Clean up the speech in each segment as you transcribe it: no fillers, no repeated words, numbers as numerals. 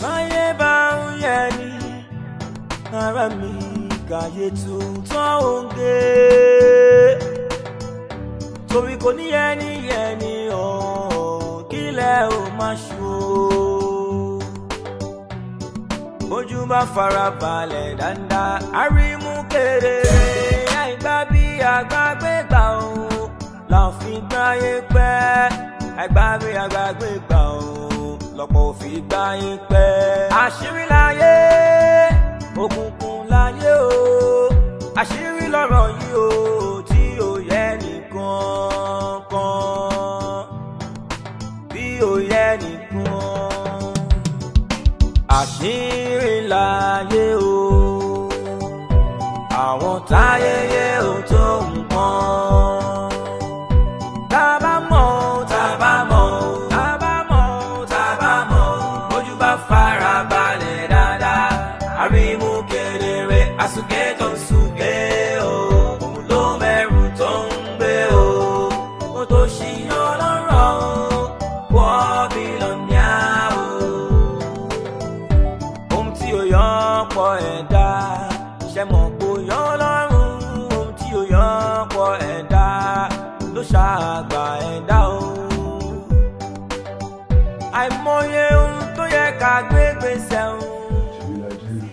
Báyé bá ń yẹ ni ara mi kàyé tuntun òǹgé, torí kò ní yẹni yẹni ọ̀hún kílẹ̀ ò má ṣú o. Bójú bá fara balẹ̀ dáadáa, àrímú kedere. Àìgbá bí àgbàgbé gbà ó láfi gbáyé pẹ́. Àìgbá bí àgbàgbé gbà ó lọ́pọ̀ òfin gbáyé pẹ́. Àṣírí láyé, òkùnkùn láyé o. Àṣírí lọ́rọ̀ yìí o tí ò yẹ nìkan kan, bí ò yẹ nìkan. Àṣírí láyé o, àwọn táyé ò tó nǹkan. Tá a bá mọ̀, tá a bá mọ̀, tá a bá mọ̀, tá a bá mọ̀, ojú bá fara balẹ̀ dáadáa, àrímú kedere. Àsùnké tó ń sùnké o, òun ló mẹ́rù tó ń gbé o. Kó tó ṣìyàn lọ́rọ̀ o, wọ́n billionaire o. Ohun tí ó yọ pọ̀ ẹ̀dá ṣe mọ̀ kó yọ lọ́rùn. Ohun tí ó yọ pọ̀ ẹ̀dá ló ṣàgbà ẹ̀dá o. Àìmọye ohun tó yẹ ká gbé gbèsè ohun Tèmiládé.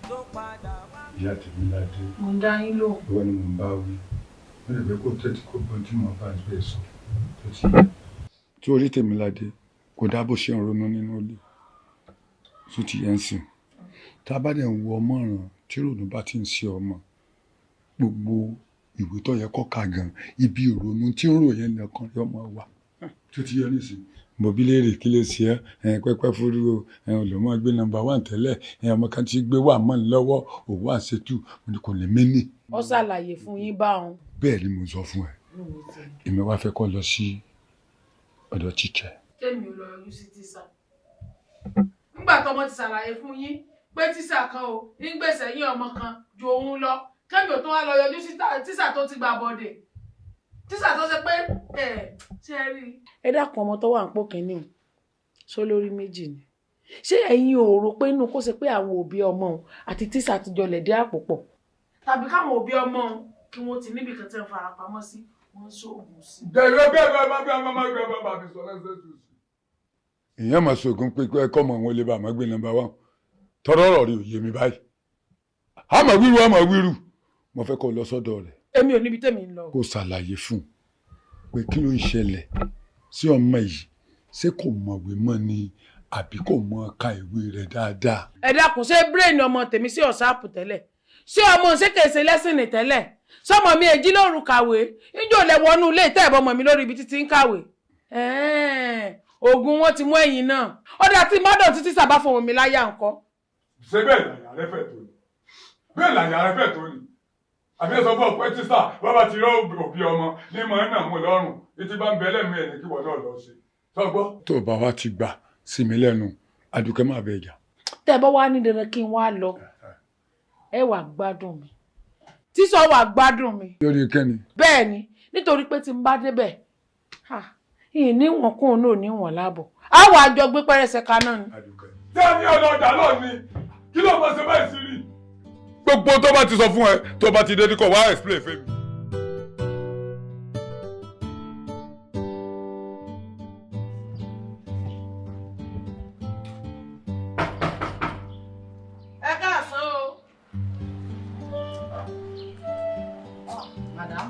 Tó padà wá. Ìyá Tèmiládé. Mo ń dá yín lóhùn. Ìwọ ni mò ń bá wí. Ó lè fẹ́ kó tẹ́tí kó gbọ́n tí mo bá bẹ́ẹ̀ sọ tó ti yẹ. Tí orí Tèmiládé kò dá bó ṣe ń ronú nínú ilé tó ti yẹn ń sìn. Tá a bá dẹ̀ ń wo ọmọ ràn, tí ìrònú bá ti ń ṣe ọmọ, gbogbo ìwé tó yẹ kó kà gan, ibi ìrònú tí ń rò yẹn nìkan yóò máa wà tó ti yẹ nísìn. Mo bí léèrè, kí ló ṣe ẹ́? Pẹ́pẹ́ fúru o, olùmọ̀ gbé number one tẹ́lẹ̀, ọmọ kan ti gbé wà mọ́ ní lọ́wọ́ òwò àṣetù. Mo ní kò lè mí nì. Ó ṣàlàyé fún yín báwọn. Bẹ́ẹ̀ ni mo sọ fún ẹ. Èmi wá fẹ́ kó lọ sí ọ̀dọ̀ teacher. Tèmi ò lọ yọjú sí tíṣà nígbà tọmọ ti ṣàlàyé fún yín pé tíṣà kan ò ní gbèsè yín ọmọ kan ju òun lọ, kẹ́mi ò tó wá lọ yọjú sí tíṣà tó ti gbà bọ̀dẹ̀, tíṣà tó ṣe pé ẹ ṣe é rí. Ẹ dákun, ọmọ tó wà ń pò kínní o sọ lórí méjì ni. Ṣé ẹ̀yin ò rò pé inú kó ṣe pé àwọn òbí ọmọ òun àti tíṣà ti jọ lẹ̀dí àpò pọ̀, tàbí káwọn òbí ọmọ òun kí wọ́n ti níbi kan tí wọ́n fara pamọ́ sí, wọ́n ń ṣoògùn sí? Bẹ́ẹ̀ bẹ́ẹ̀ bẹ́ẹ̀ bẹ́ẹ̀ bẹ́ẹ̀ bẹ́ẹ̀ bẹ́ẹ̀ bá mi sọ lẹ́sẹ̀ tó sí. Èèyàn máa ṣoògùn pé kọ́ ọmọ òun lè bá àmọ́ gbé number one. Tọ́rọ̀ ọ̀rọ̀ rẹ̀ ò yé mi báyìí. Àmọ́ wíru, àmọ́ wíru, mo fẹ́ kó lọ sọ́dọ̀ rẹ̀. Èmi ò níbi tèmi ń lọ. Kó ṣàlàyé fún un pé kí ló ń ṣẹlẹ̀ sí ọmọ yìí. Ṣé kò mọ̀wé mọ́ ni, àbí kò mọ̀ ka ìwé rẹ̀ dáadáa? Ẹ dákun, ṣé brain ọmọ tèmi sí ọ̀sáàpù tẹ́lẹ̀? Ṣé ọmọ ṣé kèsè lẹ́sìn tẹ́lẹ̀? Sọmọ mi èjì lóru kàwé níjò lẹ wọnú ilé ìtẹ́ ìbọn ọmọ mi lórí ibi títí ń kàwé? Oògùn wọn ti mú ẹ̀yìn náà. Ọ̀dà tí mọ́dọ̀ títí sábà fọmọ mi láyà ńkọ́? Ṣé bẹ́ẹ̀ làyà rẹ fẹ́ tó ni? Bẹ́ẹ̀ làyà rẹ fẹ́ tó ni? Àbí ẹ sọ fún ọ pé tíṣà bàbá ti rọ òbí ọmọ ní mọ̀ ń nà mú lọ́rùn títí bá ń bẹ lẹ́mìí ẹ̀ ní kí wọ́n náà lọ sí sọgbọ́. Tó o bá wa ti gbà sí mi lẹ́nu, Àdùkẹ́, máa bẹ ìjà. Tẹ́ ẹ bá wá ní dandan kí n wá lọ, ẹ wà gbádùn mi, tíṣọ wà gbádùn mi. Lórí kẹ́ni? Bẹ́ẹ̀ ni, nítorí pé tí n bá débẹ̀, ìyìn níwọ̀n kóun náà níwọ̀n láàbọ̀, á wà á jọ gbé pẹ́rẹsẹ̀ kaná ni. Àdùkẹ́. Tí a ní ọ̀nà ọjà náà ni, kí ló máa ṣe báyìí sí rí? Gbogbo tó bá ti sọ fún ẹ, tó bá ti dé ní kò wá explain fún mi. Ẹ káàsán o. Madam.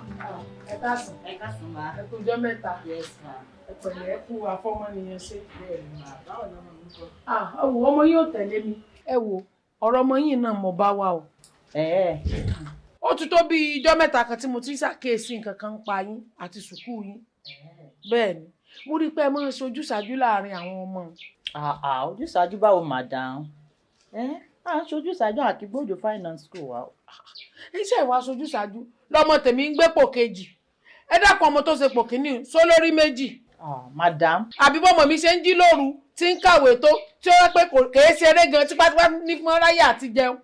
Ẹ káàsán. Ẹ káàsán ma. Ẹ kú ọjọ́ mẹ́ta. Yes ma. Ẹ pẹ̀lẹ́, ẹ kú àfọmọnìyàn ṣe. Bẹ́ẹ̀ ni ma, báwo ni ọmọ mi kọ́? Ah, ẹ wò, ọmọ yóò tẹ̀lé mi. Ẹ wò, ọ̀rọ̀ ọmọ yìí náà mo bá wà o. Ó ti tó bí ijọ́ mẹ́ta kan tí mo ti ń ṣàkíyèsí nǹkan kan ń pa yín àti sùkúù yín. Bẹ́ẹ̀ ni, mo rí i pé ẹ máa ń ṣojúṣàájú láàrin àwọn ọmọ. Àà, ojúṣàájú báwo, madam? Ẹ à ń ṣojúṣàájú àti gbòjò finance school wa o. Iṣẹ́ ìwà ṣojúṣàájú lọmọ tèmi ń gbé pò kejì. Ẹ dákun, ọmọ tó ṣe pò kínní só lórí méjì? Ah, madam. Àbí bọ́mọ mi ṣe ń jí lóru tí ń kàwé tó tí ó rẹ́ pé kò kèé ṣeré gan tipátipá ní fún ráyè àti jẹun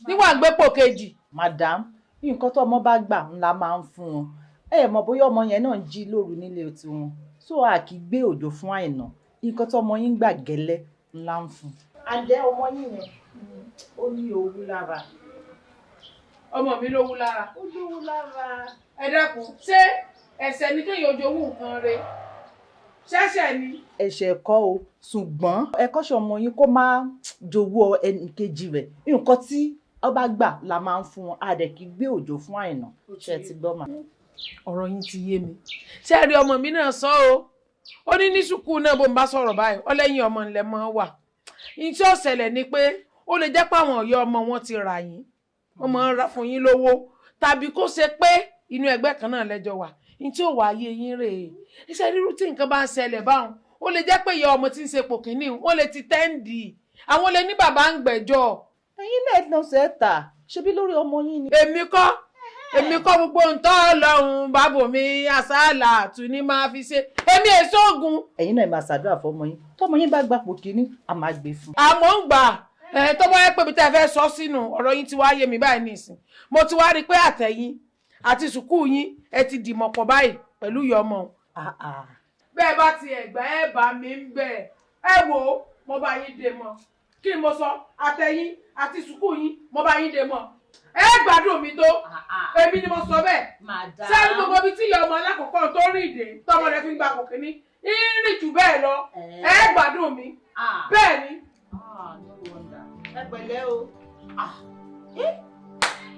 níwà ń gbé pò kejì. Madam, Nǹkan tó ọmọ bá gbà ńlá máa ń fún wọn. Ẹ mọ̀ bóyá ọmọ yẹn náà ń jí lóru nílé tiwọn. So a kì í gbé òjò fún Àìná. Nǹkan tó ọmọ yín gbà gẹ́lẹ́ ńlá ń fún. Àǹdẹ́ ọmọ yín yẹn ó ní owú lára. Ọmọ mi lówú lára. Ó lówú lára. Ẹ dákun, ṣé ẹ̀ṣẹ̀ ni kéèyàn ojowú nǹkan re? Ṣẹ̀ṣẹ̀ ni. Ẹ̀ṣẹ̀ kọ́ o, ṣùgbọ́n ẹ kọ́ṣẹ́ ọmọ yín kó má jowú ẹnìkejì rẹ̀. Nǹkan tí ó bá gbà la máa ń fún wọn. A dẹ̀ kì í gbé òjò fún Àìná. Ṣé ti gbọ́ mà? Ọ̀rọ̀ yín ti yé mi. Ṣé ẹ rí ọmọ mi náà sọ o? Ó ní ní sùkúù náà bó ń bá sọ̀rọ̀ báyìí, ó lẹ́yìn ọmọ ńlẹ̀ mọ́ wà. Ní tí ó ṣẹlẹ̀ ni pé ó lè jẹ́ pé àwọn ọ̀yọ́ ọmọ wọn ti rà yín, wọ́n máa ń ra fún yín lówó, tàbí kó ṣe pé inú ẹgbẹ́ kan náà lẹ́jọ́ wà. Ní tí ó wà ayé yín rèé. Iṣẹ́ rírú tí nǹkan bá ń ṣẹlẹ̀ báwọn, ó lè jẹ́ pé ìyá ọmọ tí ń ṣe pò kínní, wọ́n lè ti tẹ́ǹdì, àwọn lè ní bàbá ń gbẹ́jọ́. Ẹ̀yin náà lọ sẹ́ ta, ṣebí lórí ọmọ yín ni. Èmi kọ́, èmi kọ́ gbogbo ntọ́ lọ́hùn bábò mi àṣàlà àtún ní máa fi ṣe. Èmi èso ògùn. Ẹ̀yin náà máa ṣàdúrà fọmọ yín. Tọmọ yín bá gbapò kínní, a máa gbé fún. Àmọ́ ń gbà ẹ tó bá yẹ pé ibi tá ẹ fẹ́ sọ sínú ọ̀rọ̀ yín ti wá yé mi báyìí nísìn. Mo ti wá rí i pé àtẹ̀yìn àti sùkúù yín ẹ ti dìmọ̀ pọ̀ báyìí pẹ̀lú ìyá ọmọ. Bẹ́ẹ̀ bá ti ẹ̀gbá ẹ̀ bá mi ń bẹ̀ ẹ wò ó, mo bá yín dé mọ́. Kí ni mo sọ? Àtẹ̀yìn àti sùkúù yín mo bá yín dé mọ́. Ẹ gbádùn mi tó, èmi ni mo sọ bẹ́ẹ̀. Sẹ́ni gbogbo ibi tí ìyá ọmọ alákọ̀ọ́kọ́ tó rìn dé tọmọ rẹ̀ fi ń gba kò kíní, ń rìn jù bẹ́ẹ̀ lọ. Ẹ gbádùn mi. Bẹ́ẹ̀ ni. Ẹ pẹ̀lẹ́ o.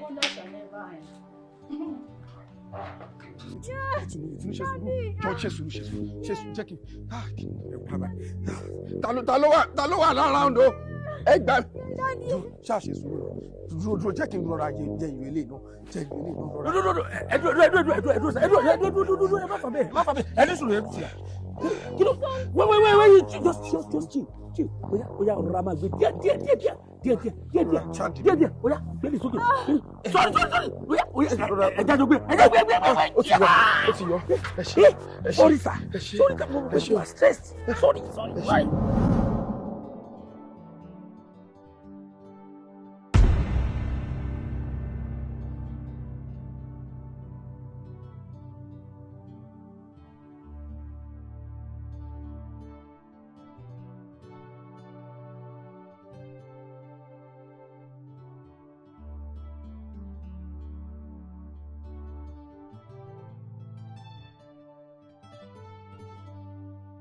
Ó lọ́sàn-án lẹ́bàá ẹ̀. Ìtùnú ṣe sùúrù, jọ ṣe sùúrù, ṣe sùúrù, ṣe sùúrù, jẹ́ kí ta ló wà lára ọ̀dọ́ ẹ gbà ṣáà ṣe sùúrù, dúró dúró jẹ́ kí n rọra jẹ ìwé ilé náà, jẹ ìwé ilé náà rọra. Dúró ẹdúró ẹdúró ẹdúró ẹdúró ẹdúró ẹdúró dúró dúró ẹ má fà bẹ́ẹ̀, ẹ má fà bẹ́ẹ̀, ẹ ní sùúrù, ẹ ní sùúrù. Kí ló wait wait wait wait, just just just chill chill, oya oya rọra máa gbé díẹ̀ díẹ̀ díẹ̀ díẹ̀ díẹ̀ díẹ̀ díẹ̀ díẹ̀ díẹ̀ díẹ̀, oya gbé sókè, sorry sorry sorry, oya oya ẹja jọ gbé, ẹja gbé gbé gbé. Ó ti yọ, ó ti yọ, ẹ ṣe, ẹ ṣe. Sorry sir, sorry sir, mo wà stressed, sorry sorry sorry.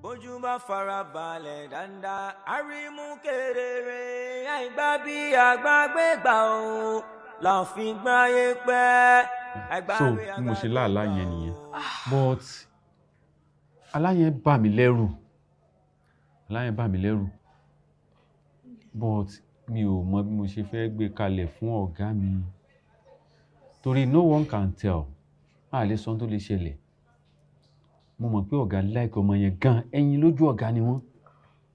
Bójú bá farabalẹ̀ dáadáa, àrímú kedere, àìgbá bí àgbàgbé gbà ó, la fi gbáyé pẹ́. So bí mo ṣe láàlá yẹn nìyẹn, but àlá yẹn bà mí lẹ́rù, àlá yẹn bà mí lẹ́rù, but mi ò mọ bí mo ṣe fẹ́ gbé kalẹ̀ fún ọ̀gá mi, torí no one can tell, a lè sọ ohun tó lè ṣẹlẹ̀. Mo mọ̀ pé ọ̀gá like ọmọ yẹn gan, ẹyin lójú ọ̀gá ni wọ́n.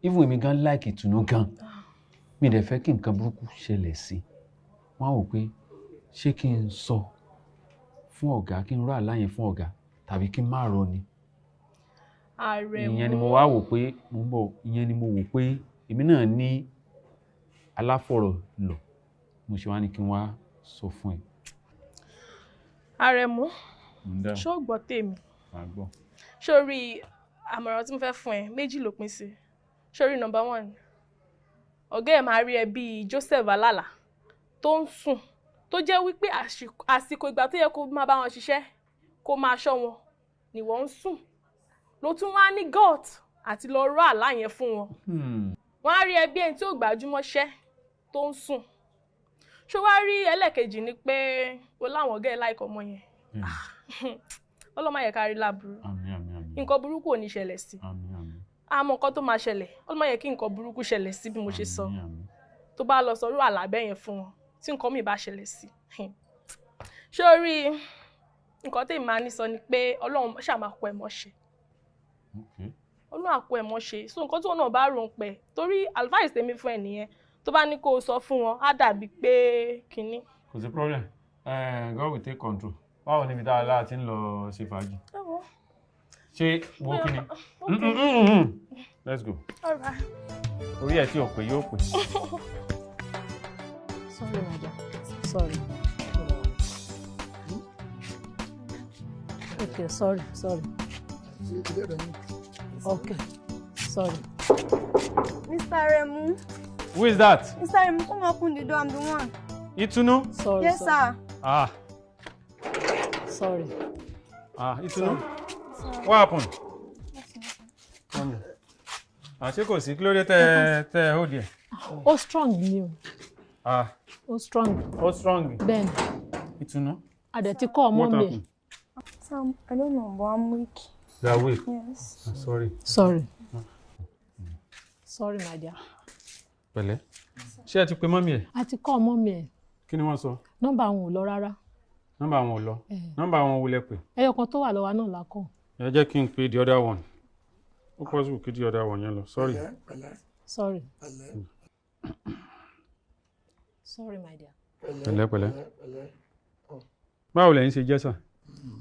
Even èmi gan like Ìtùnú gan. Mi dẹ̀ fẹ́ kí nǹkan burúkú ṣẹlẹ̀ sí i. Wọ́n á wò pé ṣé kí n sọ fún ọ̀gá, kí n rọ àlá yẹn fún ọ̀gá tàbí kí n má rọ ni. Àrẹ̀mú. Ìyẹn ni mo wá wò pé mo ń bọ̀, ìyẹn ni mo wò pé èmi náà ní aláfọ̀rọ̀ lọ. Mo ṣe wá ní kí n wá sọ fún ẹ. Àrẹ̀mú, ṣó gbọ́ tèmi? Màá gbọ́. Sórí àmọ̀ràn tí mo fẹ́ fún ẹ méjì ló pín sí. Sórí number one, ọ̀gá ẹ̀ máa rí ẹ bíi Joseph Alala tó ń sùn, tó jẹ́ wípé àsìkò ìgbà tó yẹ kó máa bá wọn ṣiṣẹ́, kó máa ṣọ́ wọn, ni wọ́n ń sùn. Ló tún wá ní gut àti lọ rọ́ àlá yẹn fún wọn. Wọ́n á rí ẹ bí ẹni tí ò gbájúmọ́ṣẹ́ tó ń sùn. Ṣó wá rí ẹlẹ́ẹ̀kejì ni pé o láwọn ọ̀gá ẹ̀ láìkọ́ ọmọ yẹn. Ọlọ́mọ yẹ ká rí láburú. Nǹkan burúkú ò ní ṣẹlẹ̀ sí. Àmọ́ nǹkan tó máa ṣẹlẹ̀, ọlọ́mọ yẹ kí nǹkan burúkú ṣẹlẹ̀ sí bí mo ṣe sọ. Tó bá lọ sọrú àlá bẹ́ẹ̀ yẹn fún wọn, tí nǹkan mi bá ṣẹlẹ̀ sí. Ṣé o rí nǹkan tèmi máa ní sọ ni pé Ọlọ́run ṣáà máa kọ ẹ̀ mọ́ ṣe. Ọlọ́run á kọ ẹ̀ mọ́ ṣe. So nǹkan tí wọn náà bá rò ń pẹ̀, torí advice tèmi fún ẹ nìyẹn. Tó bá ní kó o sọ fún wọn, á dàbí pé kinní. Kò sí problem. God will take control. Báwo níbi tá a lá ti ń lọ ṣe fàájì? Ṣé wo kí ni? Let's go. All right. Orí ẹ̀ tí ò pé yóò pè. Sorry, madam. Sorry. Okay, sorry, sorry. Okay, sorry. Mr. Remu. Who is that? Mr. Remu, come open the door. I'm the one. Itunu? Sorry. Yes, sorry. sir. Ah. Sorry. Ah, Itunu? Sorry. What happened? Come. Ah, ṣé kò sí kí ló dé tẹ́ hold here? Ó strong ni o. Ah. Ó strong. Ó strong. Bẹ́ẹ̀ni. Itunu? A dẹ̀ ti kọ́ ọmọ What mi. happened? Sam, I don't know, but I'm weak. You are weak? Yes. I'm sorry. Sorry. Sorry, my dear. Pẹ̀lẹ́. Ṣé ẹ ti pe mọ́mí ẹ̀? A ti kọ́ ọmọ mi ẹ̀. Kí ni wọ́n sọ? Nọ́mbà àwọn ò lọ rárá. Nọ́mbà àwọn ò lọ. Nọ́mbà àwọn wo lẹ pè? Ẹyọ kan tó wà lọ́wọ́ náà la kọ́. Ẹ jẹ́ kí n pe the other one. Ó possible kí the other one yẹn lọ. Sorry. Sorry. Sorry, my dear. Pẹ̀lẹ́ pẹ̀lẹ́. Báwo lẹ̀yin ṣe jẹ́ sà?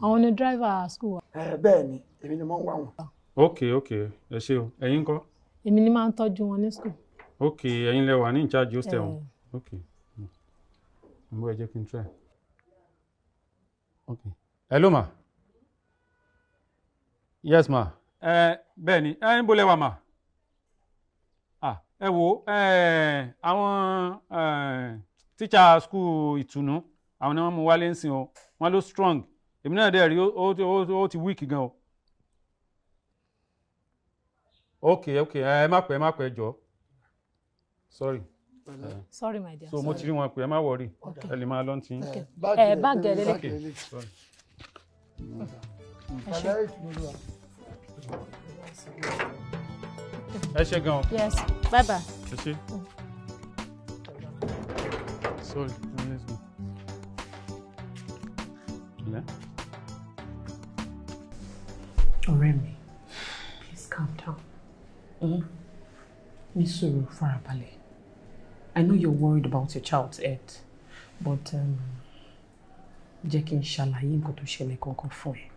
Àwọn ni driver school wa. Bẹ́ẹ̀ ni, èmi ni mo ń wá wọn. Ok, ok, ẹ ṣé o. Ẹ̀yin ńkọ́? Èmi ni máa ń tọ́jú wọn ní school. Ok, ẹ̀yin lẹ wà ní in charge hostel wọn. Ok. Mo bọ́ ẹ jẹ́ kí n try. Ok. Hello ma. Yes ma. Bẹ́ẹ̀ ni, ẹ ń bo lẹ wà ma? Ah, ẹ wo, àwọn teacher school Ìtùnú, àwọn ni wọ́n mú wálé ń sìn o. Wọ́n ló strong. Èmi náà dẹ̀ rí ó ti weak gan o. Ok, ok, ẹ má pẹ́, ẹ má pẹ́ jọ̀ọ́. Sorry. Sorry, my dear. So mo ti rí wọn pé ẹ má worry. Ẹ lè máa lọ tí. Ẹ báàgì ẹ lélẹ̀. Ok, sorry. Ẹ ṣé gan o. Yes, bye bye. Ẹ ṣé. Sorry, let's go. Yeah. Ọ̀rẹ́ mi, please calm down. Ní sùúrù, farabalẹ̀. I know you're worried about your child's health, but jẹ́ kí n ṣàlàyé nǹkan tó ṣẹlẹ̀ kankan fún ẹ.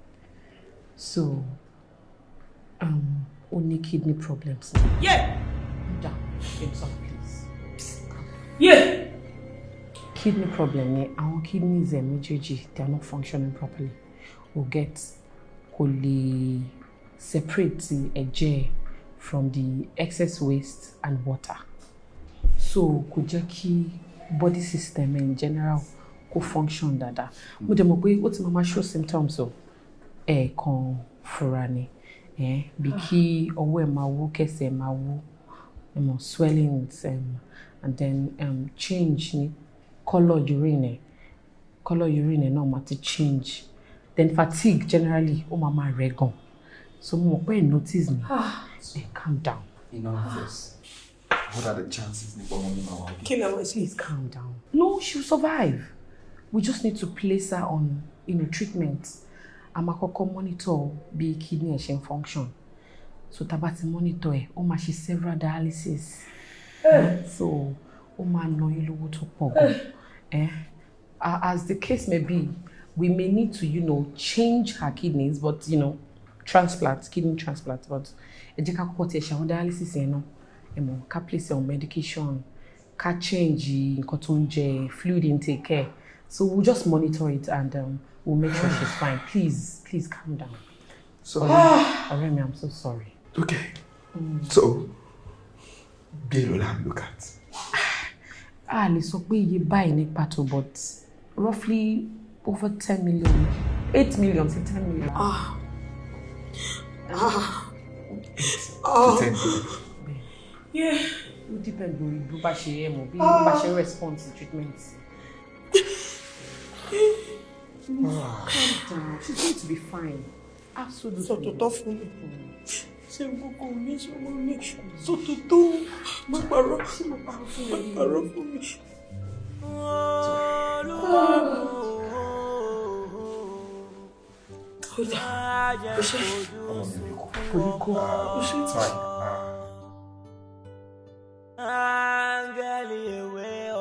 So, ó ní kidney problems. Yeah! Down, Jameson, please. Yeah! Kidney problem ni àwọn kidneys ẹ̀ méjèèjì, they are not functioning properly. O get kò lè separate ẹ̀jẹ̀ from the excess waste and water. So kò jẹ́ kí body system in general kò function dáadáa. Mo dẹ̀ mọ̀ pé ó ti máa ma show symptoms o. Ẹ̀ẹ̀kan fura ni. Bí kí ọwọ́ ẹ̀ máa wú, kẹsẹ̀ ẹ̀ máa wú, swellings and then change ní colour urine ẹ̀. Colour urine ẹ̀ náà máa ti change. Then fatigue generally, ó máa máa rẹ̀ gan. So mo mọ̀ pé ẹ̀ notice mi. Then calm down. In all this, what are the chances nípa ọmọ mi máa wà okay? Please calm down. No, she'll survive. We just need to place her on, treatment. A máa kọ́kọ́ monitor bí kidney ẹ̀ ṣe ń function. So tá bá ti monitor ẹ̀, ó máa ṣe several dialysis. So ó máa ná yín lówó tó pọ̀ gan. As the case may be, we may need to, change her kidneys, but, transplant, kidney transplant. But ẹ jẹ́ ká kọ́kọ́ tiẹ̀ ṣe àwọn dialysis yẹn náà. Ẹ mọ̀, ká place on medication, ká change nǹkan tó ń jẹ, fluid intake ẹ̀. So we'll just monitor it and we'll make sure she's fine. Please, please calm down. Sorry. Ọ̀rẹ́ mi, I'm so sorry. Okay. So, bí èlò la look at? A lè sọ pé iye báyìí ní pàtó, but roughly over 10 million, 8 million to 10 million. Ah. Ah. To 10 million. Yeah. Ó depend lórí bí ó bá ṣe ẹ mọ̀, bí ó bá ṣe respond to treatment. Calm down. She's going to be fine. Absolutely. Sọ̀tọ̀tọ̀ fún mi. Ṣé gbogbo mi ṣọmọ mi? Sọ̀tọ̀tọ̀ má parọ́. Má parọ́ fún mi. Kódà, ó ṣe. Ọmọ mi ò ní kú. Kò ní kú. Ó ṣe. It's fine. Áńgẹ́lì èwe o,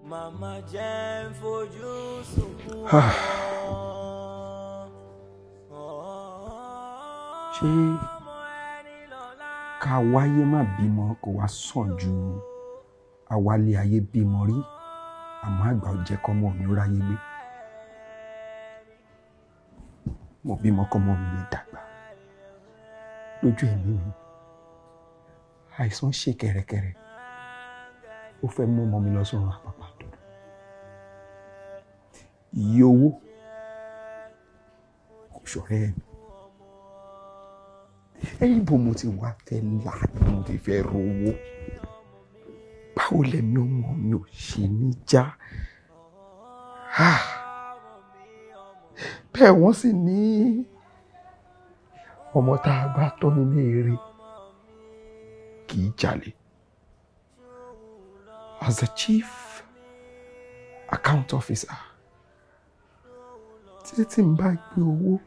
màmá jẹ́ ń fojú sunkún Ṣé ká wáyé má bímọ kò wá sàn ju àwálé ayé bímọ rí, àmọ́ àgbà ò jẹ́ kọ́mọ mi ó ráyé gbé. Mo bímọ kọ́mọ mi lè dàgbà. Lójú ẹ̀mí mi, àìsàn ṣe kẹ̀rẹ̀kẹ̀rẹ̀. Ó fẹ́ mú ọmọ mi lọ sọ́run àpàpà dúdú. Iye owó kò ṣọ̀rẹ́ mi. Ẹ̀yìn bò mo ti wá fẹ́ là ni mo ti fẹ́ rówó. Báwo lẹ̀mí ọmọ mi ò ṣe ní já? Bẹ́ẹ̀ wọ́n sì ní ọmọ tá a bá tọ́ nílé eré kì í jalè. As the chief account officer, títí n bá gbé owó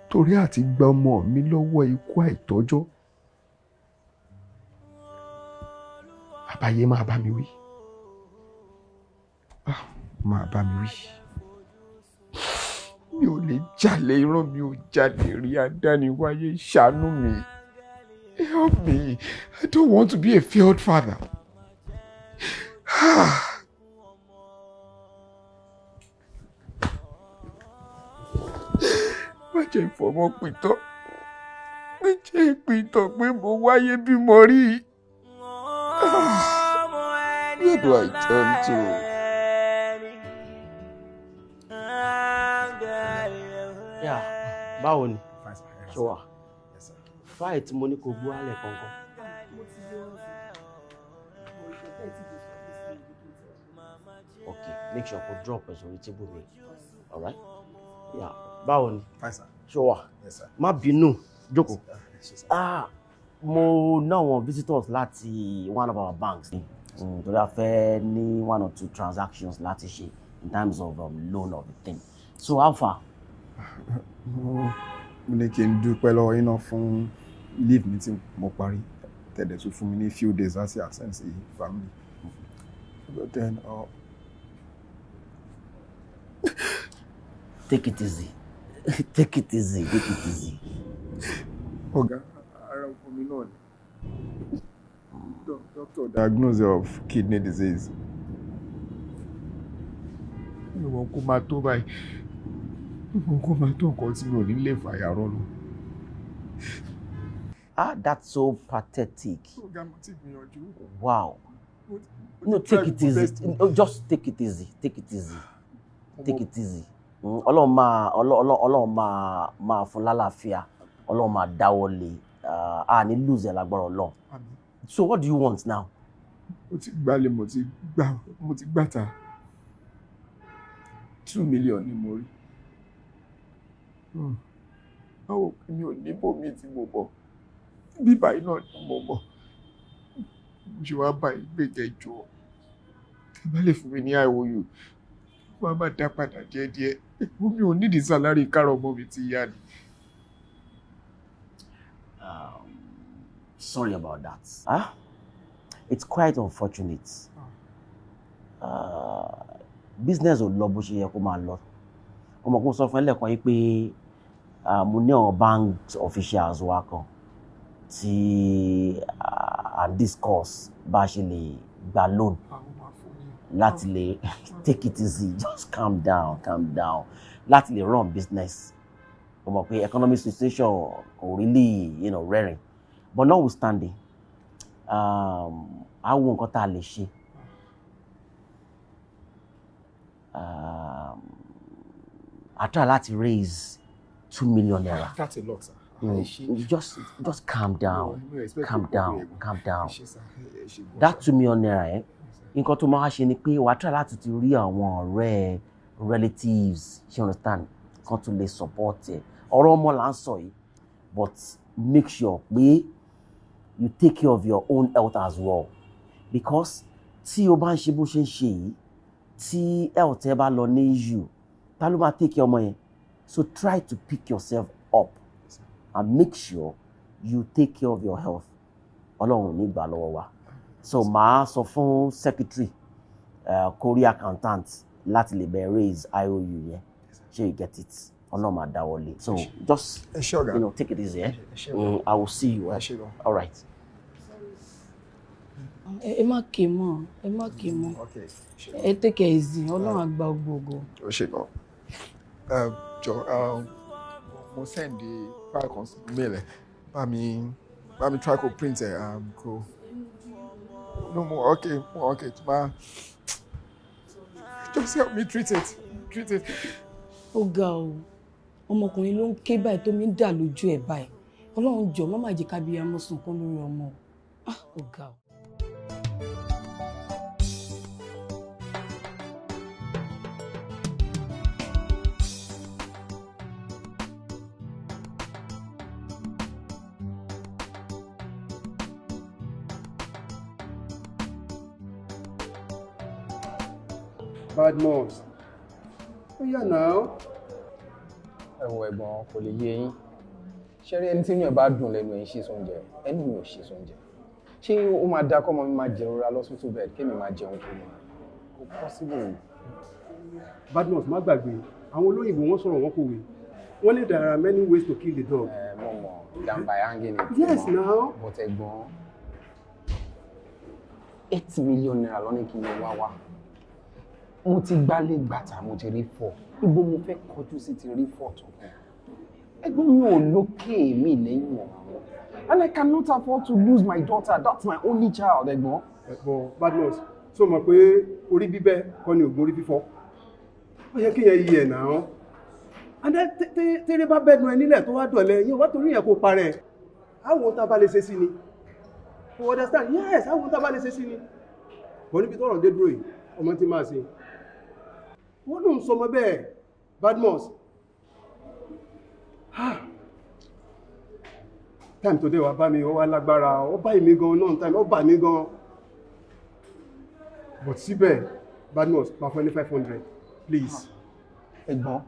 torí àti gba ọmọ mi lọ́wọ́ ikú àìtọ́jọ́, àbáyé máa bá mi wí. Máa bá mi wí. Mi ò lè jalè, irọ́ mi ò jalè rí, adániwáyé ṣàánú mi. Help me. I don't want to be a failed father. Má jẹ́ ìfọmọ́ pìtàn. Má jẹ́ ìpìtàn pé mo wáyé bímọ rí. Where do I turn to? Yeah, báwo ni? Ṣé wà? Fight mo ní kò gbọ́ alẹ́ kankan. Okay, make sure kò drop ẹ̀ sórí table mi. Alright? Yeah, báwo ni? Ṣé wà? Má bínú, jókòó. Ah, mo ná àwọn visitors láti one of our banks ni. Torí a fẹ́ ní one or two transactions láti ṣe in terms of loan of the thing. So how far? Mo ní kí n dúpẹ́ lọ́wọ́ yín náà fún leave mi tí mo parí, tẹ̀lé tún fún mi ní few days láti attend sí family. But then, Take it easy. Take it easy. Take it easy. Ọ̀gá, ara ọkọ mi náà ni. Doctor diagnosis of kidney disease. Mi ò mọ̀ kó máa tó báyìí. Mi ò kó máa tó nǹkan tí mi ò ní lè fàyà rọ́ lọ. Ah, that's so pathetic. Ọ̀gá, mo ti gbìyànjú. Wow. No, take it easy. No, just take it easy. Take it easy. Take it easy. Ọlọ́run máa Ọlọ́run máa fún lálàáfíà. Ọlọ́run máa dáwọ́ lé. A ní lose ẹ̀ lágbára Ọlọ́run. So what do you want now? Mo ti gbalẹ̀, mo ti gbàtà. 2 million ni mo rí. Báwo mi ò níbò mi tí mo bọ̀? Bíbá iná ni mo bọ̀. Mo ṣe wá bá ìgbésẹ̀ jọ. Ẹ bá lè fún mi ní IOU. Wọ́n á máa dá padà díẹ̀díẹ̀. Mi ò nídìí sálárì kárọ̀ ọmọ mi ti yá ni. Sorry about that. Huh? It's quite unfortunate. Business ò lọ bó ṣe yẹ kó máa lọ. Ọmọ kò sọ fún ẹlẹ́kan yìí pé mo ní àwọn bank officials wa kan tí and discuss bá a ṣe lè gba loan láti lè take it easy, just calm down, láti lè run business. Ó mọ̀ pé economic situation kò really, you know, rẹ́rìn. But notwithstanding, a wo nǹkan tá a lè ṣe. I try láti raise 2 million naira. That's a lot, sir. Just calm down, calm down, calm down. That 2 million naira, eh? Nǹkan tó máa ṣe ni pé wàá try láti ti rí àwọn ọ̀rẹ́, relatives, you understand, kan tó lè support ẹ. Ọ̀rọ̀ ọmọ là ń sọ yìí, but make sure pé you take care of your own health as well, because tí o bá ń ṣe bó ṣe ń ṣe yìí, tí health ẹ bá lọ ní issue, ta ló máa take care ọmọ yẹn? So try to pick yourself up and make sure you take care of your health. Ọlọ́run ò ní gbà lọ́wọ́ wa. So màá sọ fún secretary, kórí accountant láti lè bẹ raise IOU yẹn. Ṣé you get it? Ọlọ́run máa dáwọ́ lé. So just, you know, take it easy. Eh? I will see you. Eh? All right. Ẹ má ké mọ́, ẹ má ké mọ́. Ẹ take it easy, Ọlọ́run á gba gbogbo. Ó ṣe gan. Jọ, mo send the file kan sí mail ẹ. Bá mi try kó print ẹ kó. No mo okay, mo okay tó bá. Just help me treat it, treat it. Ó ga o, ọmọkùnrin ló ń ké báyìí tó mi ń dà lójú ẹ̀ báyìí. Ọlọ́run jọ̀ọ́, má má jẹ́ kábíyámọ́ sunkún lórí ọmọ o. Ah, ó ga o. Badmus, ó yà náà. Ẹ wo ẹ̀gbọ́n, kò lè yé yín. Ṣé rí ẹni tí inú ẹ̀ bá dùn lẹ́nu ẹ̀ ń ṣe sóúnjẹ, ẹnu mi ò ṣe sóúnjẹ. Ṣé ó máa da kọ́mọ mi máa jẹrora lọ́sítù bed kémi máa jẹun kó mi? Kò possible. Badmus, má gbàgbé, àwọn olóyìnbó wọ́n sọ̀rọ̀, wọn kò wé. Wọ́n ní there are many ways to kill the dog. Ẹ mọ̀ mọ̀ than by hanging it. Yes now. But ẹ̀gbọ́n, ₦8 million ló ní kí n lọ wá wá. Mo ti gbálé gbàtà, mo ti rí four. Ibo mo fẹ́ kọjú sí ti rí four tó kù? Ẹ̀gbọ́n, mi ò lókè mi lẹ́yìn ọ̀run and I cannot afford to lose my daughter. That's my only child, ẹ̀gbọ́n. Ẹ̀gbọ́n Badmus, tó mọ̀ pé orí bíbẹ́ kọ́ ni oògùn orí fífọ́? Ó yẹ kí yẹn yí ẹ̀ náà. And then tẹ́rẹ́ bá bẹ́ẹ̀ nu ẹ nílẹ̀ tó wá dọ̀lẹ́ yín wá torí yẹn kó parẹ́. Àwọn tá a bá lè ṣe sí ni. You understand? Yes, àwọn tá a bá lè ṣe sí ni. Bọ̀ níbi tọ́rọ̀ dé dúró yìí, ọmọ tí máa ṣe. Wọ́n ló ń sọmọ bẹ́ẹ̀, Badmus. Ah. Time tó dé wá bá mi, ó wá lágbára, ó bá èmi gan náà time, ó bà mí gan. But síbẹ̀, Badmus, máa fún ẹ ní 500, please. Ẹ̀gbọ́n,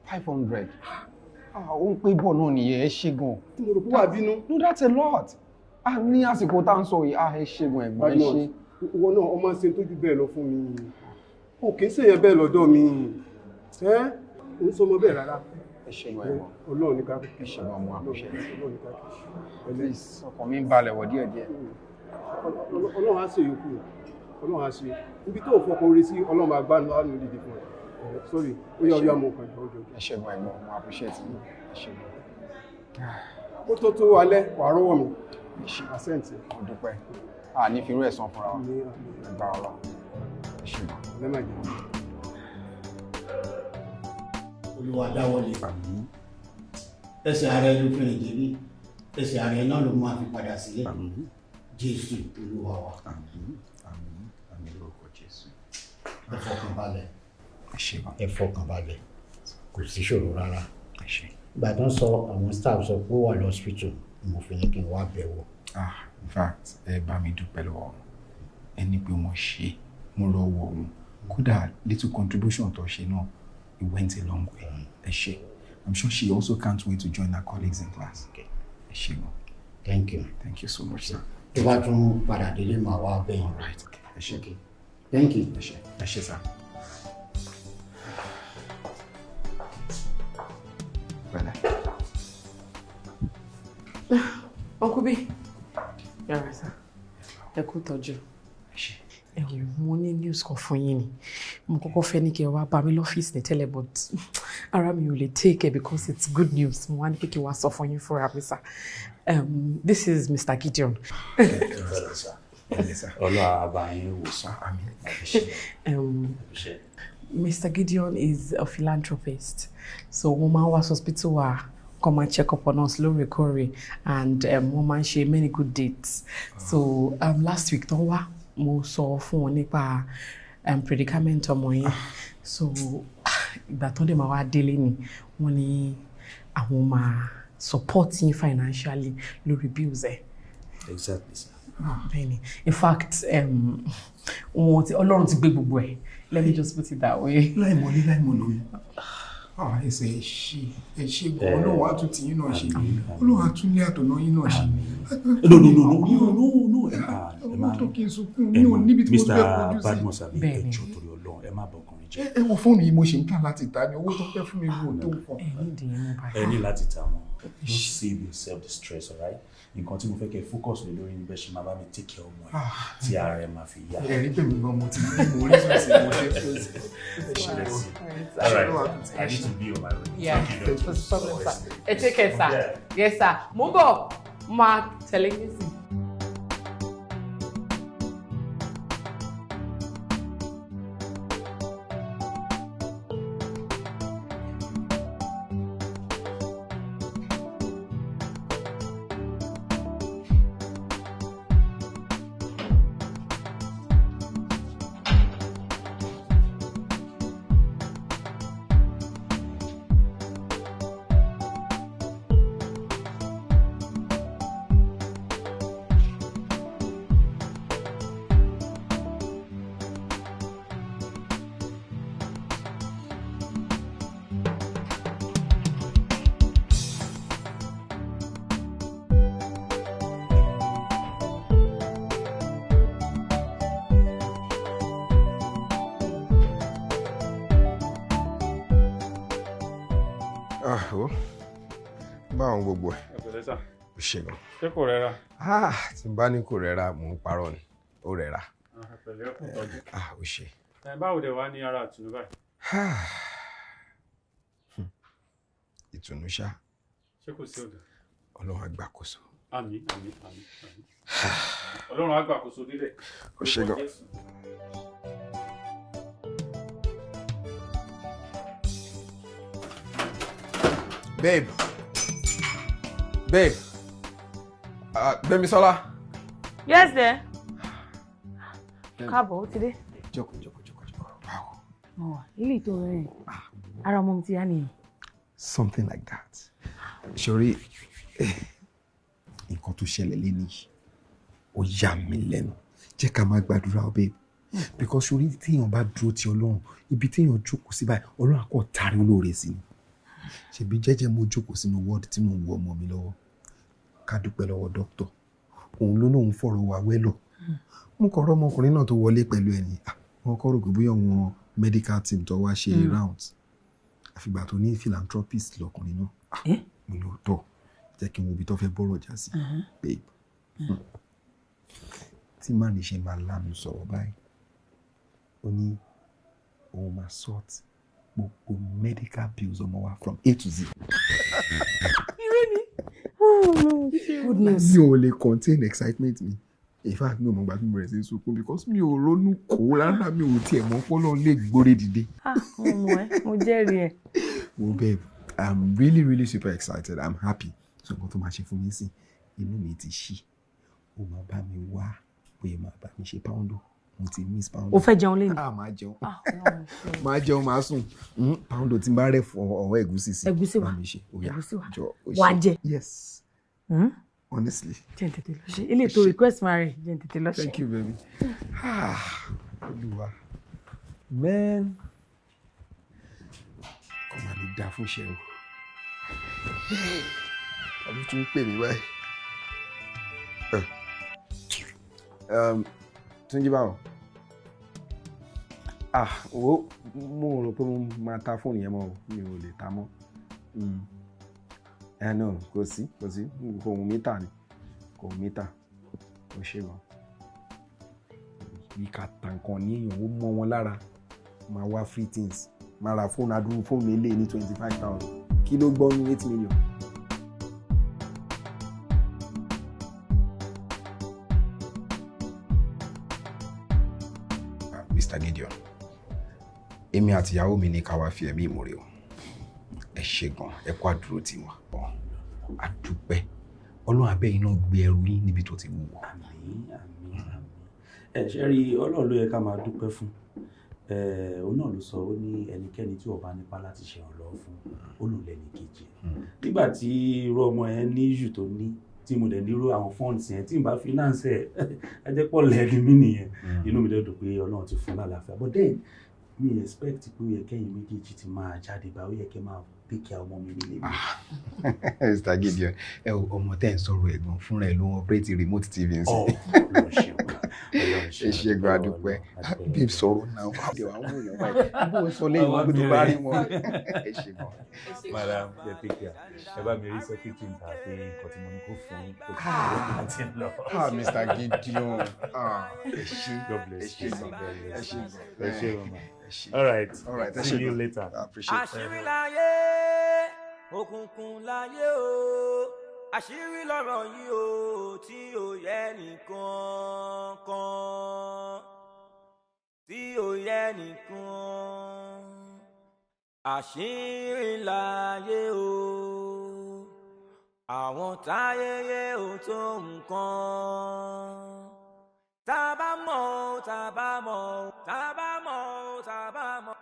500, ó ń pé bọ̀ náà nìyẹn. Ẹ ṣe gan. Tí mo rò pé wà bínú. No, that's a lot. Ah, ní àsìkò tá à ń sọ yìí, ah, ẹ ṣe gan, ẹ̀gbọ́n, ẹ ṣe. Ìwọ náà, ọmọ ṣe tójú bẹ́ẹ̀ lọ fún mi. O kì í ṣèyẹn bẹ́ẹ̀ lọ́dọ̀ mi. Ẹ́ ń sọmọ bẹ́ẹ̀ rárá. Ẹ ṣe gan, ẹ̀gbọ́n. Ọlọ́run ní ká. Ẹ ṣe gan, mo appreciate. Ọlọ́run ní ká. Please, ọkàn mi ń balẹ̀ wọ̀ díẹ̀díẹ̀. Ọlọ́run á ṣe yòókù. Ọlọ́run á ṣe. Ibi tó fọkàn orí sí, Ọlọ́run máa gbánu àánú dìde fún ẹ. Sorry, ó yá, ó yá, mo kàn jọ jọ. Ẹ ṣe gan, ẹ̀gbọ́n, mo appreciate yín. Ẹ ṣe gan. Ó tó tó alẹ́, wàá rọ́wọ́ mi. Àṣẹ́ǹtì. Mo dúpẹ́. A ní fi irú ẹ̀ san fúnra wa. Ẹgbàá Ọlọ́run. Ẹ ṣe gan. Lẹ́màjẹ́. Olúwa dáwọ́lé, ẹsẹ̀ ara ẹ ló fi rìn débi, ẹsẹ̀ ara ẹ náà ló máa fi padà sílé. Jésù Olúwa wa. Àmín, àmín, àmín lórúkọ Jésù. Ẹ fọkàn balẹ̀. Ẹ ṣe gan. Ẹ fọkàn balẹ̀, kò sí ṣòro rárá. Ẹ ṣe. Ìgbà tó ń sọ, àwọn staff sọ pé ó wà lọ́sípítù, mo fi ní kí n wá bẹ̀ wò. Ah, in fact, ẹ bá mi dúpẹ́ lọ́wọ́ wọn. Ẹ ní pé wọ́n ṣe, mo rọwọ́ wọn. Kódà little contribution tó ṣe náà, it went a long way. Ẹ ṣe. I'm sure she also can't wait to join her colleagues in class. Ẹ ṣe gan. Thank you. Thank you so much, sir. Tó bá tún padà délé, màá wá bẹ̀ yín. All right. Ẹ ṣe. Okay. Thank you. Ẹ ṣe. Ẹ ṣe, sir. Pẹ̀lẹ́. Uncle B. Yàrá sá. Ẹ kú tọ́jú. Ẹ wò, mo ní news kan fún yín ni. Mo kọ́kọ́ fẹ́ ní kí ẹ wá bá mi lọ́fíìsì ní tẹ́lẹ̀, but ara mi ò lè take it because it's good news. Mo wá ní pé kí n wá sọ fún yín fúnra mi sá. This is Mr. Gideon. Ọlọ́run á bá yín wòsàn. Mr. Gideon is a philanthropist. So wọ́n máa ń wá hospital wa come and check up on us lóòrèkóòrè and wọ́n máa ń ṣe many good deeds. So last week tó ń wá, mo sọ fún wọn nípa predicament ọmọ yẹn. So ìgbà tó dé máa wá délé ni wọ́n ní àwọn máa support yín financially lórí bills ẹ̀. Exactly, sir. Bẹ́ẹ̀ni, in fact, wọn ti Ọlọ́run ti gbé gbogbo ẹ̀. Let me just put it that way. Láì mọ̀lé, láì mọ̀ lórí. Ah, ẹsẹ̀, ẹ ṣe, ẹ ṣe gan. Ọlọ́run á tún tiyín náà ṣe. Ọlọ́run á tún lé àtọ̀nà yín náà ṣe. No, no, no, no, no, no, ẹ máa Ọmọ tó kí n sunkún, mi ò níbi tí mo fẹ́ kojú Mr. sí. Badmus, àbí? Ẹ jọ̀ọ́, torí Ọlọ́run. Ọlọ́run, ẹ má bọkùnrin jẹ́. Ẹ wo fóònù yìí, mo ṣe ń tà láti ta ni owó tó fẹ́ fún mi wò tó nǹkan. Ẹ nídìí yẹn mú báyìí. Ẹ ní láti ta wọn. Don't save yourself the stress, alright? Nǹkan tí mo fẹ́ kẹ́ focus lé lórí ni bẹ́ẹ̀ ṣe máa bá mi take care ọmọ ẹ̀ tí ara ẹ̀ máa fi yá. Ẹ̀rí pèmí gan, mo ti ní mo rí sọ̀sì mo ṣe fún All right, I need to be on my way. Yeah, Thank you, doctor. no problem, sir. Ẹ take care, sir. Yes, sir. Mo ń bọ̀, máa tẹ̀lé yín sí. Ah, ó báwọn gbogbo ẹ. Ẹ pẹ̀lẹ́ sà. Ó ṣe gan. Ṣé kò rẹra? Ah, tí n bá ní kò rẹra, mò ń parọ́ ni, ó rẹra. Ẹ pẹ̀lẹ́, ó kù tọ́jú. Ah, ó ṣe. Ẹ báwo dẹ̀ wá ní ara ìtùnú báyìí? Ìtùnú ṣá. Ṣé kò sí ọ̀dọ̀? Ọlọ́run á gbàkóso. Àmín, àmín, àmín, àmín. Ọlọ́run á gbàkóso délẹ̀. Ó ṣe gan. Babe. Babe. Gbémisọ́lá. Yes, there. Káàbọ̀, ó ti dé. Jókòó, jókòó, jókòó, jókòó. Báwo? Mo wà ilé ìtò rẹ̀, ara ọmọ mi ti yá nìyẹn. Something like that. Ṣorí, nǹkan tó ṣẹlẹ̀ léni yìí, ó yà mí lẹ́nu. Jẹ́ ká máa gbàdúrà o, babe. Because ṣorí, téèyàn bá dúró ti Ọlọ́run, ibi téèyàn jókòó sí báyìí, Ọlọ́run á kàn tarí olóore sí ni. Ṣebí jẹ́jẹ́ mo jókòó sínú ward tí mo ń wo ọmọ mi lọ́wọ́. Ká dúpẹ́ lọ́wọ́ dókítà. Òun ló lóun fọ̀rọ̀ wá wẹ́lọ̀. Mo kọ̀ rọ́ ọmọkùnrin náà tó wọlé pẹ̀lú ẹni. Wọ́n kọ́ rò pé bóyá àwọn medical team tó wá ṣe rounds. Àfìgbà tó ní philanthropist lọkùnrin náà. Mo ní ó tọ̀, jẹ́ kí n wo ibi tó fẹ́ bọ́rọ̀ já sí. Babe. Tí màá ní ṣe máa lánàá sọ̀rọ̀ báyìí, ó ní òun máa sort gbogbo medical bills ọmọ wa from A to Z. Irú ni. Goodness. Mi ò lè contain excitement mi. In fact, mi ò mọ̀ gbà tí mo bẹ̀rẹ̀ sí í sunkún because mi ò ronú kó rárá, mi ò tiẹ̀ mọ̀ pé Ọlọ́run lè gbóre dìde. Ah, mo mọ̀ ẹ́, mo jẹ́rìí ẹ̀. Well, babe, I'm really really super excited. I'm happy. So nǹkan tó máa ṣe fún mi sí, inú mi ti ṣí. Ó máa bá mi wá, bóyá máa bá mi ṣe poundo. Mo ti miss poundo. O fẹ́ jẹun lẹ́nu? Ah, máa jẹun. Máa jẹun, máa sùn. Poundo tí n bá rẹ̀ fọ ọwọ́ ẹ̀gúsí sí. Ẹ̀gúsí wa. Bá mi ṣe. Ó yá. Ẹ̀gúsí wa. Jọ, ó Wà á ṣe. jẹ. Yes. Honestly. Jẹ́ n tètè lọ ṣe. Ilé ètò request máa rẹ̀, jẹ́ n tètè lọ ṣe. Thank you, baby. Ah, Olúwa. Man. Kò máa lè dá fún iṣẹ́ o. Àbí tún pè mí báyìí. Túnjí, báwo? Ah, wo, mo rò pé mo máa ta fóònù yẹn mọ́ o, mi ò lè ta mọ́. Ẹ no, kò sí, kò sí, kò wù mí tà ni, kò wù mí tà, kò ṣe gan. Bí ká ta nǹkan ní èèyàn, ó mọ́ wọn lára, máa wá free things, máa ra fóònù adúrú fóònù eléyìí ní 25,000, kí ló gbọ́ ní 8 million. Mr. Gideon, èmi àti ìyàwó mi ní ká wá fi ẹ̀mí ìmoore o. Ẹ ṣe gan, ẹ kú àdúró tì wá. A dúpẹ́. Ọlọ́run abẹ́ iná gbé ẹrù yín níbi tó ti wúwo. Àmín, àmín, àmín. Ẹ ṣe rí, Ọlọ́run ló yẹ ká máa dúpẹ́ fún. Òun náà ló sọ, ó ní ẹnikẹ́ni tí ó bá nípa láti ṣe ìrànlọ́wọ́ fún, ó lò lẹ́ni kejì ẹ̀. Nígbà tí irú ọmọ yẹn ní issue tó ní, tí mo dẹ̀ nírú àwọn funds yẹn, tí n bá finance ẹ̀, ẹ jẹ́ pọ̀ lẹ́ni mí nìyẹn. Inú mi dẹ̀ dùn pé Ọlọ́run ti fún lálàáfíà. But then mi expect pé ó yẹ kẹ́yìn méjèèjì ti máa jáde bá, ó yẹ kẹ́ máa take care ọmọ mi nílé mi. Mr. Gideon, ẹ o, ọmọ tẹ́ ń sọ̀rọ̀ ẹ̀gbọ́n fúnra ẹ̀ ló ń operate remote TV ń sìn. Ọlọ́run ṣeun, Ẹ ṣe gan, adúpẹ́. Babe, sọ̀rọ̀ náà wà á wọ́n yàn báyìí bó o sọ lẹ́yìn wọn pé tó bá rí wọn. Ẹ ṣe gan. Madam, ẹ take care. Ẹ bá mi rí secretary níta pé nǹkan tí mo ní kó fún yín kó tí mo ti lọ. Ah, Mr. Gideon, ah, ẹ ṣe. God bless ẹ you. ṣe gan, ẹ ṣe gan. Ẹ ṣe gan ma. Ẹ ṣe. All right. All right, ẹ See ṣe you gan. later. I appreciate it. Àṣírí láyé, òkùnkùn láyé o, àṣírí lọ̀rọ̀ yìí o, tí ò yẹ nìkan kan, tí ò yẹ nìkan. Àṣírí láyé o, àwọn táyé ò tó nǹkan. Tá a bá mọ̀, tá a bá mọ̀, tá a bá mọ̀, tá a bá mọ̀,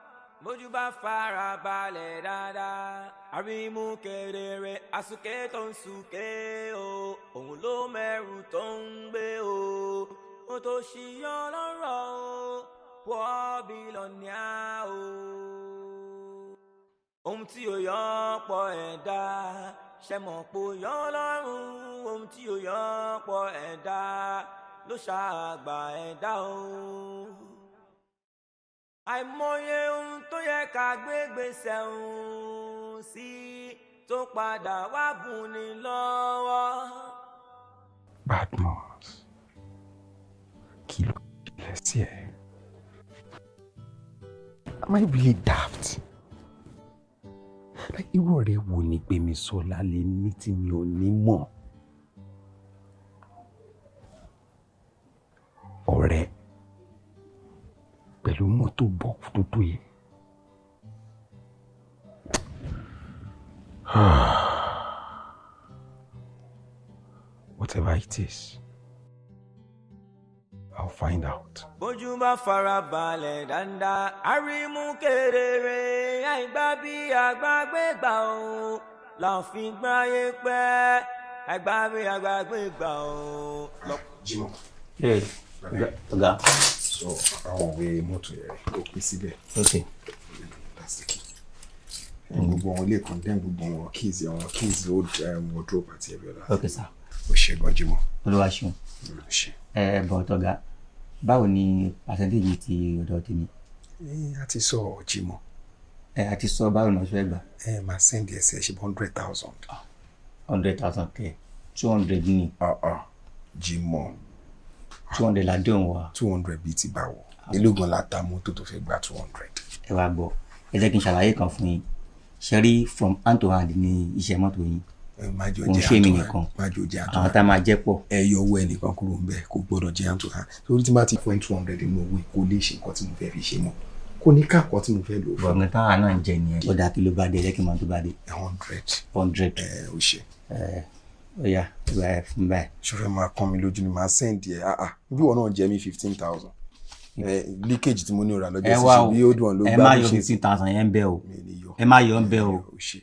bójú bá fara balẹ̀ dáadáa, àrímú kedere. Àsùké tó ń súké o, òun ló mẹ́rù tó ń gbé o. Ó tó ṣíyàn lọ́rọ̀ o, pọ̀ bílọ̀nìà o. Ohun tí ò yọ pọ̀ ẹ̀dá, ṣe mọ̀ pò yọ lọ́rùn. Ohun tí ò yọ pọ̀ ẹ̀dá ló ṣàgbà ẹ̀dá o. Àìmọye ohun tó yẹ ká gbé gbèsè òun sí tó padà wá bùn ní lọ́wọ́. Badmus, kí ló ṣẹlẹ̀ sí ẹ? Am I really daft? Like, irú ọ̀rẹ́ wo ni Gbémisọ́lá lè ní tí mi ò ní mọ̀? Ọ̀rẹ́ pẹ̀lú mọ́tò bọ́ọ̀kù tó tó yẹ. Whatever it is, I'll find out. Bójú bá fara balẹ̀ dáadáa, àrímú kedere. Àìgbá bí àgbàgbé gbà ó la fi gbáyé pẹ́. Àìgbá bí àgbàgbé gbà ó. Jimoh. Hey, ọ̀gá. So, àwọn òwe mọ́tò yẹn kò pín síbẹ̀. Okay. That's the key. Gbogbo àwọn ilé condemn, gbogbo àwọn keys, old wardrobe àti every other. Okay, sir. O ṣe gan, Jimoh. Olúwa ṣeun. O ṣe. Ẹ bọ̀ tọ́gá, báwo ni percentage ti ọ̀dọ̀ tèmi? Ẹ a ti sọ, Jimoh. Ẹ a ti sọ, báwo ni wọ́n ṣe fẹ́ gbà? Ẹ máa send ẹsẹ̀ ṣe 100,000. 100,000 kẹ, 200 ní. Jimoh. 200 ládéhùn wa. 200 bíi ti báwo? Èló gan la ta mọ́tò tó fẹ́ gba 200? Ẹ wá gbọ́, ẹ jẹ́ kí n ṣàlàyé kan fún yín. Ṣe rí, from hand to hand ní iṣẹ́ mọ́tò yín. Má jọ Kò ń jẹ́ ṣe èmi hand to hand. nìkan. Má jọ jẹ́ hand to Àwọn hand. tá a máa jẹ́ pọ̀. Ẹ yọ owó ẹnìkan kúrò ń bẹ, kò gbọ́dọ̀ jẹ́ hand to hand, torí tí n bá ti fún ẹ 200 nínú owó, kò lè ṣe nǹkan tí mo fẹ́ fi ṣe mọ́, kò ní káàkọ́ tí mo fẹ́ lò fún. Bọ̀ǹgàn táwa náà ń jẹ nìyẹn. Ó dáa, kí ló bá dé? Ẹ jẹ́ kí n mọ tó bá dé. 100. 100. Ẹ ò ṣe. Ẹ ó yá, ìgbà ẹ fún báyìí. Ṣo fẹ́ máa kán mi lójú ni? Máa send ẹ. Ah ah, bí wọn náà jẹ mí 15,000, leakage tí mo ní òrà lọ́jọ́ Ẹ sí wá ṣe o, bí ó dùn ló ẹ gbá má bó yọ ṣe 15,000 yẹn ń bẹ o. Ẹ má yọ ń bẹ o. Ó ṣe,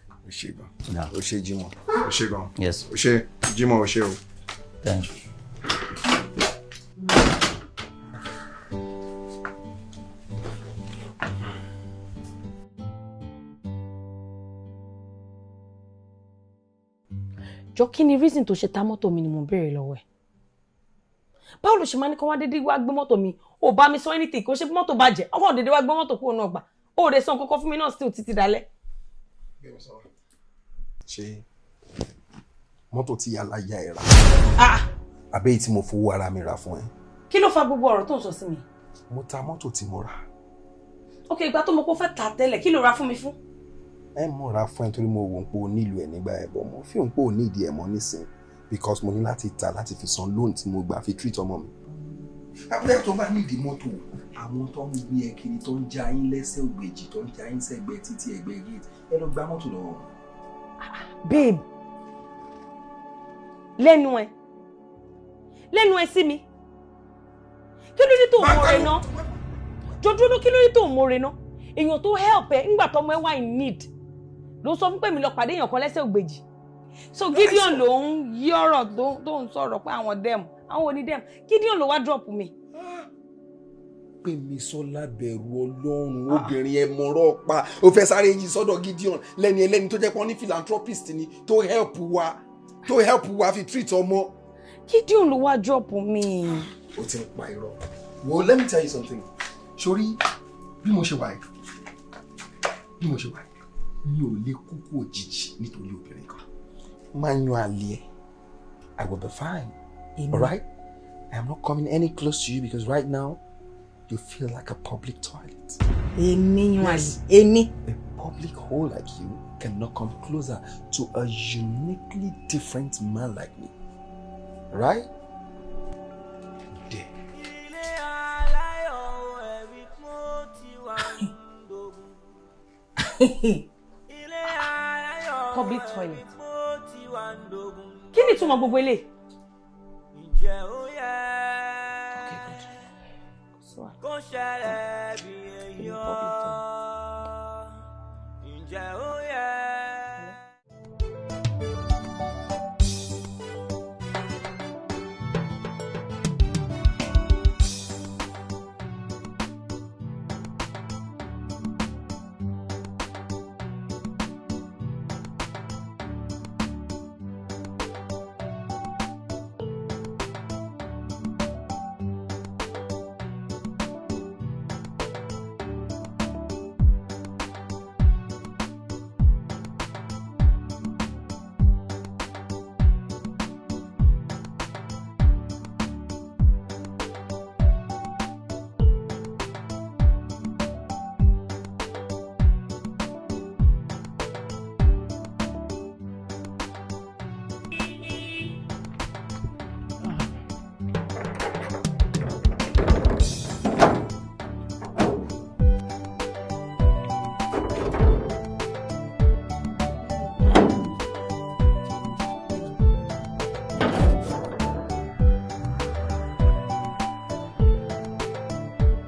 ó ṣe gan, ó ṣe Jimoh, ó ṣe gan. Yes. Ó ṣe, Jimoh, ó ṣe o. Thank you. Jọ, kí ni reason tó ṣe ta mọ́tò mi ni mo ń béèrè lọ́wọ́ ẹ̀? Báwo ló ṣe máa ní kó wá dédé wá gbé mọ́tò mi? Ò bá mi sọ anything. Kó ṣe pé mọ́tò bàjẹ́, ọkọ̀ dédé wá gbé mọ́tò kúrò náà gbà, ó rẹ̀ sọ kọ́kọ́ fún mi náà still títí dalẹ́. Ṣé mọ́tò tí aláya ẹ̀ rà, àbẹ́ èyí tí mo fowó ara mi rà fún ẹ? Kí ló fa gbogbo ọ̀rọ̀ tó ń sọ sí mi? Mo ta mọ́tò tí mo rà. Ok, ìgbà tó mo kó fẹ́ tà tẹ́lẹ̀, kí ló ra fún mi fún? Ẹ mo ra fún ẹ torí mo wò ó pé o nílò ẹ nígbà ẹ bọ̀, mo fi hàn pé o ní ìdí ẹ mọ́ nísìn, because mo ní láti ta láti fi san loan tí mo gbà fi treat ọmọ mi. Abúlé tó bá nídìí mọ́tò, àwọn tó ń gbé ẹ kiri, tó ń já yín lẹ́sẹ̀ ògbèjì, tó ń já yín sẹ́gbẹ́ títí ẹgbẹ́ gate, ẹ lọ gba mọ́tò lọ́wọ́ wọn. Babe, lẹ́nu ẹ, lẹ́nu ẹ sí mi, kí ló dé tó mọ̀ọ́rẹ́ ná? Jọjúrú, kí ló dé tó mọ̀ọ́rẹ́ ná? Èèyàn tó help ẹ ńgbà tọmọ ẹ wà in need ló sọ fún pé mi lọ pàdé èèyàn kan lẹ́sẹ̀ ògbèjì. So Gideon ló ń yí ọ̀rọ̀ tó ń sọ̀rọ̀ pé àwọn dem, àwọn oní dem. Gideon ló wá drop mi. Gbémisọ́lá, bẹ̀rù Ọlọ́run. Obìnrin ẹ mọ̀rọ̀ pa, ó fẹ́ sáré yí sọ́dọ̀ Gideon lẹ́ni ẹlẹ́ni tó jẹ́ pé wọ́n ní philanthropist ni, tó help wa fi treat ọmọ. Gideon ló wá drop mi. O ti ń pa irọ́. Well, let me tell you something. Sori, bí mo ṣe wà yìí, mi ò lè kúkú òjijì nítorí obìnrin kan. Máa yan àlè ẹ̀. I will be fine. All right? I am not coming any close to you because right now, you feel like a public toilet. Èmi yan àlè. Èmi. A public hole like you cannot come closer to a uniquely different man like me. Right? There. Public toilet. Kí ni ìtumọ̀ gbogbo eléyìí? Okay, good. So,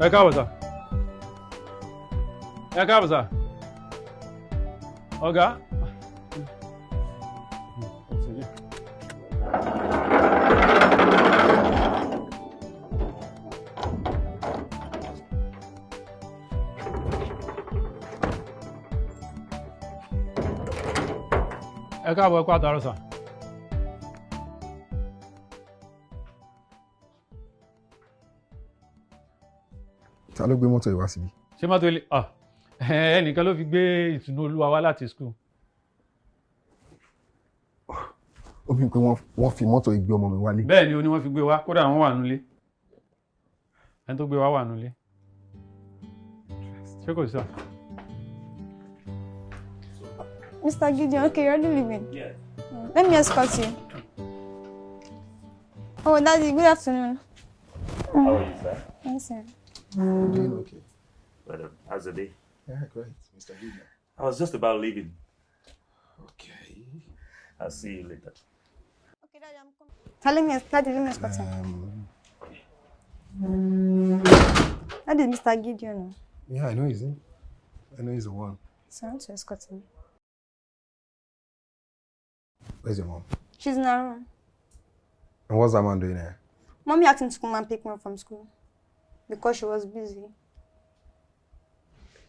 Ẹ káàbọ̀ sà. Ẹ káàbọ̀ sà. Ọ̀gá. Ẹ káàbọ̀, ẹ kú àtàárọ̀ sà. Ta ló gbé mọ́tò yìí wá síbí? Ṣé mọ́tò ilé? Ẹnìkan ló fi gbé Ìtùnú Olúwa wá láti school. Ó bí pé wọ́n fi mọ́tò yìí gbé ọmọ mi wálé. Bẹ́ẹ̀ ni, ó ní wọ́n fi gbé wá, kódà wọ́n wà nulẹ̀. Ẹni tó gbé wá wà nulẹ̀. Ṣé kò sí sà? Mr. Gideon, okay, you're already leaving. Yeah. Let me escort you. Oh, Daddy, good afternoon. How are you, sir? Yes, sir. Doing okay. Well, how's the day? Yeah, great, Mr. Gideon. I was just about leaving. Okay. I'll see you later. Okay, Daddy, I'm coming. Let me, Daddy, let me escort you. That is Mr. Gideon. Yeah, I know he's in. I know he's the one. So I want to escort him. Where's your mom? She's in her room. And what's that man doing here? Mommy asked him to come and pick me up from school because she was busy.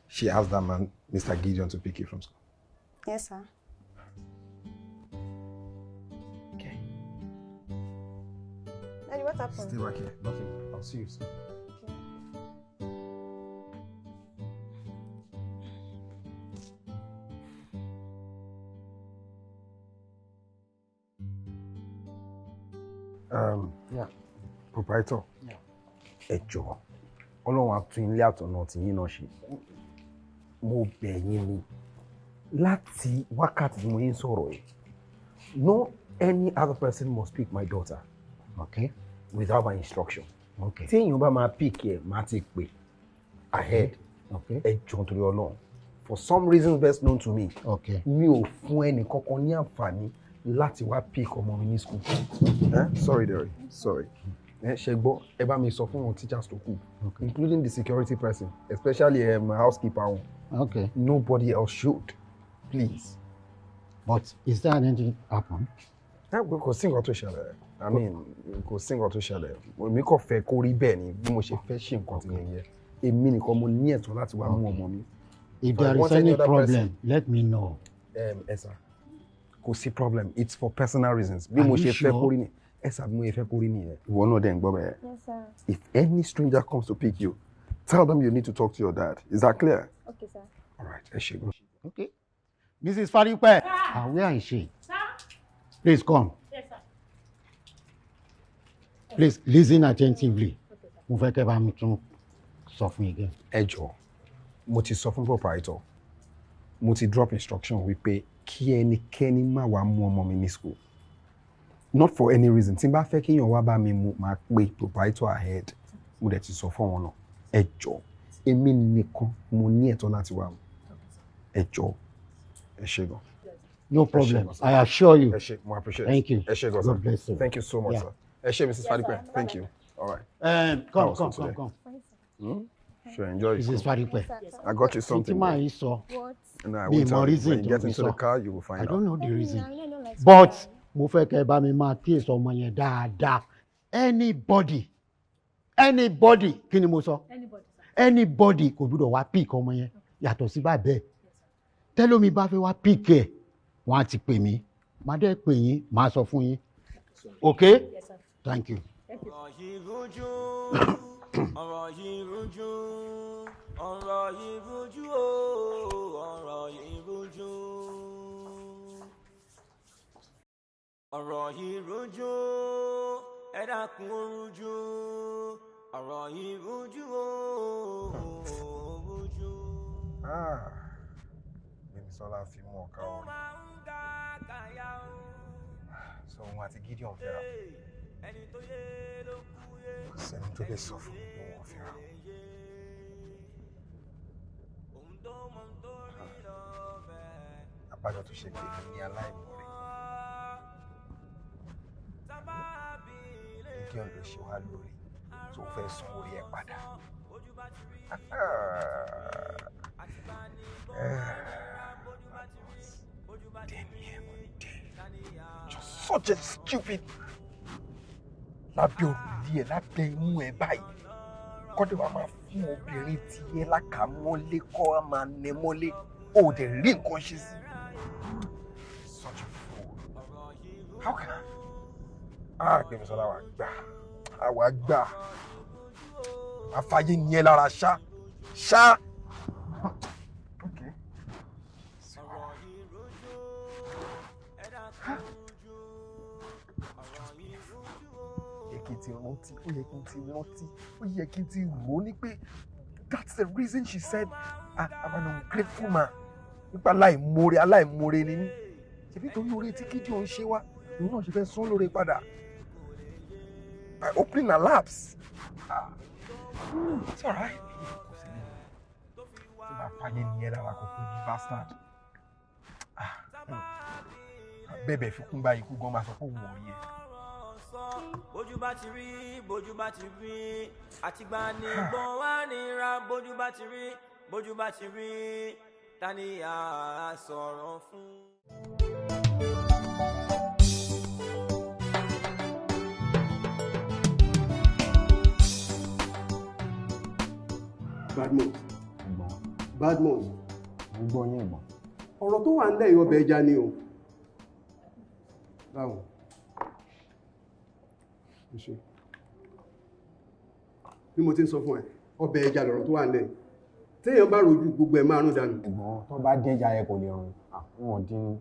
She asked that man, Mr. Gideon, to pick you from school? Yes, sir. Okay. Daddy, what happened? Stay back here. Nothing. I'll see you soon. Yeah. Proprietor. Yeah. Ẹ jọ̀ọ́, Ọlọ́run á tún ilé àtọ̀nà tìyín náà ṣe. Mo bẹ̀ yín ni láti wákàtí tí mo yín sọ̀rọ̀ yìí. No any other person must pick my daughter. Okay. Without my instruction. Okay. Tí èèyàn bá máa pick ẹ̀, máa ti pè ahead. Okay. Ẹ jọ̀ọ́ nítorí Ọlọ́run. For some reasons best known to me. Okay. Mi ò fún ẹnì kankan ní àǹfààní láti wá pick ọmọ mi ní school. Sorry, Derry. Sorry. Ṣe gbọ́, ẹ bá mi sọ fún àwọn teachers tó kù, including the security person, especially housekeeper wọn. Okay. Nobody else should, please. But is there anything happen? Kò sí nǹkan tó ṣẹlẹ̀. I mean, kò sí nǹkan tó ṣẹlẹ̀. Èmi kò fẹ́ kó rí bẹ́ẹ̀ ni bí mo ṣe fẹ́ ṣe nǹkan tí mo yẹ. Èmi nìkan mo ní ẹ̀tọ́ láti wá mú ọmọ mi. If there is any problem, let me know. Ẹ sà, kò sí problem. It's for personal reasons. Bí mo ṣe fẹ́ kó rí ni. Ẹ sàbí mo yẹ fẹ́ kó rí nìyẹn. Ìwọ náà dẹ̀ ń gbọ́ bẹ́ẹ̀. Yes, sir. If any stranger comes to pick you, tell them you need to talk to your dad. Is that clear? Okay, sir. All right, ẹ ṣé gan. Okay. Mrs. Faripe. Ah, where is she? Sir? Please come. Yes, sir. Please listen attentively. Mo fẹ́ kẹ́ bá mi tún sọ fún yín again. Ẹ jọ̀ọ́, mo ti sọ fún proprietor, mo ti drop instruction wípé kí ẹnikẹ́ni má wàá mú ọmọ mi ní school. Not for any reason. Tí n bá fẹ́ kéèyàn wá bá mi mú, máa pe proprietor ahead. Mo dẹ̀ ti sọ fún wọn náà. Ẹ jọ̀ọ́, èmi nìkan mo ní ẹ̀tọ́ láti wá mú. Ẹ jọ̀ọ́, ẹ ṣé gan. No problem. I assure you. Ẹ ṣé, mo appreciate. Thank you. Ẹ ṣé gan, sir. God bless you. Thank you so much, Yeah. sir. Ẹ ṣé, Mrs. Fadipe. Thank you. All right. Come, How was come, it today? come, come. Hmm? Sure, enjoy. Mrs. Fadipe. I got you something. Tí màá yìí sọ. No, I Mi won't mọ tell you. reason When you tó get fi into the sọ. car, you will find I out. don't know the reason. But mo fẹ́ kẹ́ ẹ bá mi máa kíyèsí ọmọ yẹn dáadáa. Anybody, anybody, kí ni mo sọ? Anybody kò gbúdọ̀ wá pick ọmọ yẹn yàtọ̀ sí bàbá ẹ̀. Tẹ́lómi bá fẹ́ wá pick ẹ̀, wọ́n á ti pè mí. Màá dẹ́ pè yín, màá sọ fún yín. Okay? Yes, sir. Thank you. Ọ̀rọ̀ yìí rújú, ọ̀rọ̀ yìí rújú, ọ̀rọ̀ yìí rújú o, ọ̀rọ̀ yìí rújú. Ọ̀rọ̀ yìí rújú, ẹ dákun ó rújú, ọ̀rọ̀ yìí rújú o, ó rújú. Ah, Gbémisọ́lá fi mú ọ̀ka orin. So òun àti Gideon fẹ́ra. Kò sẹ́ni tó lè sọ fún mi pé wọ́n fẹ́ra. Àbájọ tó ṣe pé mi ní aláìmoore. Gideon ló ṣe wá lóore tó fẹ́ san orí ẹ̀ padà. Just such a stupid. Lábẹ́ òrùlé ẹ̀, lábẹ́ imú ẹ̀ báyìí, kọ́dé wa máa fún obìnrin tiẹ̀ lákàmọ́lé kọ́ á máa nẹ mọ́lé, ó dẹ̀ rí nǹkan ṣe sí. Such a fool. How can I? Ah, Gbémisọ́lá wà gbà, àwa gbà, àfàyè ni ẹ lára ṣá, ṣá. Okay. Yẹ kí n ti rántí, ó yẹ kí n ti rántí, ó yẹ kí n ti rò ó ní pé that's the reason she said, ah, I'm an ungrateful man. Nípa aláìmoore, aláìmoore ni mí. Ṣebí torí oore tí Gideon ń ṣe wá, òun náà ṣe fẹ́ sán lóore padà. By opening her laps. Ah, it's alright. Kò sí lẹ́nu. Tí bá fàyè ní ẹ lára kò pé ní bastard. Ah, bẹ́ẹ̀ fi kún báyìí kú gan máa sọ pé òun ò rí ẹ. Bójú bá ti rí, bójú bá ti rí, àtìgbà ní gbọ́n wá nira. Bójú bá ti rí, bójú bá ti rí, ta ni a sọ̀rọ̀ fún. Badmus. Badmus. Mo gbọ́ yín, ẹ̀gbọ́n. Ọ̀rọ̀ tó wà nílẹ̀ yìí ọbẹ̀ ẹja ni o. Báwo? Ẹ ṣé. Bí mo ti ń sọ fún ẹ, ọbẹ̀ ẹja lọ̀rọ̀ tó wà nílẹ̀ yìí. Téèyàn bá rojú gbogbo ẹ̀ márùn dànù. Ẹ̀gbọ́n, tó bá dín ẹja yẹn kò lè run. Àwọn ò dín ní.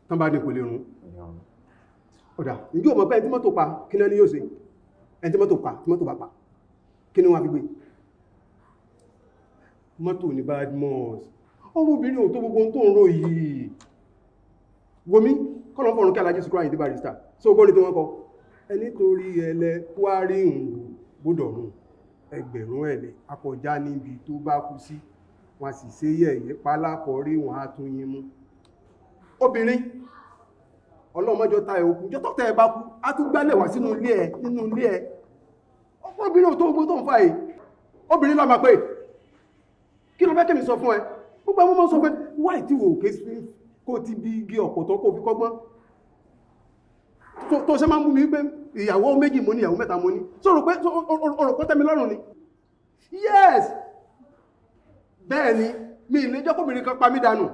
Tán bá dín kò lè run. Ọ̀dà, ǹjẹ́ o mọ̀ pé ẹni tí mọ́tò pa, kí náà ni yóò ṣe? Ẹni tí mọ́tò pa, tí mọ́tò bá pa, kí ni wọ́n á fi gbé? Mọ́tò ní Badmus. Ọ̀rọ̀ obìnrin ò tó gbogbo ohun tó ń rò yìí. Wòmí, kọ́lọ̀ fọ̀run kí Alhaji Sikiru Ayinde Barrister. So gbọ́ ni tí wọ́n kọ. Ẹni torí ẹlẹ́ kwárí ìhùn gbọ́dọ̀ rùn. Ẹgbẹ̀rún ẹ̀lẹ́ akọjá níbi tó bá kú sí. Wọ́n sì ṣe yẹ̀yẹ́ pálákọ̀ọ́rí wọn á tún yín mú. Obìnrin, ọlọ́mọjọ́ ta ẹ̀ òkú, jọ́tọ̀ tẹ́ ẹ bá kú, á tún gbálẹ̀ wá sínú ilé ẹ, nínú ilé ẹ. Obìnrin ò tó gbogbo tó ń fa yìí. Obìnrin ló máa pè. Kí ló fẹ́ kí mi sọ fún ẹ? Gbogbo àwọn ọmọ sọ pé wáì tí wò ó ké kó ti bí igi ọ̀pọ̀tọ́ kó fi kọ́gbọ́n. Tó ṣe máa ń mú mi wípé ìyàwó méjì mo ní, ìyàwó mẹ́ta mo ní. Sọ̀rọ̀ pé ọ̀rọ̀ pé tẹ́mi lọ́rùn ni. Yes! Bẹ́ẹ̀ ni, mi ì lè jẹ́ kóbìnrin kan pa mí dànù.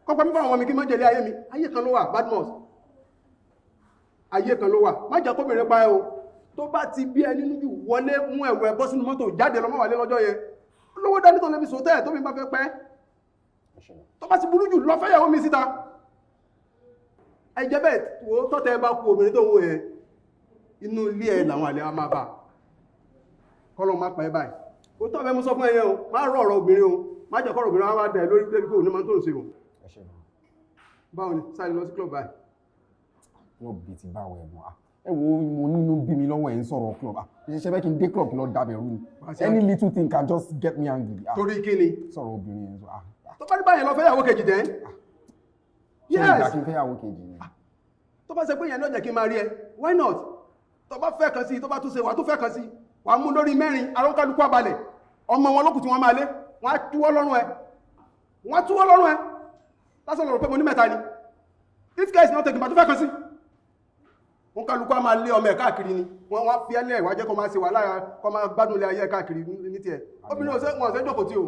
Kọ́ pa mí fún àwọn ọmọ mi kí n má jẹ̀lé ayé mi. Ayé kan ló wà, Badmus. Ayé kan ló wà, má jẹ́ kóbìnrin pa ẹ́ o. Tó bá ti bí ẹ nínú jù, wọlé mú ẹ̀wọ̀ ẹ bọ́ sínú mọ́tò jáde lọ, má wálé lọ́jọ́ yẹn. Lówó dání tó lè fi sòtẹ́ tó mi bá fẹ́ pẹ́. Tó bá ti burú jù lọ fẹ́yàwó mi síta. Ẹ jẹ́ bẹ́ẹ̀ wo tọ́tẹ́ bá kú obìnrin tó ń wò yẹn, inú ilé ẹ làwọn àlè wa máa bà. Kọ́lọ́ má pa ẹ báyìí. Ó tọ́ fẹ́ mú sọ fún ẹ yẹn o, má rọ ọ̀rọ̀ obìnrin o, má jẹ́ kọ́rọ̀ obìnrin wa wá dẹ̀ lórí débi pé òun ní máa ń tó ń ṣe o. Báwo ni sáré lọ sí club báyìí? Club bíi ti báwo ẹ̀gbọ́n? Ẹ wo, mo nínú bí mi lọ́wọ́ ẹ̀ ń sọ̀rọ̀ club. Ṣe fẹ́ kí n dé club lọ dàbẹ̀ rú ni? Any little thing can just get me angry. Torí kí ni? Sọ̀rọ̀ obìnrin yẹn sọ. Tó bá ní báyẹn lọ fẹ́yàwó kejì dẹ́. Yes. Ṣé ìgbà kí n fẹ́yàwó kejì ni? Tó bá ṣe pé ìyẹn náà jẹ́ kí n máa rí ẹ, why not? Tó bá fẹ́ kan sí, tó bá tún ṣe wà tó fẹ́ kan sí, wà á mú lórí mẹ́rin, arọ́kálukú abalẹ̀, ọmọ wọn lókùn tí wọ́n máa lé, wọ́n á túwọ́ lọ́rùn ẹ. Wọ́n á túwọ́ lọ́rùn ẹ. Lásán lọ́rọ̀ pé mo ní mẹ́ta ni. If guys not taking, bá tó fẹ́ kan sí. Wọ́n kálukú á máa lé ọmọ ẹ̀ káàkiri ni. Wọ́n wá fi ẹlẹ́ ìwájẹ́ kó máa ṣe wàhálà, kó máa gbádùn ilé ayé ẹ̀ káàkiri ní tiẹ̀. Obìnrin ọ̀sẹ̀ wọn ọ̀sẹ̀ jókòó tí o.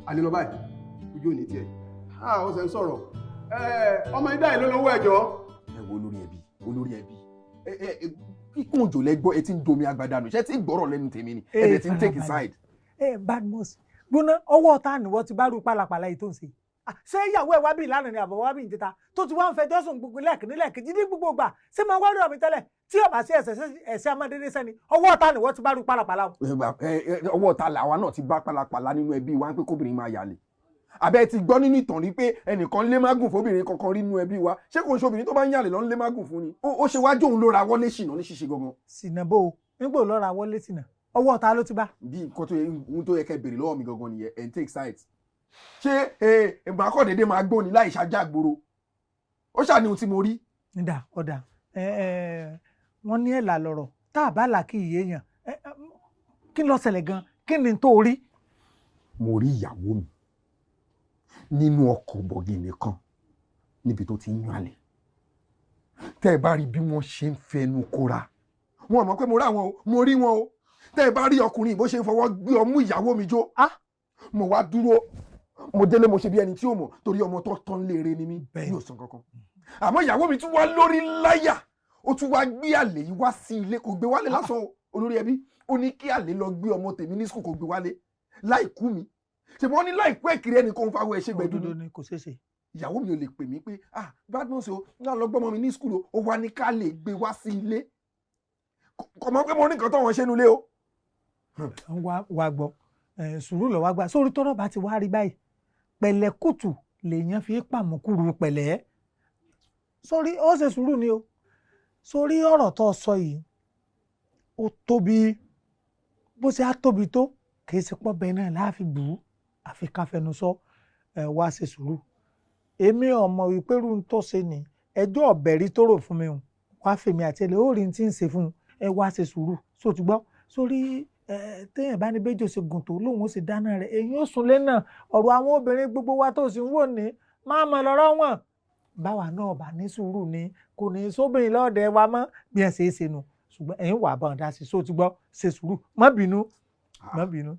Àlè lọ báyìí. Ojú ò ní tiẹ̀. Ah, ó ṣe ń sọ̀rọ̀. Ọmọ idá ìlú lówó ẹ̀jọ́. Ẹ wo olórí ẹbí, olórí ẹbí. Kíkún òjò lẹ́gbọ́ ẹ ti ń domi agbada nù. Ṣé ti gbọ́rọ̀ lẹ́nu tèmi ni? Ẹ ti ń take a side. Ẹ Badmus, gbóná ọwọ́ ta ni wọ́n ti bá rú pálapàla yìí tó ń ṣe. Ṣé ìyàwó ẹ wá bí ìlànà ni àbọ̀ wá bí ìjẹta tó ti wá ń fẹjọ́ sùn gbogbo lẹ́ẹ̀kínní lẹ́ẹ̀kejì ní gbogbo ìgbà? Ṣé máa wá rí ọ̀mí tẹ́lẹ̀ tí ọ̀bà sí ẹ̀sẹ̀ amádédé sẹ́ni? Ọwọ́ ta ni wọ́n ti bá rú pálapàla o. Ọwọ́ ta làwa náà ti bá pálapàla nínú ẹbí wa ń pé kóbìnrin máa yàlè. Àbẹ́ ti gbọ́ nínú ìtàn rí pé ẹnìkan lé mágùn fóbìnrin kankan rí nínú ẹbí wa? Ṣé kò ń ṣe obìnrin tó bá ń yàlè lọ ń lé mágùn fún ni? Ó ṣe wájú òun ló ra wọlé ṣìnà ní ṣíṣe gangan. Ṣìnà bó o nígbò ló ra wọlé ṣìnà, ọwọ́ ta ló ti bá. Bí nǹkan tó yẹ kẹ́ béèrè lọ́wọ́ mi gangan nìyẹn, ẹ̀ ń take side. Ṣé ìgbà kọ́ dédé máa gbóni láì ṣáájú àgbòrò? Ó ṣàní ohun tí mo rí. Nídà ọ̀dà wọ́n ní ẹ̀là lọ̀rọ̀ tá a bá là kí ìyé yàn. Kí ló ṣẹlẹ̀ gan? Kí ni tó rí? Mo rí ìyàwó mi nínú ọkọ̀ bọ̀gìnì kan níbi tó ti ń yàn àlè. Tẹ́ ẹ bá rí bí wọ́n ṣe ń fẹnu kóra, wọn mọ̀ pé mo rá wọn o, mo rí wọn o. Tẹ́ ẹ bá rí ọkùnrin bó ṣe ń fọwọ́ gbé ọmú ìyàwó mi jó, mo wá dúró, mo délé, mo ṣe bí ẹni tí ò mọ̀, torí ọmọ tó tán léere ni mí, mi ò sàn kankan. Àmọ́ ìyàwó mi tún wá lórí láyà, ó tún wá gbé àlè yìí wá sí ilé. Kò gbé wálé lásán o, olórí ẹbí, ó ní kí àlè lọ gbé ọmọ tèmi ní sùkúl, kò gbé wálé láìkú mi. Ṣe wọ́n ní láìpẹ́ ìkiri ẹnì kan fáwọn ẹ̀ṣẹ̀ gbẹ̀dú ni? Kò ṣeé ṣe. Ìyàwó mi ò lè pè mí pé ah Badmus o, náà lọ gbọ́mọ mi ní sùkúl o, ó wá ní ká lè gbé wá sí ilé. Kò mọ̀ pé mo ní nǹkan tó wọ́n ṣe nulẹ̀ o. Wá gbọ́, sùúrù lọ wá gbà. Sórí tọ́rọ̀ bá ti wá rí báyìí, pẹ̀lẹ́kùtù lèèyàn fi pàmùkúrú pẹ̀lẹ́. Sórí ó ṣe sùúrù ni o. Sórí ọ̀rọ̀ tó sọ yìí ó tóbi, bó ṣe á tóbi tó kì í ṣe pọ́ bẹ́ẹ̀ náà láàfin bù ú, àfi ká fẹnu sọ. Ẹ wá ṣe sùúrù. Èmi ọmọ wípé irú tó ṣe ni ẹjọ́ ọ̀bẹ̀rí tó rò fún mi o, wá fèmí àti ẹlẹ́ ó rí tí ń ṣe fún un. Ẹ wá ṣe sùúrù, só ti gbọ́? Sórí téèyàn bá ní béjò ṣe gùn tó lóun ó sì dáná rẹ̀, èyí ó sunlé náà. Ọ̀rọ̀ àwọn obìnrin gbogbo wa tó sì ń wò ní máa mọ̀ lọ́rọ̀ wọn. Báwa náà bá ní sùúrù ni kò ní sóbìnrin lọ́ọ̀dẹ̀ wa mọ́ bí ẹ ṣe é ṣe nù. Ṣùgbọ́n ẹ̀yin wà bá wọn dá sí, só ti gbọ́? Ṣe sùúrù, má bínú, má bínú.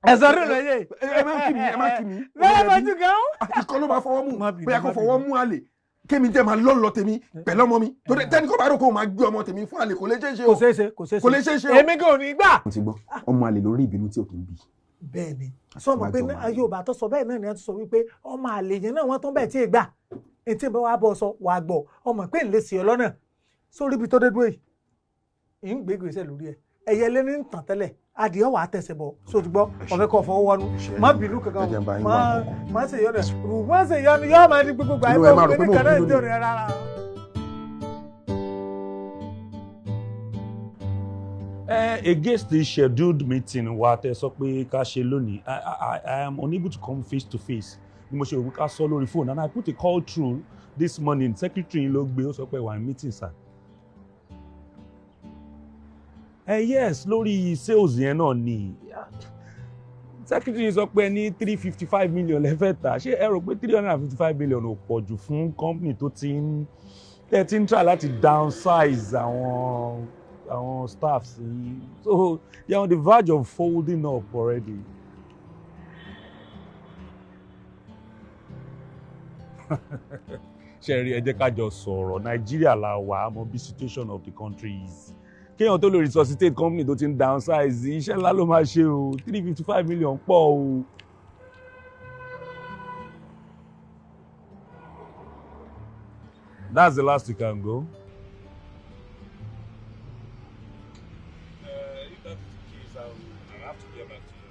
Ẹ sọ rí lóye. Ẹ má kí mi, ẹ má kí mi. Bẹ́ẹ̀ bójú gan. Ìkọ́ ló máa fọwọ́ mú, bóyá kó fọwọ́ mú àlè kémi tẹ́ máa lọ́lọ́ tèmi pẹ̀lú ọmọ mi. Torí tẹ́ni kó bá rò kó máa gbé ọmọ tèmi fún àlè, kò lè ṣeé ṣe o. Kò ṣeé ṣe, kò ṣeé ṣe. Kò lè ṣeé ṣe o. Èmi kò ní gbà. Mo ti gbọ́, ọmọ àlè lórí ìbínú tí ò kì í bí. Bẹ́ẹ̀ni, sọmọ pé Yorùbá tó sọ bẹ́ẹ̀ náà ni wọ́n ti sọ wípé ọmọ àlè yẹn náà wọ́n tún bẹ́ẹ̀ tí ì gbà. Etí ìbá wa bọ̀ sọ wàá gbọ́, ọmọ pé ń lè sí ọ lọ́nà. Sórí ibi tó dé dúró yìí, ń gbé ìgbésẹ̀ lórí ẹ̀. Ẹyẹ lé ní tàn tẹ́lẹ̀, adìẹ wà á tẹsẹ̀ bọ̀, so ti gbọ́? Ọ̀fẹ́ kọ́ fọwọ́ wọnú, má bínú kankan, má ṣe yọnu, má ṣe yọnu, yóò máa di gbogbo àyè bọ̀ pé ní kànáà ìdí òrìn rárá. Against the scheduled meeting wa tẹ́ sọ pé ká ṣe lónìí, I am unable to come face to face. Ni mo ṣe rò pé ká sọ lórí phone, and I put a call through this morning. Secretary ló gbé, ó sọ pé wà ní meeting, sir. Yes, lórí sales yẹn náà ni. Secretary sọ pé ní 355 million lẹ́fẹ̀ẹ́ tà. Ṣé ẹ rò pé 355 million ò pọ̀ jù fún company tó ti ń tẹ́ ti ń try láti downsize àwọn staffs yìí? So they are on the verge of folding up already. Ṣe rí, ẹ jẹ́ ká jọ sọ̀rọ̀. Nàìjíríà la wà á, mọ bí situation of the country is. Kéèyàn tó lè resuscitate company tó ti ń downsize, iṣẹ́ ńlá ló máa ṣe o. 355 million pọ̀ o. That's the last you can go. If that is the case, I'll have to get back to you.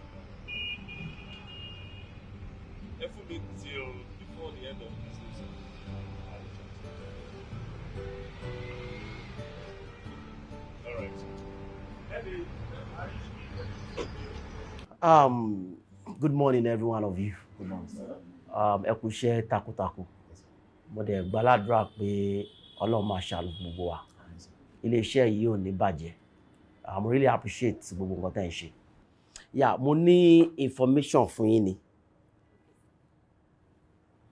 Ẹ fún mi till before the end of this week. I'll reach out to you. All right. Eddie. Good morning, every one of you. Good morning, sir. Ẹ kú iṣẹ́ takuntakun. Mo dẹ̀ gbàládùra pé Ọlọ́run máa ṣàánú fún gbogbo wa. Ilé-iṣẹ́ yìí ò ní bàjẹ́. I'm really appreciate gbogbo nǹkan tẹ́ ń ṣe. Yeah, mo ní information fún yín ni.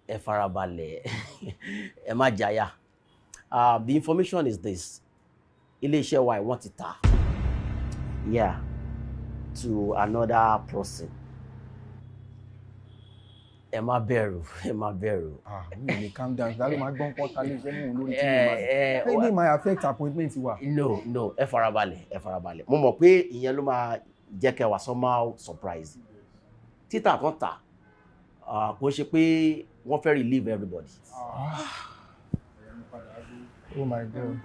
Ẹ farabalẹ̀, ẹ má jáyà. The information is this. Ilé-iṣẹ́ wa yìí, wọ́n ti tà. Yeah, to another person. Ẹ má bẹ̀rù, ẹ má bẹ̀rù. Ah, mi ò lè calm down. Ta ló máa gbọ́n pọ́n ta lè fẹ́ mú un lórí tí mo Eh, máa eh, ṣe ní máa affect appointment wa. No, no, ẹ farabalẹ̀, ẹ farabalẹ̀. Mo mọ̀ pé ìyẹn ló máa jẹ́ kẹ́ wà somehow surprise. Títà kan tà, ah, kò ń ṣe pé wọ́n fẹ́ relieve everybody. Oh my God.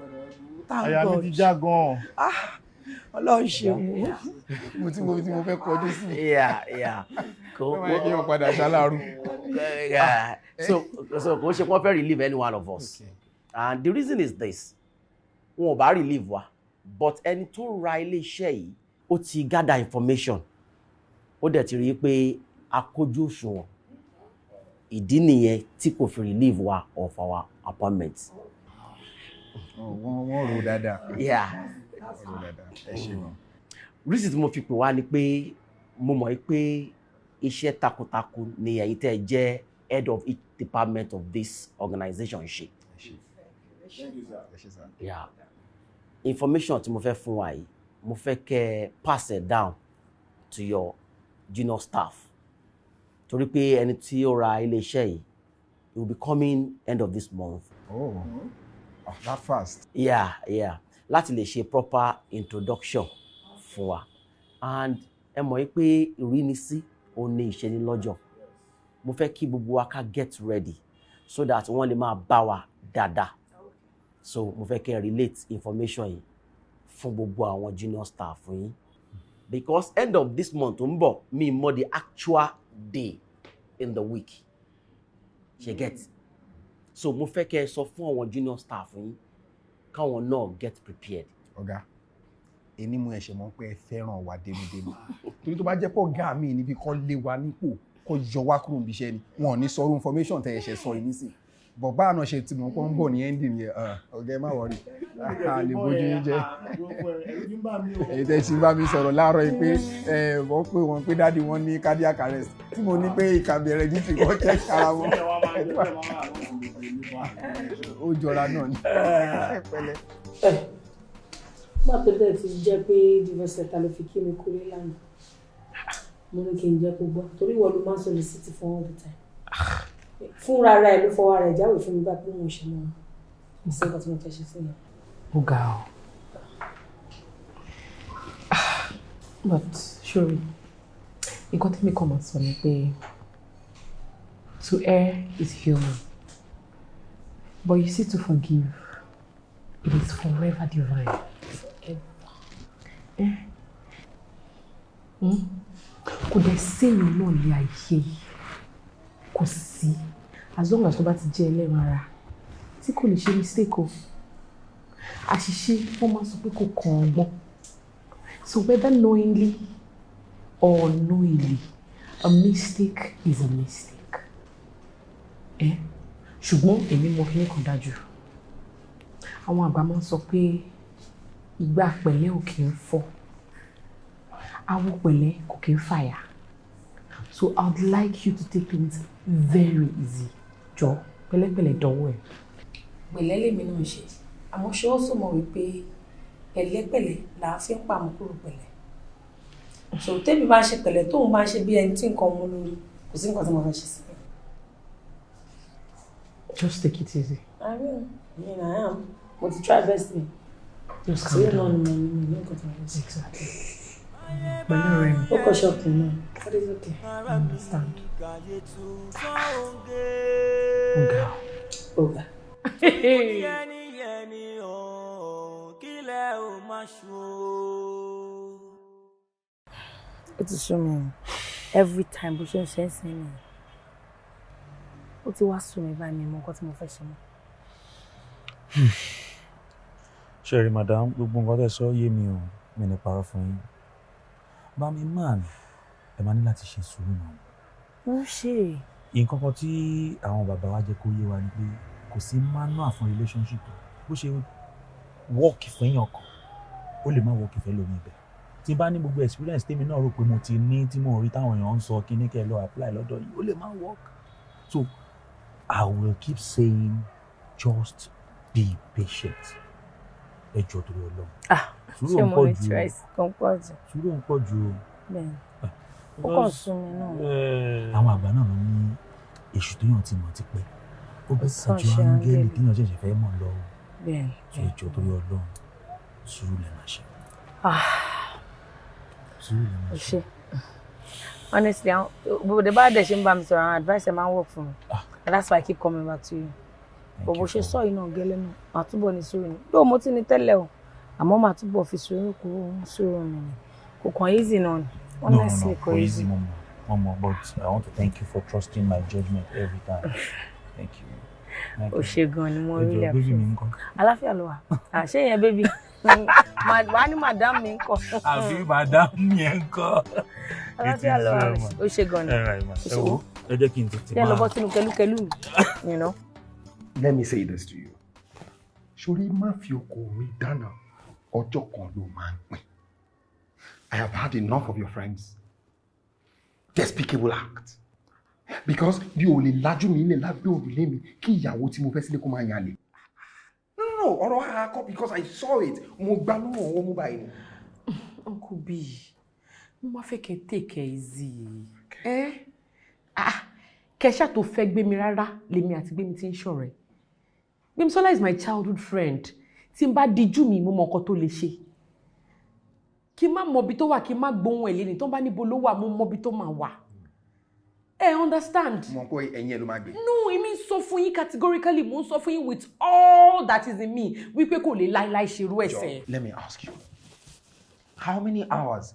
Thank Àyà mi God. ti já gan-an. Ọlọ́run ṣeun. Mo ti mo fẹ́ kọjú sí. Yeah. Kò Ó máa yẹ kí wọ́n padà ṣaláàrú. Yeah. So kò ń ṣe pé wọ́n fẹ́ relieve any one of us. And the reason is this. Wọn ò bá relieve wa, but ẹni tó ra ilé iṣẹ́ yìí, ó ti gather information. Ó dẹ̀ ti rí i pé a kójú òṣùwọ̀n. Ìdí nìyẹn tí kò fi relieve wa of our appointment. Wọ́n rò dáadáa. Yeah. Wọ́n rò dáadáa. Ẹ ṣe gan. Reason tí mo fi pè wá ni pé mo mọ̀ pé iṣẹ́ takuntakun ni ẹ̀yin tẹ́ ẹ jẹ́ head of each department of this organization ṣe. Ẹ ṣe sir. Yeah. Information tí mo fẹ́ fún wa yìí, mo fẹ́ kẹ́ ẹ pass it down to your junior staff. Torí pé ẹni tí ó ra ilé-iṣẹ́ yìí, it will be coming end of this month. Oh, ah, that fast. Yeah. Láti lè ṣe proper introduction fún wa. And ẹ mọ̀ yìí pé ìrínisí ó ní ìṣenilọ́jọ̀. Mo fẹ́ kí gbogbo wa ká get ready so that wọ́n lè máa bá wa dáadáa. So mo fẹ́ kẹ́ ẹ relate information yìí fún gbogbo àwọn junior staff yín. Because end of this month tó ń bọ̀, mi mọ̀ the actual day in the week. Ṣé get? So mo fẹ́ kẹ́ ẹ sọ fún àwọn junior staff yín káwọn náà get prepared. Ọ̀gá, ẹni mú ẹ̀ṣẹ̀ mọ́ pé ẹ fẹ́ràn wa dénúdénú. Torí tó bá jẹ́ pọ̀ ọ̀gá mi níbi kọ́ lé wa nípò, kọ́ yọ wá kúrò níbi iṣẹ́ ni, wọn ò ní sọ irú information tẹ̀ ẹ̀ṣẹ̀ sọ yìí nísìn. Bọ̀ bá àná ṣe tí mò ń pọ́n ń bọ̀ ní ending yẹn, ah, ọ̀gá, ẹ má worry, a lè bójú yín jẹ́. Èyí tẹ́ ṣe bá mi sọ̀rọ̀ láàárọ̀ yìí pé ẹ wọ́n pé wọ́n pé daddy wọn ní cardiac arrest, tí mo ní pé ìkàbí hereditary kọ́ check ara wọn. Ó jọra náà ni. Pẹ̀lẹ́. Nígbà tó dẹ̀ ti jẹ́ pé divorce letter ló fi kí mi kúrẹ́ lánàá, mo ní kí n jẹ́ kó gbọ́, torí ìwọ ló máa ń solicit fún all the time. Fúnra ara ẹ̀ ló fọwọ́ ara ẹ̀ jáwèé fún mi bá pé òun ò ṣe mọ́. Kò sí nǹkan tí mo fẹ́ ṣe sí yẹn. Ó ga ọ. But sorry, Nǹkan tí mi kàn máa sọ ni pé to err is human, but you see, to forgive, it is forever divine. Eh? Hmm? Kò dẹ̀ séèyàn náà lé ayé yìí, kò sí, as long as tó bá ti jẹ́ ẹlẹ́ran ara tí kò lè ṣe mistake o. Àṣìṣe, wọ́n máa sọ pé kò kàn ọgbọ́n. So whether knowingly or unknowingly, a mistake is a mistake. Eh? Ṣùgbọ́n èmi mọ kíní kan dájú. Àwọn àgbà máa ń sọ pé ìgbà pẹ̀lẹ́ ò kì í fọ́, awo pẹ̀lẹ́ kò kì í fàyà. So I would like you to take things very easy. Jọ, pẹ̀lẹ́pẹ̀lẹ́ dánwò ẹ̀. Pẹ̀lẹ́ lèmi náà ṣe, àmọ́ ṣé ó sọ mọ̀ wípé pẹ̀lẹ́pẹ̀lẹ́ là á fi ń pàmò kúrò pẹ̀lẹ́. So tẹ́mi bá ń ṣe pẹ̀lẹ́, tóun bá ń ṣe bí ẹni tí nǹkan mú lórí, kò sí nǹkan tí mo fẹ́ ṣe sí. Just take it easy. I will. I mean, I am. Mo ti try best me. Just calm down. Náà ni mo ní mi ní nǹkan tó ń ṣe. Exactly. Pẹ̀lú ọ̀rẹ́ mi. Ó kọ̀ ṣọ́ọ̀kì náà. But it's okay. I understand. Ọ̀gá. Ọ̀gá. Ó ti sú mi o. Every time bó ṣe ń ṣe ń sin mi. Ó ti wá sú mi báyìí, mi mọ nǹkan tí mo fẹ́ ṣe mọ́. Ṣé rí, madam, gbogbo nǹkan tẹ́ sọ yé mi o, mi ní parọ́ fún yín. Bá mi man, ẹ máa ní láti ṣe sùúrù náà. Mo ń ṣe é. Nǹkan kan tí àwọn bàbá wa jẹ́ kó yé wa ni pé kò sí manual fún relationship. Bó ṣe work fún èèyàn kan, ó lè má work fẹ́ lómi ibẹ̀. Tí n bá ní gbogbo experience tèmi náà rò pé mo ti ní tí mo rí táwọn èèyàn ń sọ kíní kẹ́ lọ apply lọ́dọ̀ yìí, ó lè má work. So I will keep saying, just be patient. Ẹ jọ̀ọ́ torí Ọlọ́run. Ah, ṣé mo lè try kò ń pọ̀ jù. Sùúrù ń pọ̀ jù o. Bẹ́ẹ̀ni. Ó kàn sún mi náà. Àwọn àgbà náà ló ní èṣù téèyàn ti mọ̀ tipẹ́. Ó bẹ́ sàn ju áńgẹ́lì téèyàn ṣẹ̀ṣẹ̀ fẹ́ mọ̀ lọ. Bẹ́ẹ̀ni. Ṣé ẹ jọ̀ọ́ torí Ọlọ́run, sùúrù lẹ máa ṣe. Sùúrù lẹ máa ṣe. Honestly, bó bá dẹ̀ ṣe ń bá mi sọ̀rọ̀, àwọn advice ẹ̀ máa ń work for me. And that's why I keep coming back to you. Bó ṣe sọ yìí náà gẹ́lẹ́ náà, màá túbọ̀ ní sùúrù ni. Lóò mo ti ní tẹ́lẹ̀ o, àmọ́ màá túbọ̀ fi sùúrù kúrò sùúrù mi ni. Kò kàn easy náà ni. Honestly, no, no, easy, Momo, but I want to thank you for trusting my judgment every time. Thank you. O ṣe gan ni, mo really appreciate. Àlàáfíà ló wà. Àṣé yẹn baby. Wà á ní madam mi ńkọ́. Àbí madam yẹn ńkọ́. Àlàáfíà ló wà. O ṣe gan ni. Ẹ wo, ẹ jẹ́ kí n tètè máa. Yẹn lọ bọ́ sínú kẹlúkẹlú mi, you know. Let me say this to you. Ṣorí má fi oko mi dáná, ọjọ́ kan ló máa ń pín. I have had enough of your friends' despicable act. Because mi ò lè lajú mi lè lábẹ́ òrùlé mi kí ìyàwó tí mo fẹ́ sílé kó máa yan àlè. No, no, no, ọ̀rọ̀ akọ because I saw it. Mo gbá lọ́wọ́ ọwọ́ mú báyìí ni. Uncle B, mo máa fẹ́ kẹ́ take it easy. Kẹ́ṣà tó fẹ́ gbé mi rárá lèmi àti gbé mi ti ń ṣọ̀rẹ́. Gbémisọ́lá is my childhood friend. Tí n bá dijú mi, mo mọ nǹkan tó lè ṣe. Kí n má mọ ibi tó wà, kí n má gbóhùn ẹ̀ lẹ́ni tó bá níbo ló wà, mo mọ ibi tó máa wà. Ẹ understand? Mo kó ẹ̀yin ẹ̀ ló máa gbé. No, èmi ń sọ fún yín categorically, mo ń sọ fún yín with all that is in me wípé kò lè láíláí ṣerú ẹ̀ṣẹ̀. Let me ask you, how many hours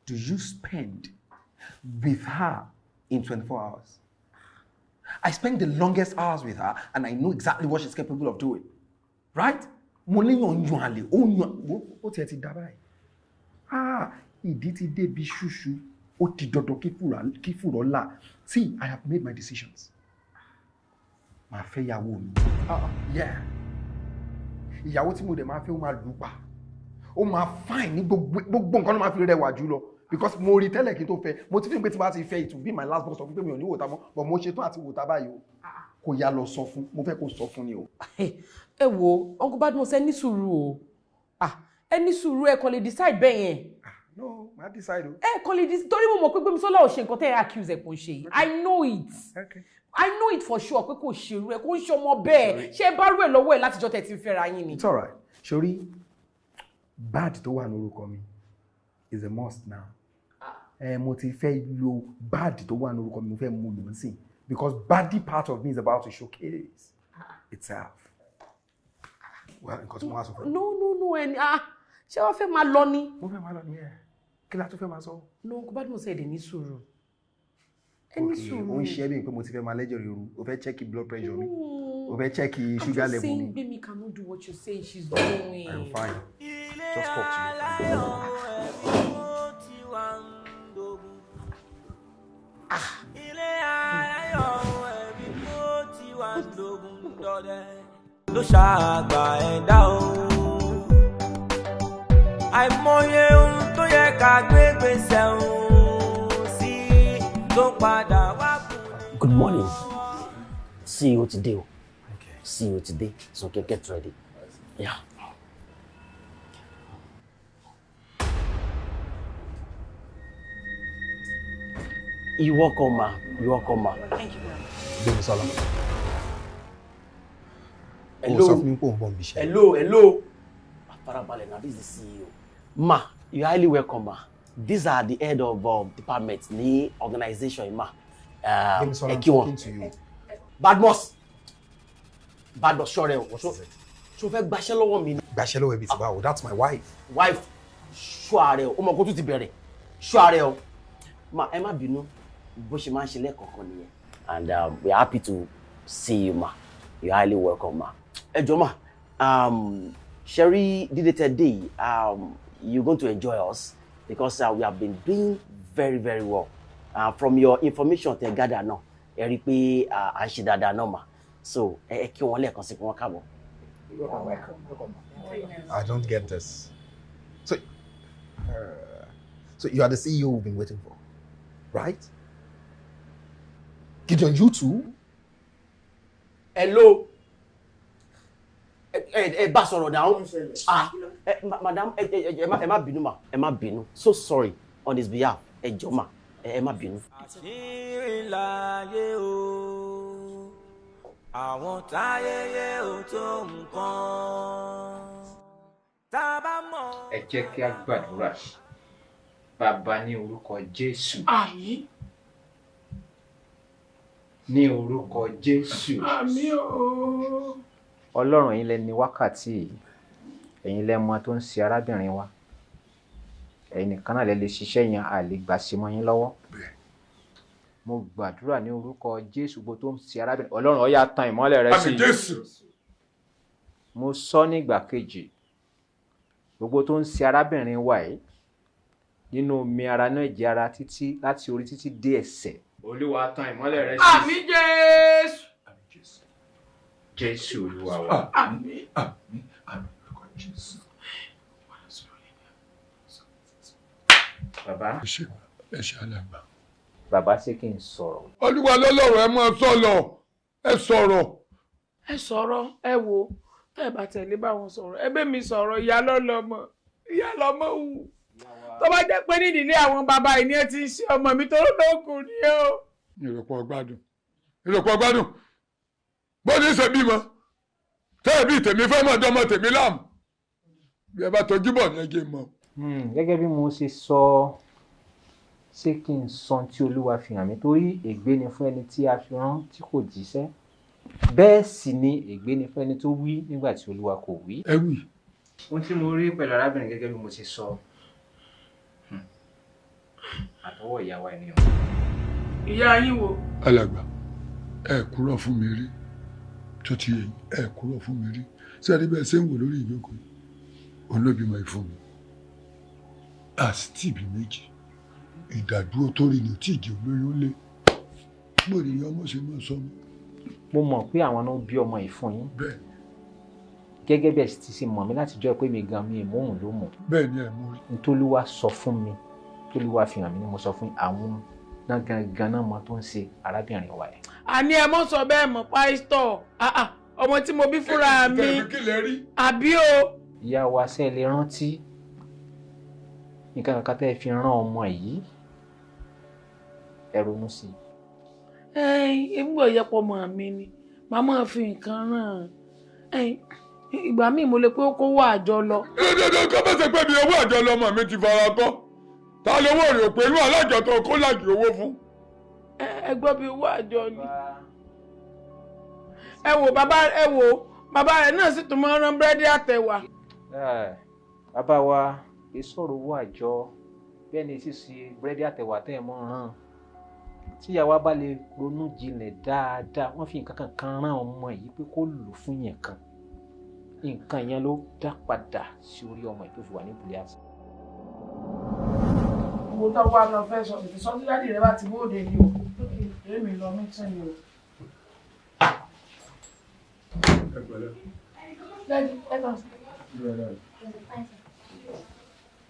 do you spend with her in 24 hours? I spend the longest hours with her and I know exactly what she's capable of doing. Right? Mo léyàn yan àlè, ó yan, ó tiẹ̀ ti dá báyìí. Ah, ìdí ti débi ṣúṣu, ó ti dandan kí fùrọ̀ là. See, I have made my decisions. Màá fẹ́ ìyàwó mi. Yeah. Ìyàwó tí mo dẹ̀ máa fẹ́, ó máa lù pa. Ó máa fine ní gbogbo nǹkan ló máa fi rẹwà jù lọ. Because mo rí tẹ́lẹ̀ kí n tó fẹ́, mo ti fi pé tí bá ti fẹ́, it will be my last boss of pé mi ò ní wòta mọ́, but mo ṣetán àti wòta báyìí o. Kò yá lọ sọ fún, mo fẹ́ kó sọ fún ni o. Ẹ wo, Uncle Badmus, ẹ ní sùúrù o. Ẹ ní sùúrù, ẹ kàn lè decide bẹ́ẹ̀ yẹn. No, má decide o. Ẹ kàn lè decide torí mo mọ̀ pé Gbémisọ́lá ò ṣe nǹkan tẹ́ ẹ accuse ẹ̀ kò ń ṣe yìí. I know it. Okay. I know it for sure pé kò ṣerú ẹ, kò ń ṣọmọ bẹ́ẹ̀. Ṣé ẹ bá rú ẹ lọ́wọ́ ẹ látijọ́ tẹ́ ti ń fẹ́ra yín ni? It's alright. Ṣorí, bad tó wà lórúkọ mi is a must now. Mo ti fẹ́ lo bad tó wà lórúkọ mi, mo fẹ́ mú lò ń sìn because body part of me is about to showcase itself. Well, nǹkan tí mo wá sọ fún. No, no, no, ẹni ṣé wọ́n fẹ́ máa lọ ni? Mo fẹ́ máa lọ nìyẹn. Kí la tún fẹ́ máa sọ? No, Uncle Badmus, ẹ dẹ̀ ní sùúrù. Ẹ ní sùúrù. Ó ń ṣe é bí pé mo ti fẹ́ máa lẹ́jọ̀ ríru. O fẹ́ check blood pressure mi. O fẹ́ check sugar level mi. I'm just saying, Gbemi cannot do what you say she's doing. I'm fine. Just talk to you. Ló ṣàgbà ẹ̀dá o. Àìmọye ohun tó yẹ ká gbé gbèsè òun sí tó padà wá kù. Good morning. See you today. Okay. See you today. So get ready. Yeah. You welcome, ma. You welcome, ma. Thank you, ma'am. Gbémisọ́lá. Hello. O sọ fún mi pé òun bọ̀ níbi iṣẹ́. Hello, hello. Farabalẹ̀ na, this is the CEO. Ma, you are highly welcome, ma. These are the head of department ní organization, ma. Gbémisọ́lá, Ẹ I'm kí wọn. talking to you. Badmus. Badmus, ṣọ́rẹ́ o. Ṣo fẹ́ gbaṣẹ́ lọ́wọ́ mi ni? Gbaṣẹ́ lọ́wọ́ ibi tí báwo? That's my wife. Wife, ṣọ́ ara ẹ o. Ó mọ̀ kó tún ti bẹ̀rẹ̀. Ṣọ́ ara ẹ o. Ma, ẹ má bínú. Bó ṣe máa ń ṣe lẹ́ẹ̀kọ̀ọ̀kan nìyẹn. And we are happy to see you, ma. You are highly welcome, ma. Ẹ jọ̀ọ́ ma, Sherry dídé tẹ dé yìí, you're going to enjoy us because we have been doing very very well. From your information tẹ gather náà, ẹ rí i pé à ń ṣe dáadáa náà, ma. So ẹ kí wọn lẹ́ẹ̀kan sí kí wọ́n káàbọ̀. I don't get this. So you are the CEO we've been waiting for, right? Gideon, you too? Hello. Ẹ bá sọ̀rọ̀ náà. Ah, ẹ madam, ẹ má bínú ma, ẹ má bínú. So sorry on his behalf. Ẹ jọ̀ọ́ ma, ẹ má bínú. Àṣírí láyé o, àwọn táyẹyẹ ò tó nǹkan tá a bá mọ̀. Ẹ jẹ́ kí a gbàdúrà. Bàbá, ní orúkọ Jésù. Àmín. Ní orúkọ Jésù. Àmín o. Ọlọ́run, ẹ̀yin lẹ ní wákàtí yìí, ẹ̀yin lẹ mọ̀ tó ń ṣe arábìnrin wa, ẹ̀yin nìkan náà lẹ lè ṣiṣẹ́ yẹn, àlè gbà sí mọ́ yín lọ́wọ́. Mo gbàdúrà ní orúkọ Jésù, gbogbo tó ń ṣe arábìnrin, Ọlọ́run, ó yá, tan ìmọ́lẹ̀ rẹ sí i. Àmín Jésù. Mo sọ nígbà kejì, gbogbo tó ń ṣe arábìnrin wa yìí nínú omi ara náà, ẹ̀jẹ̀ ara, títí láti orí títí dé ẹsẹ̀, Olúwa, tan ìmọ́lẹ̀ rẹ sí i. Àmín Jésù. Jésù Olúwa wa. Àmín. Àmín, àmín, orúkọ Jésù. Bàbá. Ẹ ṣé, ẹ ṣé, alàgbà. Bàbá, ṣé kí n sọ̀rọ̀? Olúwa lọ́lọ́rọ̀, ẹ máa sọ lọ, ẹ sọ̀rọ̀. Ẹ sọ̀rọ̀, ẹ wo, tẹ́ ẹ bá tẹ̀lé bá wọn sọ̀rọ̀, ẹ bẹ́ mi sọ̀rọ̀. Ìyá lọ́lọ́mọ, ìyá lọ́mọ wù. Tó bá jẹ́ pé nídìílé àwọn bàbá yìí ni ẹ ti ń ṣe ọmọ mi tó lóògùn ni o. Ìrọ̀pọ̀ gbádùn, ìrọ̀pọ̀ gbádùn, bó ní ṣe bímọ tẹ́ ẹ bí tèmi fẹ́ mọ̀ dọ́mọ tèmi láàmú, bí ẹ bá tọ́jú bọ̀ ní ẹjẹ́ mọ́. Gẹ́gẹ́ bí mo ṣe sọ, ṣé kí n sọ ohun tí Olúwa fi hàn mí? Torí ègbé ni fún ẹni tí a fi rán tí kò jíṣẹ́, bẹ́ẹ̀ sì ni ègbé ni fún ẹni tó wí nígbà tí Olúwa kò wí. Ẹ wí. Ohun tí mo rí pẹ̀lú arábìnrin, gẹ́gẹ́ bí mo ṣe sọ, àtọwọ́ ìyá wa ènìyàn. Ìyá yín wo? Alàgbà, ẹ kúrò fún mi rí tó ti yẹ yín, ẹ kúrò fún mi rí. Sẹ́ẹ̀rí bẹ́ẹ̀ ṣe ń wò lórí ìjókòó yìí, òun ló bímọ ìfún mi, àti ìbí méjì ìdádúró tó rí ni ò tí ì jẹ́ olóyún lé bóde ni ọmọ ṣe máa sọ mọ́. Mo mọ̀ pé àwọn náà bí ọmọ yìí fún yín. Bẹ́ẹ̀. Gẹ́gẹ́ bí ẹ sì ti ṣe mọ̀ mí láti jọ́ pé mi gan mi ìmọ̀hún ló mọ̀. Bẹ́ẹ̀ ni ẹ mú rí. Ntòlúwa sọ fún mi, tólúwa fi hàn mí ni mo sọ fún yín, àwọn náà gangan náà mọ tó ń ṣe arábìnrin wa yẹn. Àní ẹ mọ̀ sọ bẹ́ẹ̀ mọ̀, pásítọ̀. Ah, ah, ọmọ tí mo bí fúnra mi. Kí lẹ rí? Àbí o. Ìyá wa, ṣe lè rántí nǹkan kankan tẹ́ ẹ fi rán ọmọ yìí? Ẹ ronú sí i. Ẹ̀yin gbọ́ yẹpọ̀ mọ́ mi ni màá máa fi nǹkan ràn án. Ìgbà míì mo lè pé ó kówó àjọ lọ. Dandan kọ́ bá ṣe pé mi owó àjọ lọmọ mi ti fara kọ́, ta lówó rè pé inú alájọ tó kó lájì owó fún. Ẹ gbọ́ bí owó àjọ ni. Ẹ wò bàbá, ẹ wò bàbá rẹ̀ náà sì tún máa ń rán búrẹ́dì àtẹ̀wà. Bàbá wa, kì í sọ̀rọ̀ owó àjọ, bẹ́ẹ̀ ni sísè búrẹ́dì àtẹ̀wà tẹ́ ẹ̀ mọ́ ràn. Tíyàwó bá lè ronú jinlẹ̀ dáadáa, wọ́n fi nǹkan kan rán ọmọ yìí pé kó lò fún yẹn kan, nǹkan yẹn ló dá padà sí orí ọmọ yìí tó fi wà ní ìbúlẹ̀ àti. Owó tó wá lọ fẹ́ sọ, tètè sọ tí dáàdì rẹ bá ti bóde ni o. Èmi lọ mítìn ni o. Ẹ pẹ̀lẹ́. Dáàdì, ẹ kàn sí.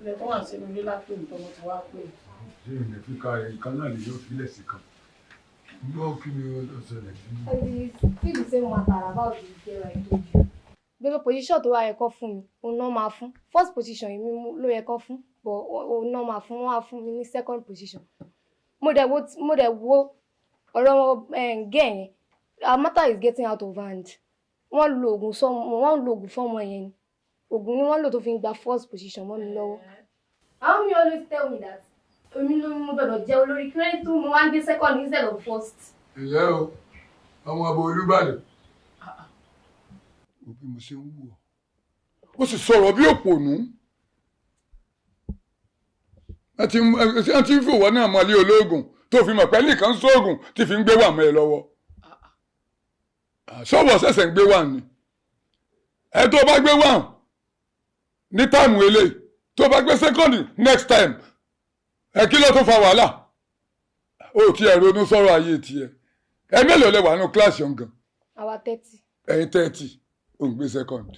Ilẹ̀ tó wà sínú ilé látò ìtọ́mọ ti wá pé. Ṣé ilẹ̀ fi ka ìkan náà lè yóò filẹ̀ sí kan? Gbọ́, kí ni ó ṣẹlẹ̀ sí? It's still the same matter about the girl I told you. Gbogbo position tó wá yẹ kó fún mi, òun náà máa fún. First position yìí mi ló yẹ kó fún, but òun náà máa fún, wọ́n á fún mi ní second position. Mo dẹ̀ wo ọ̀rọ̀ girl yẹn. Our matter is getting out of hand. Wọ́n lo oògùn sọ́mọ, wọ́n lo oògùn fọ́mọ yẹn ni. Oògùn ni wọ́n lò tó fi ń gba first position mọ́ mi lọ́wọ́. Àwọn mi always tell me that èmi ló mo gbọ́dọ̀ jẹ́ olórí, kí ló tó mo wá ń gbé second instead of first. Ìyá o, ọmọ ọba Olúbàdàn. Òbí mo ṣe ń wù ọ́. Ó sì sọ̀rọ̀ bí òpònú. Wọ́n ti ń fòwọ́ náà mọ́lé ológun tó fi mọ̀ pé nìkan sóògùn tí fi ń gbé wà mọ́ ẹ lọ́wọ́. Sọ́wọ́ ṣẹ̀ṣẹ̀ ń gbé wà ní. Ẹ tó bá gbé wà ní táìmù eléyìí, tó bá gbé second next time, ẹ kí ló tún fa wàhálà? Ó ti ẹ̀ ronú sọ̀rọ̀ ayé tiẹ̀. Ẹ mélòó lẹ wà nínú kíláàsì ọ̀gàn? Àwa 30. Ẹ̀yin 30, ò ń gbé second.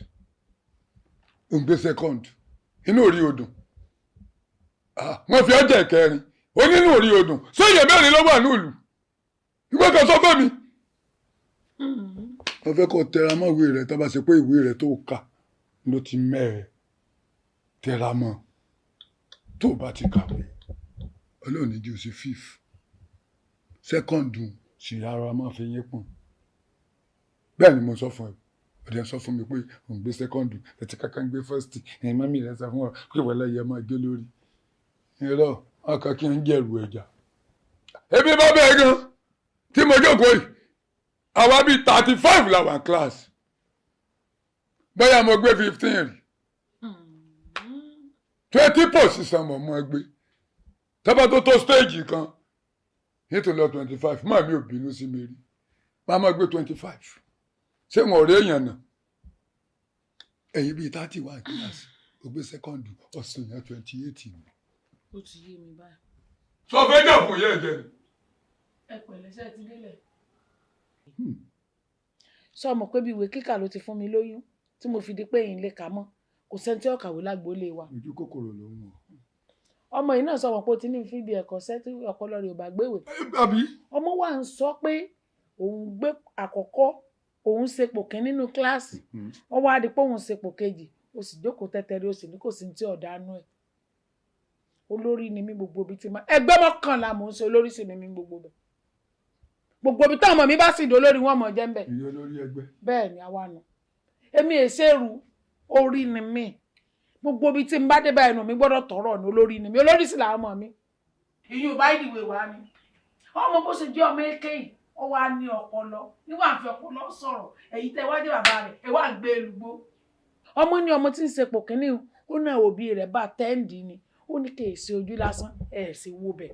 Ò ń gbé second. Inú orí odùn. Wọ́n fi ọjà ìkẹrin. Ó nínú orí odùn. Sẹ́yìn mẹ́rin ló wà ní ìlú. Ìwé kan sọ fún mi. Wọ́n fẹ́ kó tẹra mọ́ ìwé rẹ̀ tó bá ṣe pé ìwé rẹ̀ tó kà ló ti mẹ́ẹ̀. Tẹra mọ́. Tó bá ti kàwé, Ọlọ́run ní jẹ́ o sí fifth. Second sì rárá máa fi yín pọ̀n. Bẹ́ẹ̀ ni mo sọ fún ẹ. Ọ̀dẹ̀ sọ fún mi pé òun gbé second, ẹ̀tí kankan gbé first. Ẹ̀yin mọ́mí rẹ̀ sọ fún ọ pé ìwọ lẹ́yẹ máa gbé lórí. Irọ́, ọkàn kí n jẹ̀rù ẹja. Ebi bá bẹ́ẹ̀ gan tí mo jókòó yìí, àwa bíi 35 la wà class. Bóyá mo gbé 15 rí. 20 position mo mọ́ gbé. Tọ́ba tó tó stage kan, nítorí lọ 25, máa mi ò bínú sí mi rí. Máa máa gbé 25. Ṣé wọn ò rí èèyàn náà? Ẹ̀yin bíi 31 class, o gbé second, ọ̀sán yẹn 28 ni. Ó ti yé mi báyìí. Sọ fẹ́ jà fún yẹ́ ẹ̀jẹ̀ ni. Ẹ pẹ̀lẹ́, ṣé ẹ ti délẹ̀? Sọ mọ̀ pé bí ìwé kíkà ló ti fún mi lóyún tí mo fi di pé èyí lè kà mọ́, kò sẹ́ni tí ó kàwé lágboolé wa. Ojú kòkòrò ló ń wọ̀. Ọmọ yìí náà sọ wọn pé ó ti ní fi bí ẹ̀kọ́ sẹ́ tí ọpọlọ rẹ̀ ò bá gbéwèé. Àbí? Ọmọ wa ń sọ pé òun gbé àkọ́kọ́, òun ṣepò kínní nínú kíláàsì, wọ́n wá di pé òun ṣepò kejì, ó sì jókòó tẹ́tẹ́rẹ́, ó sì ní kò sí ní tí ọ̀dà nú ẹ̀. Olórí ni mí gbogbo ibi tí ma ẹgbẹ́ mọ́kànlá mò ń ṣe olórí sí mi ní gbogbo bẹ̀. Gbogbo ibi táwọn ọmọ mi bá sì dé olórí wọn mọ̀ jẹ́ ń bẹ̀. Ìyá olórí ẹgbẹ́. Bẹ́ẹ̀ ni àwa nù. Èmi èsèrú orí ni mí. Gbogbo ibi tí n bá dé bá ẹnu mi gbọ́dọ̀ tọ̀rọ̀ ní olórí ni mí. Olórí sì làwọn ọmọ mi. Ìyún bá ìdìwé wá ni. Ọmọ bó ṣe jẹ́ ọmọ èké yìí, ó wá ní ọpọlọ. Níwọ̀n àfi ọpọlọ sọ̀rọ̀. Èyí tẹ́ wá dé bàbá rẹ̀, ẹ wá gbé elùgbó. Ọmọ ní ọmọ tí ń sepò kínní, ó náà òbí rẹ̀ bá tẹ́ǹdì ni. Ó ní kì í ṣe ojú lásán, ẹ̀ sì wo bẹ̀.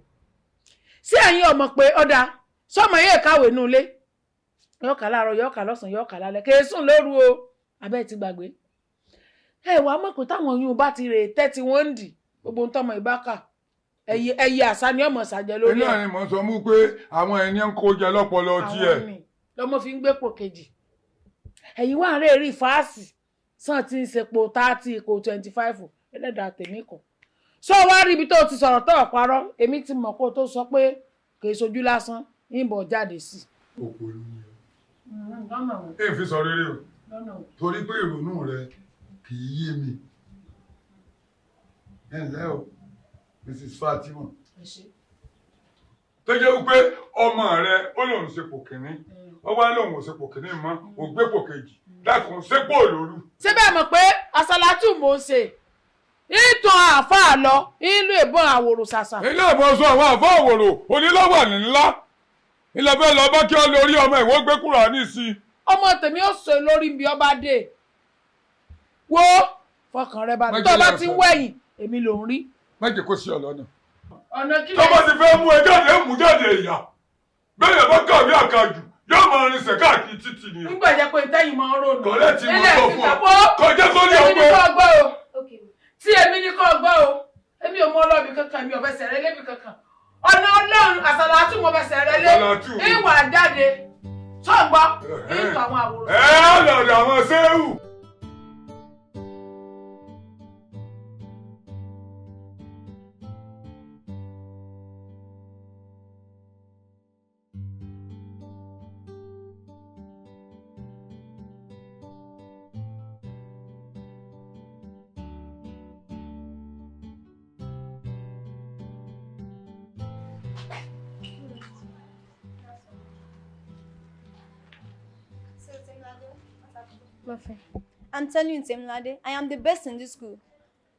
Sí ẹ̀yin ọmọ pé ọ̀dà sọmọ yóò kàwé nù ilé. Yóò kà láàárọ̀, yóò kà lọ́sàn-án, yóò kà lálẹ́. Kì í sùn lóru o. Abẹ́ ti gbàgbé. Ẹ wàá mọ̀ pé táwọn oyún bá ti rè tẹ́ tí wọ́n ń dì gbogbo ń tọmọ ìbáka. Ẹyẹ àṣà ni ọmọ ṣàjẹ lórí ẹ̀. Iná ni mò ń sọ mú pé àwọn ẹni ń kó jẹ lọ́pọlọ tiẹ̀. Àwọn ni lọ́mọ fi ń gbépò kejì. Ẹ̀yin wà ń rè rí fáàsì sàn tí ń sepò 30 kò 25 ẹlẹ́dàá tèmi kọ̀. Sọ wá rí ibi tó ti sọ̀rọ̀ tó ọ̀parọ́, èmi ti mọ̀ kó tó sọ pé kì í sojú lásán, ìbọn jáde sí. Òpònú ni ẹ. Èyí fi sọ rere o, torí pé ìrònú rẹ kì í yé mi. Ẹ ǹlẹ́ o, Mrs. Fatima. Tó jẹ́ wípé ọmọ rẹ ó lòun sepò kìíní, ó wá lòun ò sepò kìíní mọ́, ò gbépò kejì, dákun sépò lóru. Ṣé bẹ́ẹ̀ mọ̀ pé àsàlátù mò ń ṣe? Ìtàn àáfàá lọ, ìlú ìbọn àwòrò ṣàṣà. Ilé ìbọn sọ àwọn àfáà àwòrò onílọ́wà ní ńlá. Ilẹ̀ bẹ́ẹ̀ lọ bá kí ọ lórí ọmọ ìwọ gbé Kùránì sí. Ọmọ tèmi ó sọ lórí bí ọba dé. Wo fọkàn rẹ balẹ̀. Tó bá ti ń wẹ̀yìn, èmi ló ń rí. Má jẹ́ kó sí ọ lọ́nà. Ọ̀nà kí Tó bá ti fẹ́ mú ẹ jáde, mú jáde ìyá. Bẹ́ẹ̀ yẹn bá kàwé àkàjù, yóò máa rinṣẹ̀ káàkiri títì ni. Nígbà jẹ́ pé tẹ́yìn máa ń rònú. Kọ̀lẹ́ ti mú ọ fún ọ. Kọjá sórí Èmi ní ọgbẹ́. kò gbọ́ o. Tí èmi ní kò gbọ́ o. Èmi ò mọ ọlọ́ọ̀bì kankan, èmi ò fẹsẹ̀ rẹ lébi kankan. Ọ̀nà Ọlọ́run àsàlátù mo fẹsẹ̀ rẹ lé. Àsàlátù. Ìwà jáde. Sọ̀gbọ́, ìtọ̀ àwọn àwòrán. Ẹ á lọ̀dọ̀ àwọn séwù. So, Temilade, what's happening? Nothing. I'm telling you, Temilade, I am the best in this school,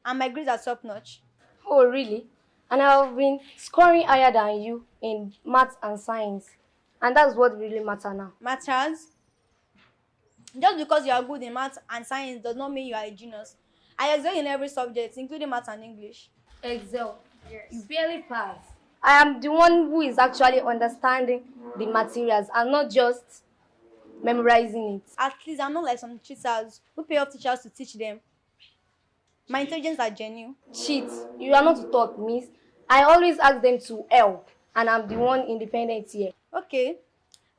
and my grades are top notch. Oh, really? And I've been scoring higher than you in maths and science, and that's what really matters now. Matters? Just because you are good in maths and science does not mean you are a genius. I excel in every subject, including maths and English. Excel? Yes. You barely pass. I am the one who is actually understanding the materials and not just memorizing it. At least I'm not like some cheaters who pay off teachers to teach them. My intelligence are genuine. Cheat. You are not to talk, miss. I always ask them to help, and I'm the one independent here. Okay,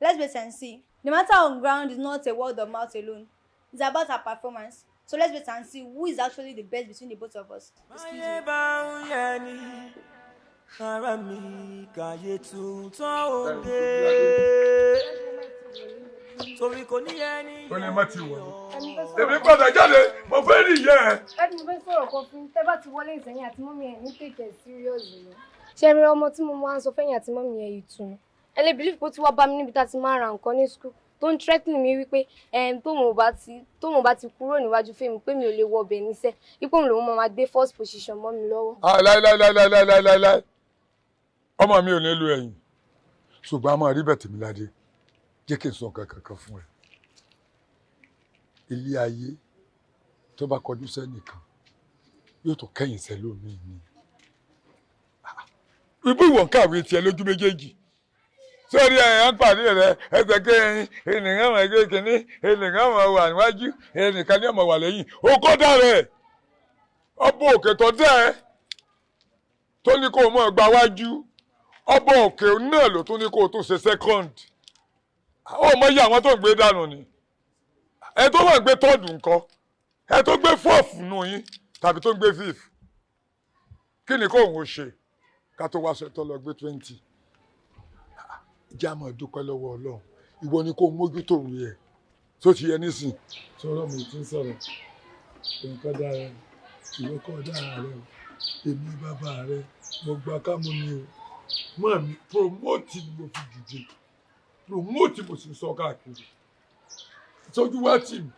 let's wait and see. The matter on ground is not a word of mouth alone. It's about our performance. So let's wait and see who is actually the best between the both of us. Excuse me. Ó ní má ti wọlé. Èmi padà jáde, mo fẹ́ rí ìyá ẹ. Ẹ mo fẹ́ sọ̀rọ̀ kan fún tẹ́ bá ti wọlé ìsẹ̀yìn àti mọ́mí ẹ̀ ní take it serious lọ. Ṣé rí ọmọ tí mo máa ń sọ fẹ́yìn àti mọ́mí ẹ̀ ìtùnú? Ẹ lè believe pé ó ti wá bá mi níbi tá a ti máa ra nǹkan ní school tó ń threaten mi wípé tóun bá ti kúrò níwájú fèmí pé mi ò lè wọ ọbẹ̀ níṣẹ́, ipò òun lòun máa gbé first position mọ́ mi lọ́wọ́. Láíláíláíláíláíláí, ọmọ mi ò ní lu ẹ̀yìn, ṣùgbọ́n a máa rí bẹ́ẹ̀ Tèmiládé, jẹ́ kí n sọ nǹkan kankan fún ẹ. Ilé ayé tó bá kọjú sẹ́nìkan yóò tó kẹ́yìn sẹ́lómi ni. Ibú ìwọ̀n kàwé tiẹ̀ lójú méjèèjì. Sórí ẹ̀yàn pàdé rẹ̀ ẹsẹ̀ kẹrin ènìyàn mọ̀ ẹgbẹ́ kìíní ènìyàn mọ̀ wà níwájú ẹnìkan ní ọmọ wà lẹ́yìn. O kọ́ dára ẹ̀ ọbọ̀ òkè tó dẹ́ ẹ tó ní kó o mọ̀ gba wájú, ọbọ̀ òkè náà ló tún ní kó o tún ṣe second. Ó mọ iye àwọn tó ń gbé dànù ni. Ẹ tó wà ń gbé third ńkọ́, ẹ tó gbé fourth nù yín tàbí tó ń gbé fifth. Kí ni kó òun ó ṣe ká tó wá sọ tó lọ gbé 20? Ìjà máa dúpẹ́ lọ́wọ́ Ọlọ́run, ìwọ ni kó mójútó rí ẹ̀ tó ti yẹ nísìn. Sọ̀rọ̀ mi ti ń sọ̀rọ̀ nǹkan dára, ìwọ kọ́ dára rẹ o, èmi bàbá rẹ mo gba kámú ni o, mọ́ mi promote ni mo fi dìde, promote mo sì ń sọ káàkiri. Sójú wá tì mí,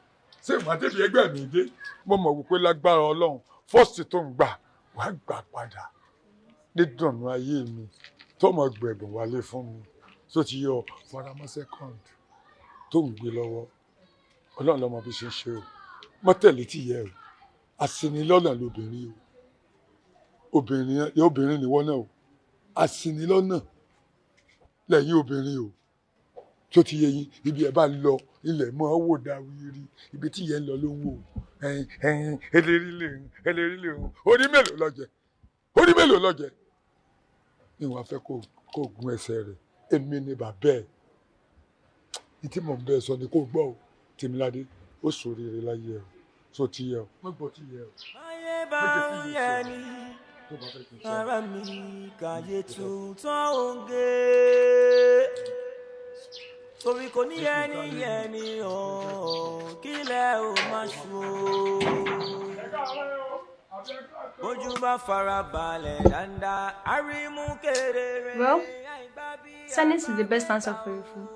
ṣé ìwà débi ẹgbẹ́ mi dé? Mo mọ̀ wípé lágbára Ọlọ́run first tó ń gbà wá gbà padà nídùnnú ayé mi tó mọ̀ gbẹ̀bùn wálé fún mi. Tó ti yọ faramọ́ second tó ń gbé lọ́wọ́, Ọlọ́run lọ́mọ bí ṣe ń ṣe o, mọ́tẹ̀lé tí yẹ o, aṣinilọ́nà lobìnrin o, obìnrin nìwọ náà o, aṣinilọ́nà lẹ́yìn obìnrin o. Tó ti yẹ yín, ibi ẹ̀ bá lọ ilẹ̀ mọ́ wò dáwìrì, ibi tí yẹn ń lọ ló ń wò ẹ̀yìn ẹ̀yìn eléri lè ń eléri lè ń orí mélòó lọ́jẹ́, orí mélòó lọ́jẹ́. Ìwọ̀n afẹ́ kó gun ẹsẹ̀ rẹ̀, èmi ni bàbá ẹ̀. Ìtí mò ń bẹ́ẹ̀ sọ ni kò gbọ́ o, Tèmiládé, ó ṣoríire láyé ẹ̀ o, tó ti yẹ o, má gbọ́ ti yẹ o. Ayé bá ń yẹ ni ara mi kàyé tuntun òǹgé torí kò ní yẹni yẹni o, kílẹ̀ ò má ṣú o. Bójú bá fara balẹ̀ dáadáa, àrímú kedere. Well, silence is the best answer for you fool.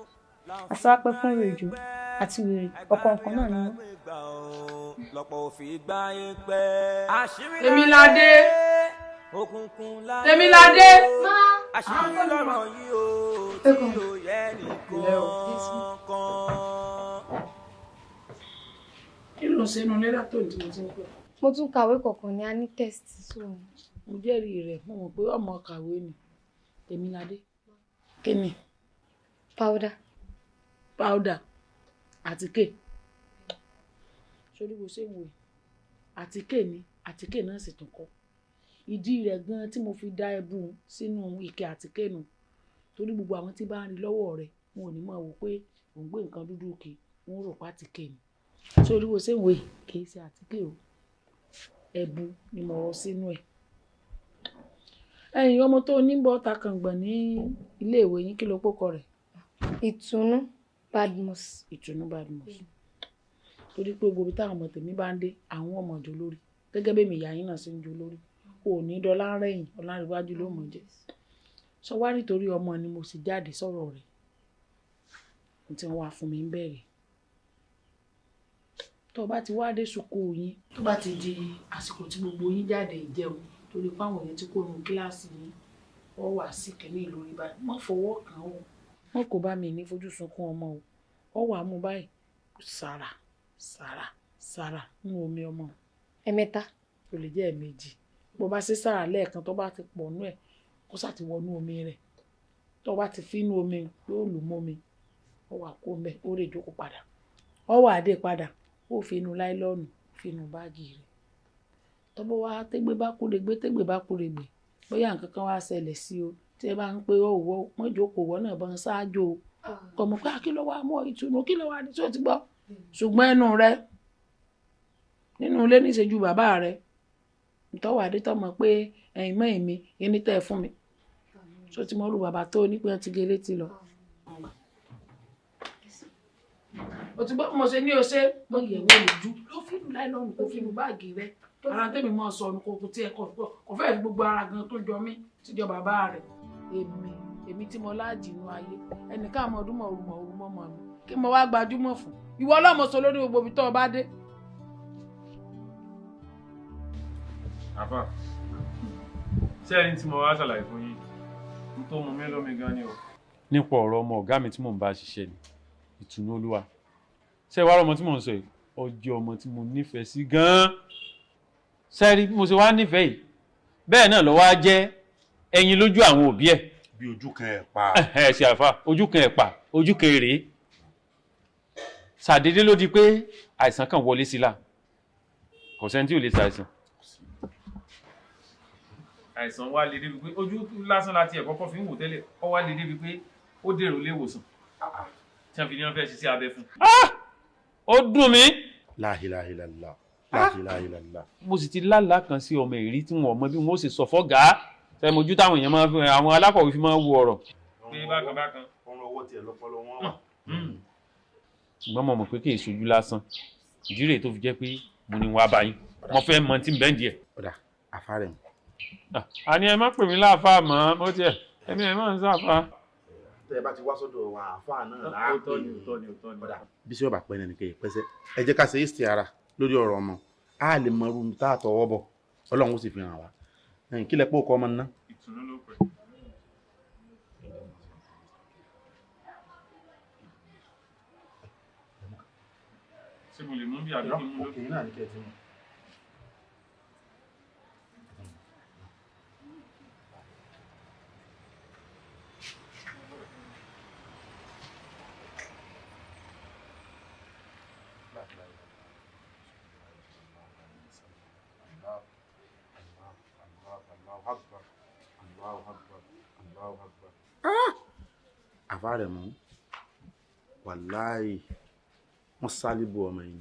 Àsọwápẹ́ fún wèrè àti wèrè ọ̀kọ̀ọ̀kan náà ni wọ́n. Tèmiládé. Tèmiládé. Àṣírí lọ́rọ̀ yìí o, tí ò yẹ nìkan kan. Kí ló ń ṣe inú nílá tó ní tí mo ti ń pè? Mo tún kàwé kọ̀ọ̀kan ní a ní test so. Mo jẹ́rìí rẹ̀, mo mọ̀ pé ọmọ kàwé ni Tèmiládé. Kí ni? Powder. Powder àtíkè. Sórí bó ṣe ń wò yìí, àtíkè ni, àtíkè náà sì tún kọ́. Ìdí rẹ̀ gan-an tí mo fi dá ẹbú sínú ike àtíkè nù. Torí gbogbo àwọn tí bá ń rí lọ́wọ́ rẹ̀, wọn ò ní máa wò pé òun gbé nǹkan dúdú òkè, wọn rò pé àtíkè ni. Sórí bó ṣe ń wò yìí, kì í ṣe àtíkè o. Ẹbu ni mo rọ sínú ẹ̀. Ẹ̀yin ọmọ tó ní bọ́ ta kàngbọ̀n ní ilé ìwé yín, kí ló pókọ rẹ̀? Ìtùnú Badmus. Ìtùnú Badmus. Torí pé gbogbo táwọn ọmọ tèmi bá ń dé, àwọn ọmọ jò lórí. Gẹ́gẹ́ bí èmi ìyá yín náà ṣe ń jò lórí. O ò ní dọ́là rẹ̀yìn, ọ̀làríwájú ló mọ̀ jẹ́. Sọ wá nítorí ọmọ ni mo sì jáde sọ̀rọ̀ rẹ̀. Ohun tí wọ́n wá fún mi ń bẹ̀rẹ̀. Tó o bá ti wá dé sùkúù yín, tó bá ti di àsìkò tí gbogbo yín jáde ìjẹun, torí páwọn èèyàn ti kó nu kíláàsì yín, wọ́n wà sí kìíní lórí báyìí. Má fọwọ́ kàn ó. Wọn kò bá mi ní fojú sunkún ọmọ o. Ọ wà mú báyìí, sàrà sàrà sàrà nínú omi ọmọ. Ẹ̀mẹ́ta. Kò lè jẹ́ ẹ̀ẹ̀mejì. Bó bá ṣe sàrà lẹ́ẹ̀kan tó bá ti pọ̀ nú ẹ̀, kó sà ti wọnú omi rẹ̀. Tó bá ti fi inú omi, yóò lù mọ́ mi. Ọ wà kó mbẹ́, ó rè jókòó padà. Ọ wà dé padà, ó fi inú láìlọ́ọ̀nù, fi inú báàgì rẹ̀. Tọ́bọ̀ wá tégbé bá kúregbé, tégbé bá kúregbè, bóyá nǹkan kan wá ṣẹlẹ̀ sí o, tí ẹ bá ń pe òwò, wọ́n jókòó wọ́n náà bá ń ṣáájú o. Kò mọ̀ pé kí ló wá mú ìtùnú, kí ló wá ní tí ó ti gbọ́. Ṣùgbọ́n ẹnu rẹ nínú ilé níṣejú bàbá rẹ, ntọ́wọ́ adé tọ́mọ pé ẹ̀yin mọ́ èmi, ẹni tẹ́ ẹ fún mi. Ṣó ti mọ olú bàbá tó ní pé wọ́n ti gé létí lọ. O ti gbọ́ mo ṣe ní o ṣe, mo yẹ̀ wò lójú, ló fi inú láìlọ́ọ̀nù kó fi inú báàgì rẹ. Ara tẹ́mi mọ́ sọ ọ̀nù kò tí ẹ kò fẹ́ fi gbogbo ara gan tó jọ mí tíjọ bàbá rẹ̀. Èmi tí mo láàjì inú ayé, ẹnìkan àmọ́ ọdún mọ̀ òru mọ̀ òru mọ́ mọ́ mi kí mo wá gbajúmọ̀ fún. Ìwọ ọlọ́mọ sọ lórí gbogbo ibi tó o bá dé. Àfà, ṣé ẹni tí mo wá ṣàlàyé fún yín n tó mú mi lómi gan ni o. Nípa ọ̀rọ̀ ọmọ ọ̀gá mi tí mò ń bá ṣiṣẹ́ ni, Ìtùnú Olúwa. Ṣé ìwà ọmọ tí mò ń sọ yìí, ó jẹ́ ọmọ tí mo nífẹ̀ẹ́ sí gan-an. Ṣé rí bí mo ṣe wá nífẹ̀ẹ́ yìí, bẹ́ẹ̀ náà ló wá jẹ́ ẹyin lójú àwọn òbí ẹ̀. Bí ojú kan ẹ̀ pa. Ẹ ṣe àfà, ojú kan ẹ̀ pa, ojú kan èrè. Ṣàdédé ló di pé àìsàn kan wọlé sí la. Kò sẹ́ni tí ò lè ṣàìsàn. Àìsàn wá lè débi pé ojú lásán láti ẹ̀ kọ́kọ́ fi ń wò tẹ́lẹ̀, ó wá lè débi pé ó dèrò ilé ìwòsàn tí wọ́n fi ní wọ́n fẹ́ ṣiṣẹ́ abẹ fún. Ó dùn mí. La ilaha illallah, la ilaha illallah. Mo sì ti lálàá kan sí ọmọ ìrí tí wọn mọ bí wọn ó ṣe sọ fọ́gàá ṣe mojú táwọn èèyàn máa fi àwọn alákọ̀wé fi máa ń wo ọ̀rọ̀. Pé bákan bákan. Ọrùn ọwọ́ tiẹ̀ lọ́pọlọ wọn wà. Ṣùgbọ́n mo mọ̀ pé kì í ṣojú lásán, ìdí rèé tó fi jẹ́ pé mo ní wàá bá yín, mo fẹ́ mọ tí ń bẹ́ẹ̀ díẹ̀. Ọ̀dà àfárẹ̀ mi. Àní ẹ má pè mí láàfáà mọ́, mo tiẹ̀ ẹ̀mí ẹ̀ máa ń sáfà. Tẹ́ ẹ bá ti wá sọ́dọ̀ wa àfáà náà láàpè. Ọ̀dà bí sọ́ọ̀bà pẹ́ náà nìkan ìpẹ́sẹ́ ẹ jẹ́ ká ṣe é sí ara lórí ọ̀rọ̀ ọmọ, a lè mọ irú tá a tọwọ́ bọ̀, Ọlọ́run ó sì fi hàn wá. Kí lẹ pé ó kọ ọmọ náà. Ìtùnú ló pẹ́. Ṣé mo lè mú bí àbí kí n mú lókè? Òkè náà ní kẹ́ ẹ ti mú. Àfárẹ̀ mú, wàláì, wọ́n sálíbù ọmọ yìí.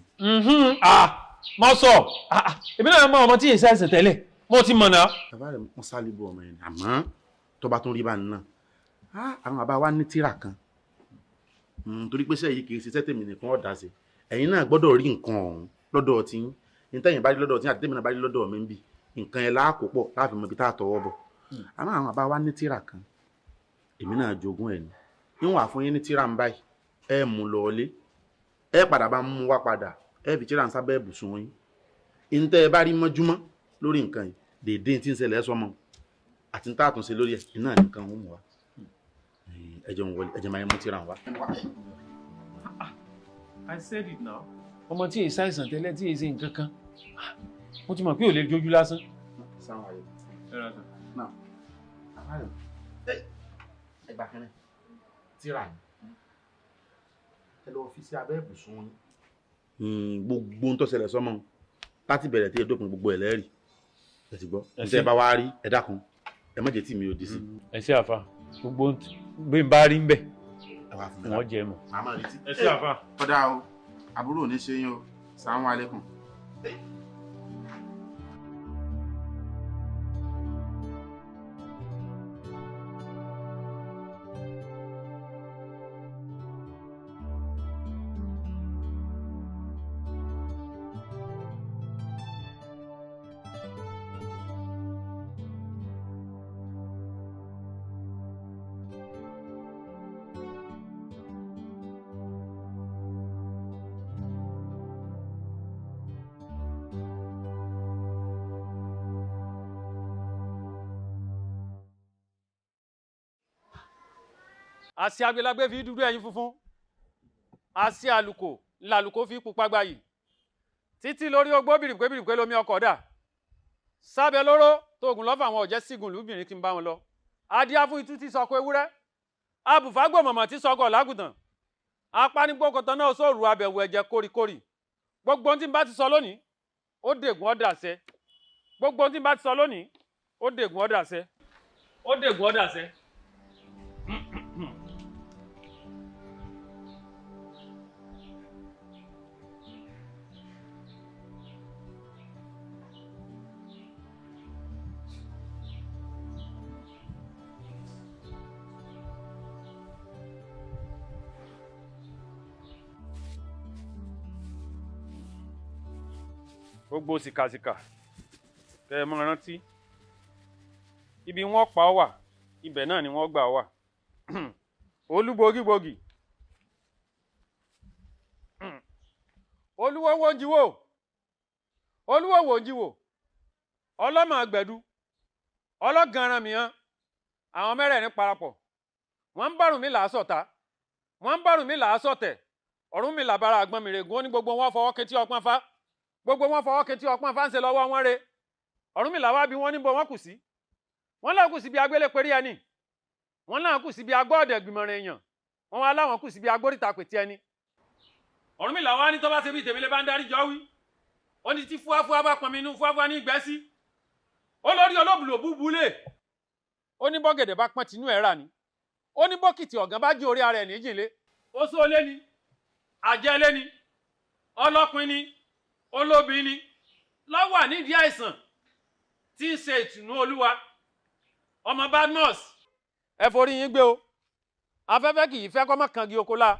Mo sọ, èmi náà mọ ọmọ tí èsì àìsàn tẹ́lẹ̀, mo ti mọ̀ náà. Àfárẹ̀ mú, wọ́n sálíbù ọmọ yìí, àmọ́ tó bá tún rí bá náà, àwọn bàbá wa ní tírà kan, torí pé sẹ́yìn kì í ṣiṣẹ́ tèmi nìkan ọ̀dà sí, ẹ̀yin náà gbọ́dọ̀ rí nǹkan ọ̀hún lọ́dọ̀ tí yín, ní tẹ́yìn bá rí lọ́dọ̀ tí yín àti tèmi náà bá rí lọ́dọ̀ mi ń bì, nǹkan ẹ̀ láàkó pọ̀ láàfin mọ̀ ibi tá a tọwọ́ bọ̀. Àmọ́ àwọn bàbá wa ní tírà kan, èmi náà jogún ẹ̀ ni, níwọ̀n àfún yín ní tírà ń báyìí, ẹ mú lọ ilé, ẹ padà bá mú wá padà, ẹ fi tírà ń sábẹ́ ibùsùn yín. Ìǹtẹ́ ẹ bá rí mọ́júmọ́ lórí nǹkan yìí, dèédé tí ń ṣẹlẹ̀ sọmọ àti ń tàtúnṣe lórí ẹ̀, iná nìkan ń mú wa. Ẹ jẹun wọlé, ẹ jẹ máa mú tírà ń wá. I said it now. Ọmọ tí èsì àìsàn tẹ́lẹ̀ tí èsì nǹkan kan, mo ti mọ̀ pé ò lè jójú lásán. Ẹgbà kẹrin tíra ni ẹ lọ fi sí abẹ́ ibùsùn yín. Gbogbo ń tó ṣẹlẹ̀ sọ́mọ láti bẹ̀rẹ̀ tí ẹ dópin gbogbo ẹ̀ lẹ́rìí, ẹ ti gbọ́, ẹ bá wá rí ẹ dákun ẹ má jẹ́ tí mi ò di sí. Ẹ ṣé àfà, gbogbo bí n bá rí ń bẹ̀ wọ́n jẹ mọ́. Ẹ ṣé àfà. Ọ̀dà o, àbúrò ò ní ṣe yín o, sàmú alẹ́kùn. Àṣẹ agbélágbé fi dúdú ẹyin funfun, àṣẹ àlùkò làlùkò fi pupa gbayì, títí lórí ogbó bìrìpé bìrìpé lomi ọkọ̀ dà sábẹ́ lóró tóògùn lọ́fà àwọn ọ̀jẹ́ sígun lùbìnrin kí n bá wọn lọ. Adíá fún itú tí sọkọ ewúrẹ́, abùfágbòmọ̀mọ̀ tí sọkọ lágùntàn, apánigbókòtàn náà sóòrù abẹ̀wò ẹ̀jẹ̀ kórìkórì. Gbogbo ohun tí n bá ti sọ lónìí ó dègùn ó dàṣẹ. Gbogbo ohun tí n bá ti sọ lónìí ó dègùn ó dàṣẹ. Ó dègùn ó dàṣẹ. Gbogbo sìkàsìkà kẹ ẹ mọ rántí ibi wọ́n pa ọ́ wà, ibẹ̀ náà ni wọ́n gbà ọ́ wà. Olúgbògìgbògì, olúwowó ń jíwò, olúwowó ń jíwò, ọlọ́mọ àgbẹ̀dú, ọlọ́gànran mìíràn, àwọn mẹ́rẹ̀ẹ̀rin parapọ̀, wọ́n ń bárùn mí làásọ̀ta, wọ́n ń bárùn mí làásọ̀tẹ̀, Ọ̀rúnmìlà bára àgbọn mìrègún, ó ní gbogbo wọn fọwọ́ ketí ọpọ́n fá, gbogbo wọn fọwọ́ ketí ọpọ́n fá ń ṣe lọ́wọ́ wọn re. Ọ̀rúnmìlà wá bí wọ́n níbo wọ́n kù sí, wọ́n náà kù sí bí agbélé perí ẹni, wọ́n náà kù sí bí agbọ́ọ̀dẹ̀ gbìmọ̀ràn èèyàn, wọ́n wá láwọn kù sí bí agbóríta pètí ẹni. Ọ̀rúnmìlà wá ní tó bá ṣe bí tèmi lè bá ń darí jọ wí, ó ní tí fúáfúá bá pọnmi inú fúáfúá ní ìgbẹ́ sí, ó lórí olóbùlò búbu lè, ó ní bọ́gẹ̀dẹ̀ bá pọ́n tinú ẹ̀ rà ní, ó ní bọ́kìtì ọ̀gán bá jí orí ara ẹ̀ níjìnlé, ó só lé ní, àjẹ́ lé ní, ọlọ́pin ní, olóbi ní, lọ́wọ́ nídìí àìsàn tí ń ṣe ìtùnú olúwa ọmọ Badmus. Ẹ forí yín gbé o, afẹ́fẹ́ kì í fẹ́ kọ́ mọ́ kangi oko la.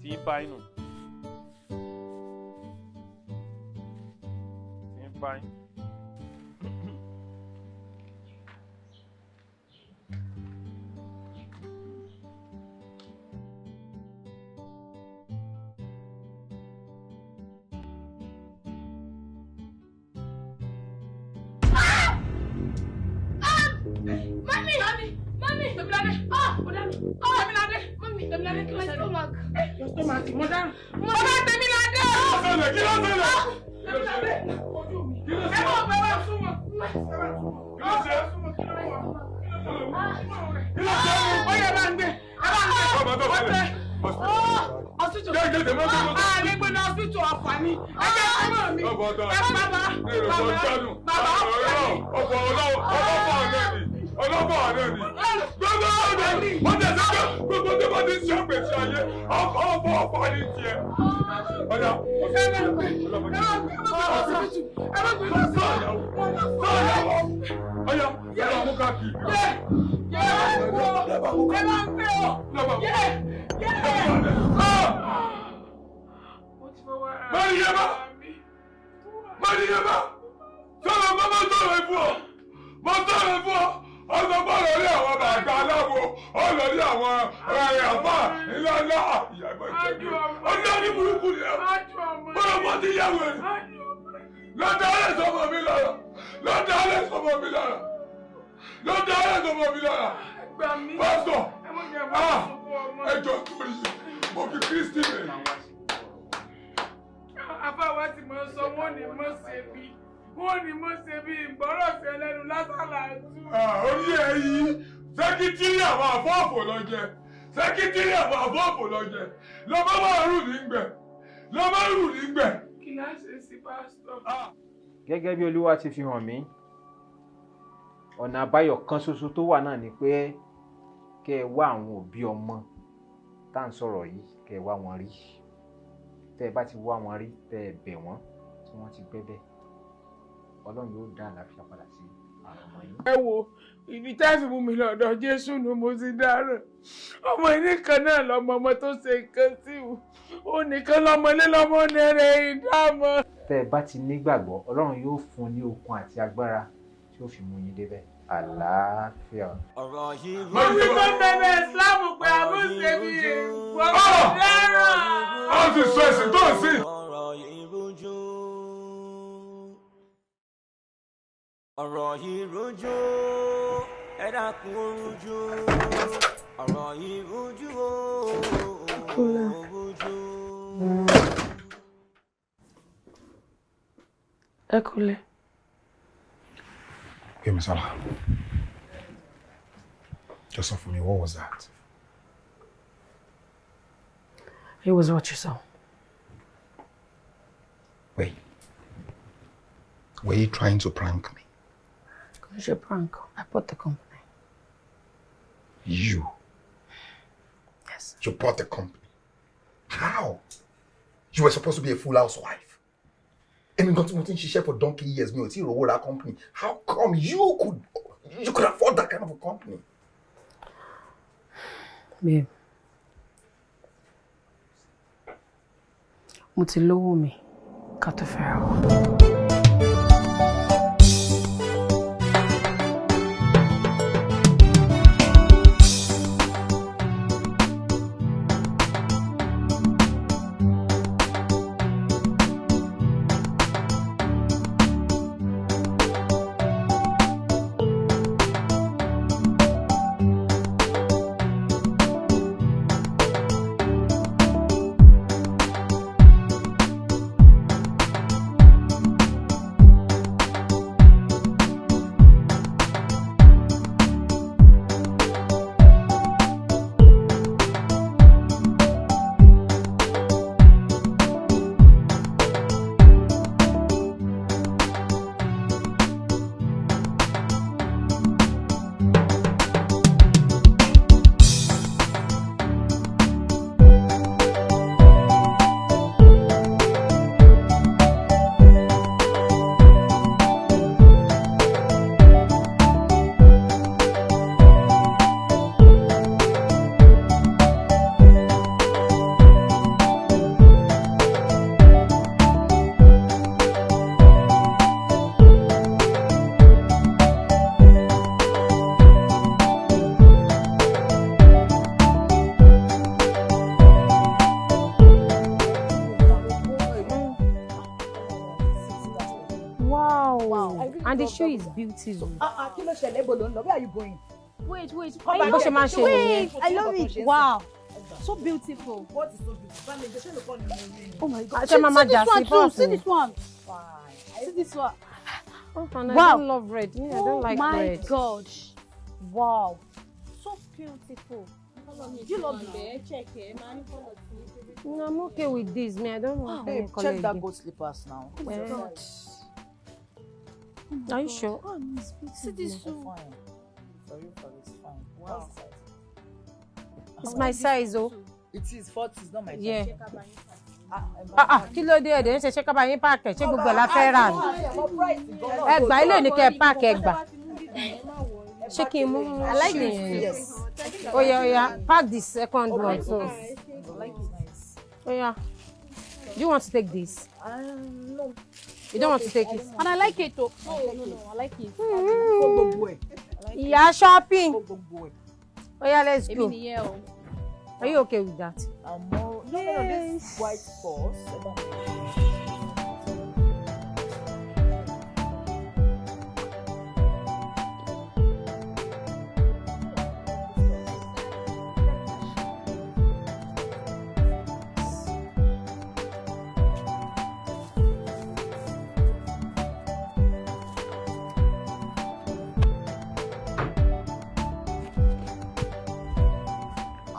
Tí ń bá inú, tí ń bá inú. Mami! Mami! Mami! Tèmiládé! Ah! Ọ̀dà mi! Ah! Tèmiládé! Mami! Tèmiládé kí ló ṣẹlẹ̀? My stomach. Your stomach. Mo dáhùn. Bàbá Tèmiládé! Kí ló ṣẹlẹ̀? Tèmiládé! Ojú mi. Ẹ bá ọ̀pẹ wá súnmọ́. Kí ló ṣe? Kí ló ṣe? Ó yẹ bá ń gbé. Ẹ bá ń gbé. Ọmọ tó ṣẹlẹ̀. Hospital. Àlè gbé ní hospital ọ̀fà ni. Ẹ jẹ́ súnmọ́ mi. Ẹ bàbá. Bàbá. Bàbá ọ̀fà ni. Ọ̀fọ̀ ọlọ́pàá náà ni. Ọlọ́pàá náà ni. Gbogbo ọ̀dọ́ wọ́n tẹ̀ sọ́kẹ́ gbogbo tó bá ti ń ṣàpèsè ayé ọ̀fọ̀ ọ̀fọ̀ ní tiẹ̀. Ọ̀dà ọ̀yà ẹ̀rọ mú káàkiri. Mọ̀nìyẹ́bá Mọ̀nìyẹ́bá sọ̀rọ̀ mọ́ sọ̀rọ̀ fún ọ mọ́ sọ̀rọ̀ fún ọ ọ̀sán bọ́ọ̀lù rí àwọn bàbá aláwo ọ̀lọ́ rí àwọn àfà ńlá ńlá ọ̀nà ní burúkú ni ẹ bọ́lá mọ́ ti yàwó ẹ̀ lọ́dọ̀ alẹ́ sọmọ mi lára lọ́dọ̀ alẹ́ sọmọ mi lára lọ́dọ̀ alẹ́ sọmọ mi lára pásítọ̀ ẹ jọ torí mo fi Kristi rẹ̀. Àfáwa ti mọ sọ wọ́n ní mọ̀ ṣe bí wọ́n ní mọ̀ ṣe bí ìgbọ́rọ̀ sí ẹlẹ́nu lásàlá tú. Orí ẹ yìí sẹ́kítírì àwọn àfọ́ọ̀fọ̀ lọ jẹ sẹ́kítírì àwọn àfọ́ọ̀fọ̀ lọ jẹ lọ́mọ máa rù nígbẹ̀ lọ́mọ rù nígbẹ̀. Kí la ṣe sí pásítọ̀? Gẹ́gẹ́ bí Olúwa ti fi hàn mí, ọ̀nà àbáyọ kan ṣoṣo tó wà náà ni pé kẹ́ ẹ wá àwọn òbí ọmọ tá à ń sọ̀rọ̀ yìí, kẹ́ ẹ wá wọn rí. Tẹ́ ẹ bá ti wá wọn rí, tẹ́ ẹ bẹ̀ wọ́n tí wọ́n ti gbẹ́bẹ̀, Ọlọ́run yóò dá àlàáfíà padà sí àwọn ọmọ yín. Ẹ wo ibi tá a fi mú mi lọ́dọ̀ Jésù ni mo ti dáràn. Ọmọ yìí nìkan náà lọmọ ọmọ tó ṣe nǹkan sí i, ó nìkan lọmọ ilé lọmọ nẹrẹ ìdámọ. Tẹ́ ẹ bá ti nígbàgbọ́, Ọlọ́run yóò fún ní okun àti agbára tí ó fi mú yín débẹ̀. Àlàáfíà. Ọ̀rọ̀ yìí Mo wí tó bẹ̀rẹ̀ Ìsìlámù pé àbúṣe mi ìgbọ́ dáràn. A ti sọ ẹ̀sìn tó ń sìn. Ọ̀rọ̀ yìí rújú, ẹ dákun, ó rújú. Ọ̀rọ̀ yìí rújú ó rújú. Ẹ kúlẹ̀. Gbémisọ́lá, just sọ fún mi, what was that? It was what you saw. Wait. Were you trying to prank me? Kò ń ṣe prank. I bought the company. You? Yes. You bought the company? How? You were supposed to be a full housewife. Èmi gan tí mo ti ń ṣiṣẹ́ for donkey years, mi ò tí ì rówó ra company. How come you could afford that kind of a company? Babe. Mo ti lówó mi ká tó fẹ́ra wa. Wow. And the shoe is beautiful. Ah ah, kí ló ṣẹlẹ̀? Ibo ló ń lọ? Where are you going? Wait, wait. Come back. Bó ṣe máa ń ṣe nìyẹn. Wait, I love it. Wow. So beautiful. What is so beautiful? Bá mi gbé, ṣé nìkan ni mo rí ni? Oh my God. Ṣé máa máa See jà this sí one too. bọ́ọ̀sì See ni? this one. See this one. Oh, and I Wow. don't love red. Me, I don't Oh like my red. God. Wow. So beautiful. Do you love it? No, I'm okay with this. Me, I don't want any Babe, color check that again. goat slippers now. Oh my Eh. God. Are you sure? Oh, it's beautiful. See this one. Fine. For you, for it's fine. Wow. It's my size, oh. It is 40, it's not my size. Yeah. Ah ah, kí ló dé ẹ̀dẹ̀ ń ṣe ṣé ká bá yín pack ẹ̀, ṣé gbogbo ẹ̀ la fẹ́ rà ni? Ẹgbàá ilé ní kẹ́ ẹ pack ẹgbàá. Ṣé kí n mú I like shoe this. yẹn? Yes. Oya oya, pack the second one too. Oya, do you want to take this? No. You don't want to take it? And I like it too. No, no, no. I like it. Kó gbogbo ẹ̀. Ìyá shopping. Kó gbogbo ẹ̀. Oya, let's Èmi go. nìyẹn o. Are you okay with that? Àmọ́, no, this white purse. Ẹ bá mi.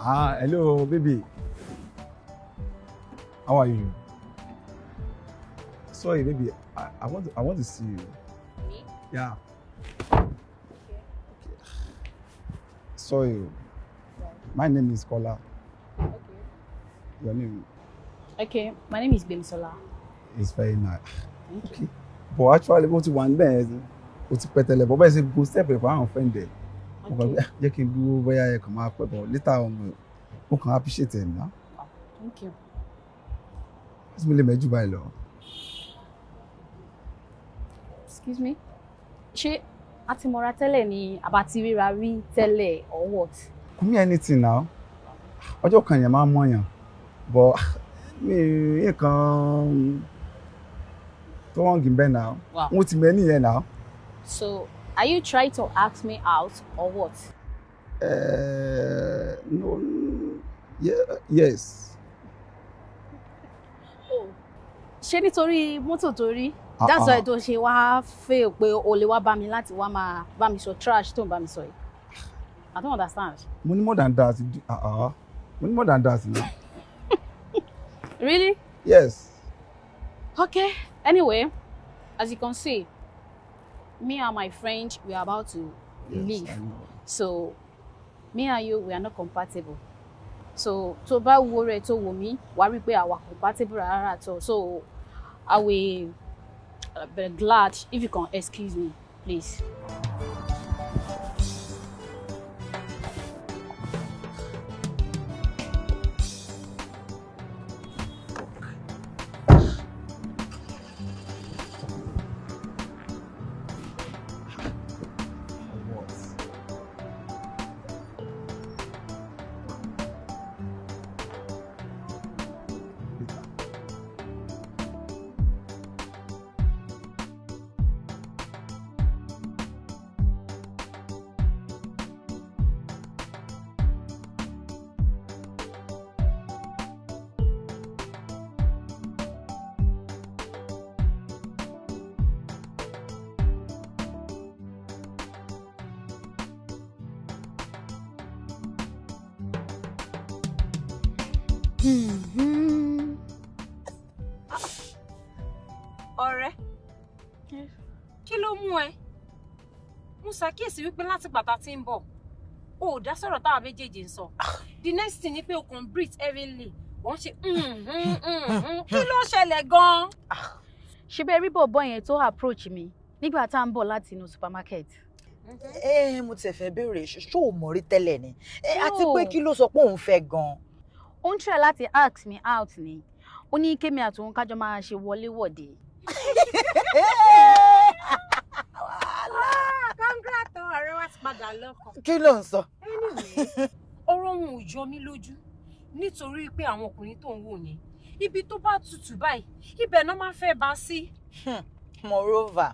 Ah, hello, baby. How are you? Sorry, baby. I want to see you. Me? Yeah. Okay. Sorry. My name is Kola. Okay. Your name Okay, my name is Gbemisola. is very nice. Thank you. But actually, mo ti wà níbẹ̀, o ti pẹ́ tẹ́lẹ̀, but bẹ́ẹ̀ ṣe go step ẹ̀ fún àwọn friend ẹ̀. Mo kàn gbé, "Ah, jẹ́ kí n dúró bóyá ẹ kàn máa pẹ́," but later on, mo kàn appreciate ẹ̀ ná. Thank you. Láti mi lè mẹ́jù báyìí lọ. Excuse me. Ṣé a ti mọra tẹ́lẹ̀ ni àbá ti ríra rí tẹ́lẹ̀ or what? Kò mean anything now. Ọjọ́ kan yẹn máa ń mọ̀yàn, but mi nǹkan tó wọ́n gì bẹ́ẹ̀ náà. Wow. Mo ti mẹ́ nìyẹn náà. So, are you trying to ask me out or what? No, yeah, yes. Oh, ṣé nítorí mọ́tò tó rí? That's why tó ṣe wá feel pé o lè wá bá mi láti wá máa bá mi sọ trash tó ń bá mi sọ yìí. I don't understand. Mo ní more than that. Mo ní more than that now. Really? Yes. Okay. Anyway, as you can see, me and my friend, we are about to leave. So, me and you, we are not compatible. So, tó bá wo rẹ tó wò mí, wàá rí pé àwa compatible rárá at all. So, I will be glad if you can excuse me, please. Ọ̀rẹ́, kí ló mú ẹ? Mo ṣàkíyèsí wípé láti pàtà tí ń bọ̀, o ò dá sọ̀rọ̀ táwa méjèèjì ń sọ. The next thing ni pé o kàn breathe heavily, ò ń ṣe kí ló ṣẹlẹ̀ gan-an? Ṣé bẹ́ẹ̀ rí bọ̀bọ́ yẹn tó approach mi nígbà tá à ń bọ̀ láti inú supermarket? Ẹ mo tiẹ̀ fẹ́ béèrè, ṣó o mọ̀ rí tẹ́lẹ̀ ni? Àti pé kí ló sọ pé òun fẹ́ gan-an? Ó ń try láti ask me out ni. Ó ní kémi àtòun kájọ máa ṣe wọléwọ̀de. Congrats, ọ̀rẹ́ wa ti padà lọ́kàn. Kí ló ń sọ? Anyway, ọ̀rọ̀ òun ò jọ mí lójú nítorí pé àwọn ọkùnrin tó ń wò yẹn, ibi tó bá tutù báyìí, ibẹ̀ náà máa ń fẹ́ bá sí. Moreover,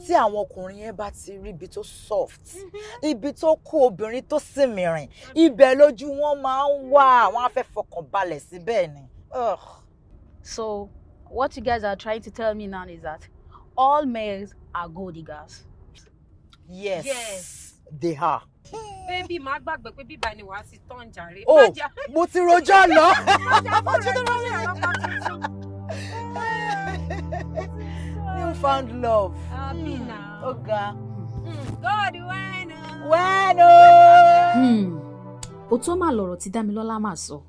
tí àwọn ọkùnrin yẹn bá ti rí ibi tó soft, ibi tó kó obìnrin tó sì mìrìn, ibẹ̀ lójú wọn máa ń wà, wọn á fẹ́ fọkàn balẹ̀ síbẹ̀ ni. So, what you guys are trying to tell me now is that all males are gold diggers. Yes, Yes. they are. Baby, má gbàgbé pé bíbá ni wàá ti tán jàre. Oh, mo ti rojọ́ lọ. Mo ti rojọ́ lọ. New found love. Àbí náà. Ó ga. God when o. When o. Òótọ́ mà lọ̀rọ̀ tí Dámilọ́lá máa sọ.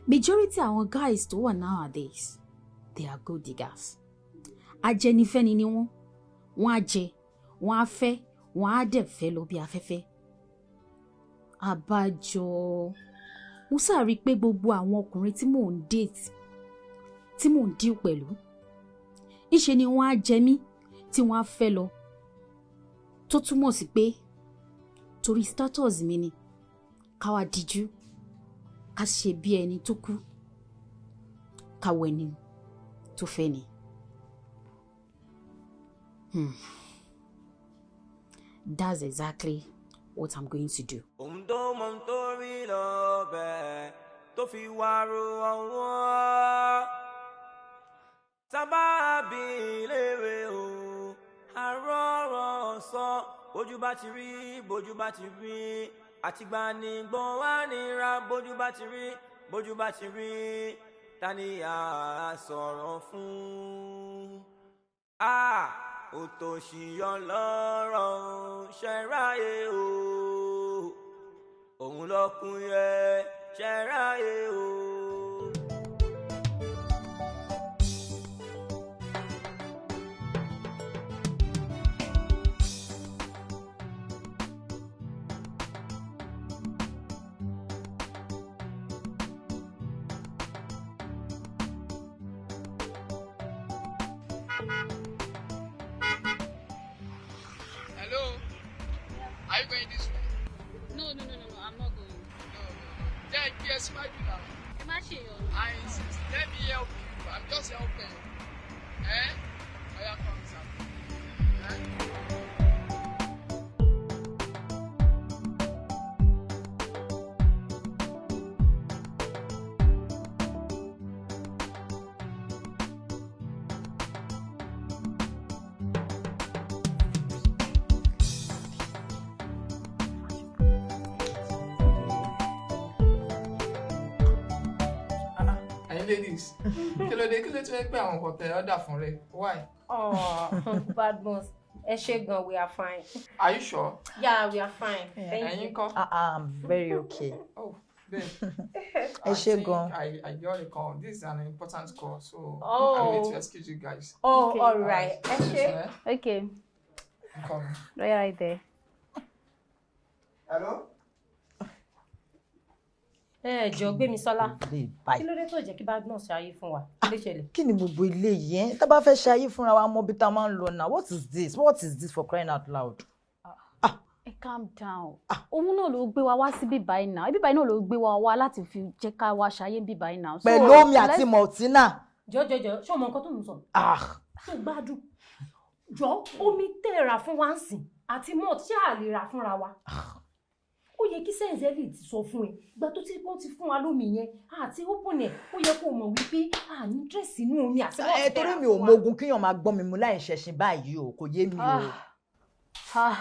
Majority àwọn guys tó wà nowadays, they are gold diggers. Ajẹnifẹ́ni ni wọ́n. Wọ́n á jẹ, wọ́n á fẹ́, wọ́n á dẹ̀ fẹ́ lọ bí afẹ́fẹ́. Àbájọ, mo sáà rí i pé gbogbo àwọn ọkùnrin tí mò ń date, tí mò ń deal pẹ̀lú, ńṣe ni wọ́n á jẹ mí tí wọ́n á fẹ́ lọ. Tó túmọ̀ sí pé torí status mi ni ká wá díjú, ká ṣe bí ẹni tó kú, ká wọ ẹni tó fẹ́ ni. That's exactly what I'm going to do. Ohun tó mọ tó rí lọ́bẹ̀ tó fi wá ro ọwọ́. Sábàbí léèrè o, àrọ́rọ̀ sọ, bójú bá ti rí, bójú bá ti rí, àtìgbà ní gbọ́n wá nira, bójú bá ti rí, bójú bá ti rí, ta ni a sọ̀rọ̀ fún? Òtòṣì ọlọ́rọ̀ ṣẹ̀ráyé o, òun lọ́kùn yẹ ṣẹ̀ráyé o. Hello? Are you going this way? No, I'm not going. No. Jẹ́ kí ẹ síwájú náà. Ẹ má ṣe ìyọnu. I insist. Let me help you. I'm just helping. Eh? Oya, come, sir. Eh? Ladies, kí ló dé kí ló tún yẹ pé àwọn nǹkan tẹ ọ́dà fún rẹ? Why? Oh, Badmus, ẹ ṣé gan, we are fine. Are you sure? Yeah, we are fine. Thank Ẹ̀yin you. ńkọ́? I'm very okay. Oh, babe. Ẹ ṣé gan. I got a call. This is an important call, so Oh. I need to excuse you guys. Oh, okay. All right. Ẹ ṣé. Okay. I'm coming. Right there. Hello? Ẹ jọ̀ọ́ Gbémisọ́lá. Bye. Kí ló dé tó jẹ́ kí Badmus ṣayé fún wa? Kí ló ṣẹlẹ̀? Kí ni gbogbo ilé yìí ẹ́? Tá bá fẹ́ ṣayé fúnra wa mọ ibi tá a máa ń lọ náà. What is this? What is this for crying out loud? Ẹ calm down. Òun náà ló gbé wa wá sí bíbá yìí náà. Ibi báyìí náà ló gbé wa wá láti fi jẹ́ ká wá ṣayé bíbá yìí náà. So, Pẹ̀lú omi àti Maltina. Jọ jọ jọ, ṣé o mọ nǹkan tó ń sọ? Ah. Tó gbádùn. Jọ omi tẹ́ ẹ rà fún wa ń sìn àti malt ṣé à lè rà fúnra wa? Ó yẹ kí Sẹ́ǹsẹ́lì ti sọ fún ẹ. Ìgbà tó ti wọ́n ti fún wa lómi yẹn àti open ẹ̀, ó yẹ kó o mọ̀ wípé a ní interest inú omi àti malt Ẹ tẹ́ torí rà mi ò fún wa. mọ ogun kíyàn máa gbọ́n mi mu láì ṣẹ̀ṣin báyìí o, kò yé mi o. Ah,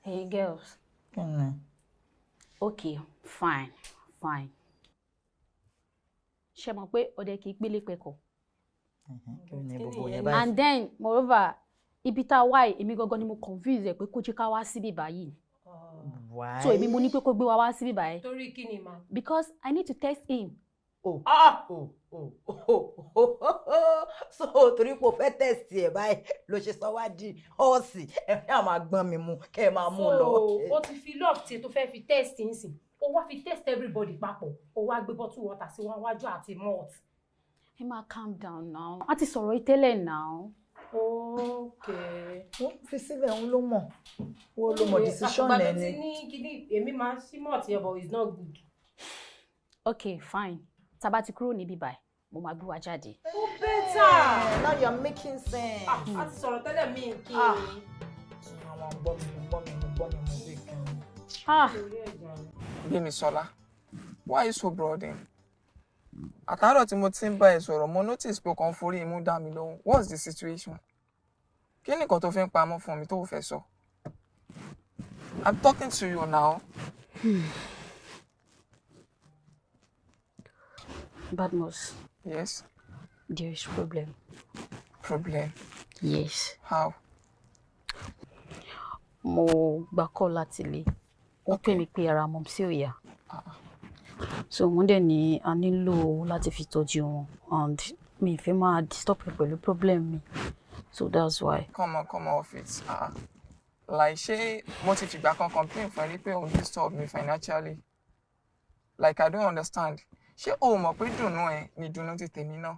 hey girls. Kí ni? Okay, fine, fine. Ṣé mọ̀ pé ọdẹ kì í pélé pẹ̀kọ̀? Kí ni gbogbo yẹn báyìí? And then, moreover, ibi tá a wá yìí, èmi gangan ni mo confuse ẹ pé kó jẹ́ ká wá síbí báyìí. Why? So èmi mo ní pé kó gbé wa wá síbí báyìí. Torí kí ni mà? Because I need to test him. Oh. Ah! Oh, oh, oh, oh, oh. So torí pé o fẹ́ test ẹ̀ báyìí ló ṣe sọ wá di ọ̀sì ẹ fẹ́ máa gbọ́n mi mu kẹ́ ẹ máa mú un lọ. So o ti fi love tiẹ̀ tó fẹ́ fi test nsìn, o wá fi test everybody papọ̀, o wá gbé bottle water sí wá wájú àti malt. Ẹ máa calm down now. A ti sọ̀rọ̀ yìí tẹ́lẹ̀ now. Okay. Ó fi sílẹ̀ òun ló mọ̀, ó ló mọ̀ decision Àgbàdo ẹ̀ ti ni. ní kíní èmi máa ń ṣí malt yẹn but it's not good. Okay, fine. Tá a bá ti kúrò níbí báyìí, mo máa gbé wa jáde. Ó better. Now you are making sense. Ah, a ti sọ̀rọ̀ tẹ́lẹ̀ mí kí Ah. ni. Àwọn gbọ́ mi mu gbọ́ mi mu gbọ́ mi mu bí kí ni. Ah. Gbémisọ́lá, why are you so broaden? Àtàárọ̀ tí mo ti ń bá ẹ sọ̀rọ̀, mo notice pé o kàn ń forí imú dá mi lóhùn. What's the situation? Kí ni nǹkan tó fi ń pamọ́ fún mi tó o fẹ́ sọ? I'm talking to you now. Badmus. Yes. There is problem. Problem? Yes. How? Mo gba call láti ilé. Wọ́n pè mí pé ara mọ̀ sí ò yá. So wọ́n dẹ̀ ní a nílò owó láti fi tọ́jú wọn and mi ì fẹ́ máa disturb ẹ pẹ̀lú problem mi. So that's why. Come on, come off it. Ah. Like, ṣé mo ti fìgbà kan complain fún ẹ rí pé òun disturb me financially? Like, I don't understand. Ṣé o mọ̀ pé dùnnú ẹ ni dùnnú ti tèmi náà?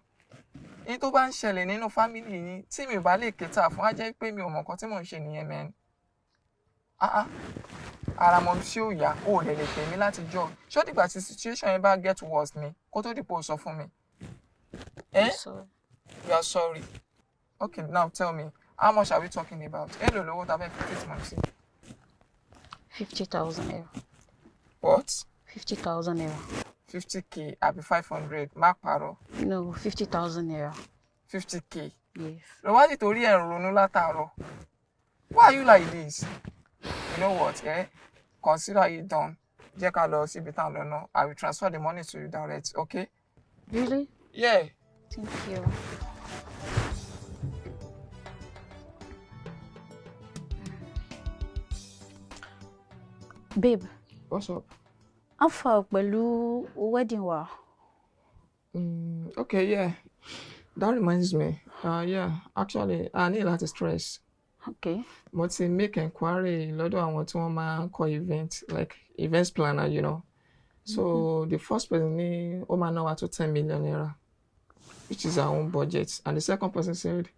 Ní tó bá ń ṣẹlẹ̀ nínú family yín tí mi ò bá lè cater fún, á jẹ́ pé mi ò mọ̀ nǹkan tí mò ń ṣe nìyẹn mẹ́rin. Ah ah. Ara mọ̀ tí ò yá, o ò lè lè pè mí láti jọ. Ṣé ó dìgbà tí situation yẹn bá get worse ni kó tó dìpọ̀ sọ fún mi? Eh? Sorry. You are sorry. Okay, now tell me, how much are we talking about? Èló lówó ta fẹ́ fi treat mọ̀ sí? 50,000 naira. What? 50,000 naira. 50K àbí 500, má parọ́. No, 50,000 naira. 50K. Yes. Lọ wá nítorí ẹ̀ ń ronú látàárọ̀. Why are you like this? You know what, eh? Consider it done. Jẹ́ ká lọ síbi tá à ń lọ náà. I will transfer the money to you direct, okay? Really? Yeah. Thank you. Babe. What's up? How far pẹ̀lú wedding wa? Okay, yeah. That reminds me. Yeah, actually, I need láti stress. Okay. Mo ti make enquiry lọ́dọ̀ àwọn tí wọ́n máa ń kọ event, like events planner. So the first person ní ó máa ná wa tó 10 million naira, which is our own budget. And the second person said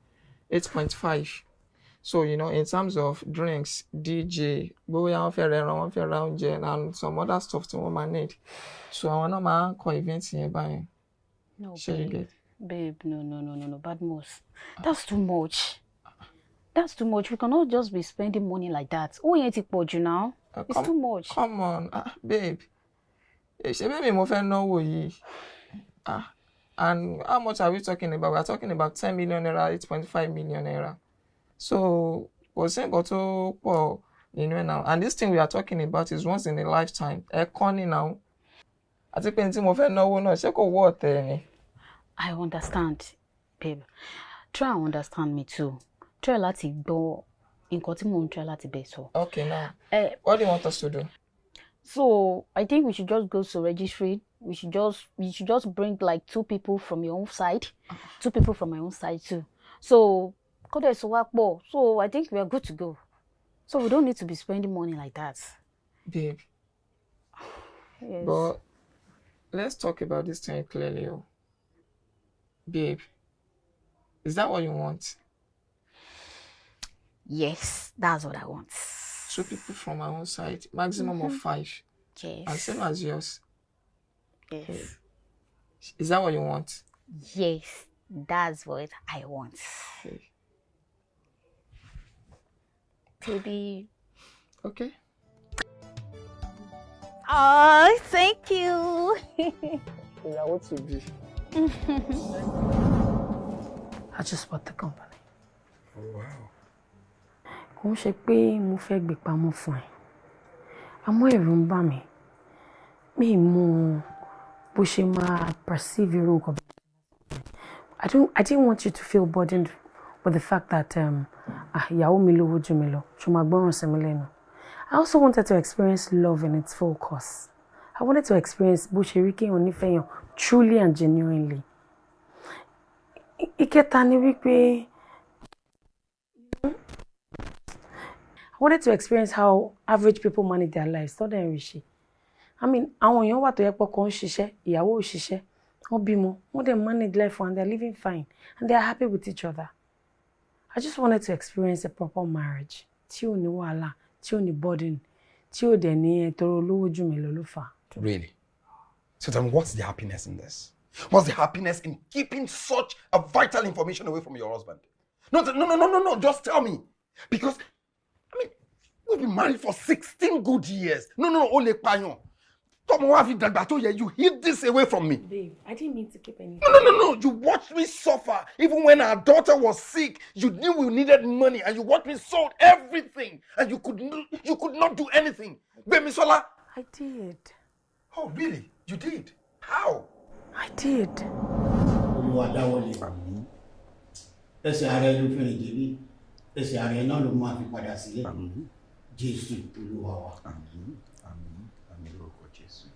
8.5. So, in terms of drinks, DJ, bóyá wọ́n fẹ́ ra ẹran, wọ́n fẹ́ ra oúnjẹ, and some other stuff tí wọ́n máa need. So àwọn náà máa ń kọ event yẹn báyẹn. No, Ṣé you babe. get? Babe, no, no, no, no, no, Badmus. That's too much. That's too much. We cannot just be spending money like that. Owó yẹn ti pọ̀ jù now. It's too much. Come on, ah, babe. Eh, ṣé bẹ́ẹ̀ mi mo fẹ́ náwó yìí? Ah, and how much are we talking about? We are talking about 10 million naira, 8.5 million naira. So, kò sí nǹkan tó pọ̀ nínú ẹ̀ now. And this thing we are talking about is once in a lifetime. Ẹ̀ẹ̀kan ni now. Àti pé ní tí mo fẹ́ náwó náà, ṣé kò wọ́ ọ̀tẹ̀ ni? I understand, babe. Try and understand me too. Try láti gbọ́ nǹkan tí mò ń try láti bẹ̀ sọ. Okay, now, what do you want us to do? So I think we should just go to registry. We should just bring like 2 people from your own side, 2 people from my own side too. So kódà èso wa pọ̀. So I think we are good to go. So we don't need to be spending money like that. Babe. Yes. But let's talk about this thing clearly. Oh. Babe, is that what you want? Yes, that's what I want. 2 people from my own side, maximum of 5. Yes. And same as yours. Yes. Is that what you want? Yes, that's what I want. Okay. Baby. Okay. Oh, thank you. Ìyàwó to be. I just bought the company. Oh, wow. Kò ń ṣe pé mo fẹ́ gbé pamọ́ fún ẹ. Àmọ́ ẹ̀rù ń bà mí. Mi mọ bó ṣe máa perceive irú nǹkan bẹ́ẹ̀. I didn't want you to feel burdened with the fact that ìyàwó mi lówó jù mí lọ, ṣó máa gbọ́ràn sí mi lẹ́nu. I also wanted to experience love in its full course. I wanted to experience bó ṣe rí kéèyàn nífẹ̀ẹ́ yàn truly and genuinely. Ìkẹta ni wípé I wanted to experience how average people manage their lives. Tọ́dẹ̀ ń rí ṣe. I mean, àwọn èèyàn wà tó yẹ pé ọkọ ń ṣiṣẹ́, ìyàwó ò ṣiṣẹ́, wọ́n bímọ, wọ́n dẹ̀ manage life and they're living fine and they're happy with each other. I just wanted to experience a proper marriage tí ò ní wàhálà, tí ò ní burden, tí ò dẹ̀ ní ẹ̀tọ́rọ̀ olówó jù mí lọ ló fà á. Really? So then what's the happiness in this? What's the happiness in keeping such a vital information away from your husband? No, no, no, no, no, no, just tell me. Because, I mean, we've been married for 16 good years. No, no, no, ole payan. Tomo wa fi dàgbà tó yẹ, you hid this away from me. Babe, I didn't mean to keep anything. No, no, no, no. You watched me suffer. Even when our daughter was sick, you knew we needed money and you watched me sold everything and you could not do anything. Gbemisola. I did. Oh, really? You did? How? I did. Olúwa dáwọ́lé. Ẹsẹ̀ ara ẹ ló fẹ́rẹ̀ débi. Ẹsẹ̀ ara ẹ náà ló máa fi padà sílé. Jésù Olúwa wa. Àmín, àmín, àmín lórúkọ Jésù.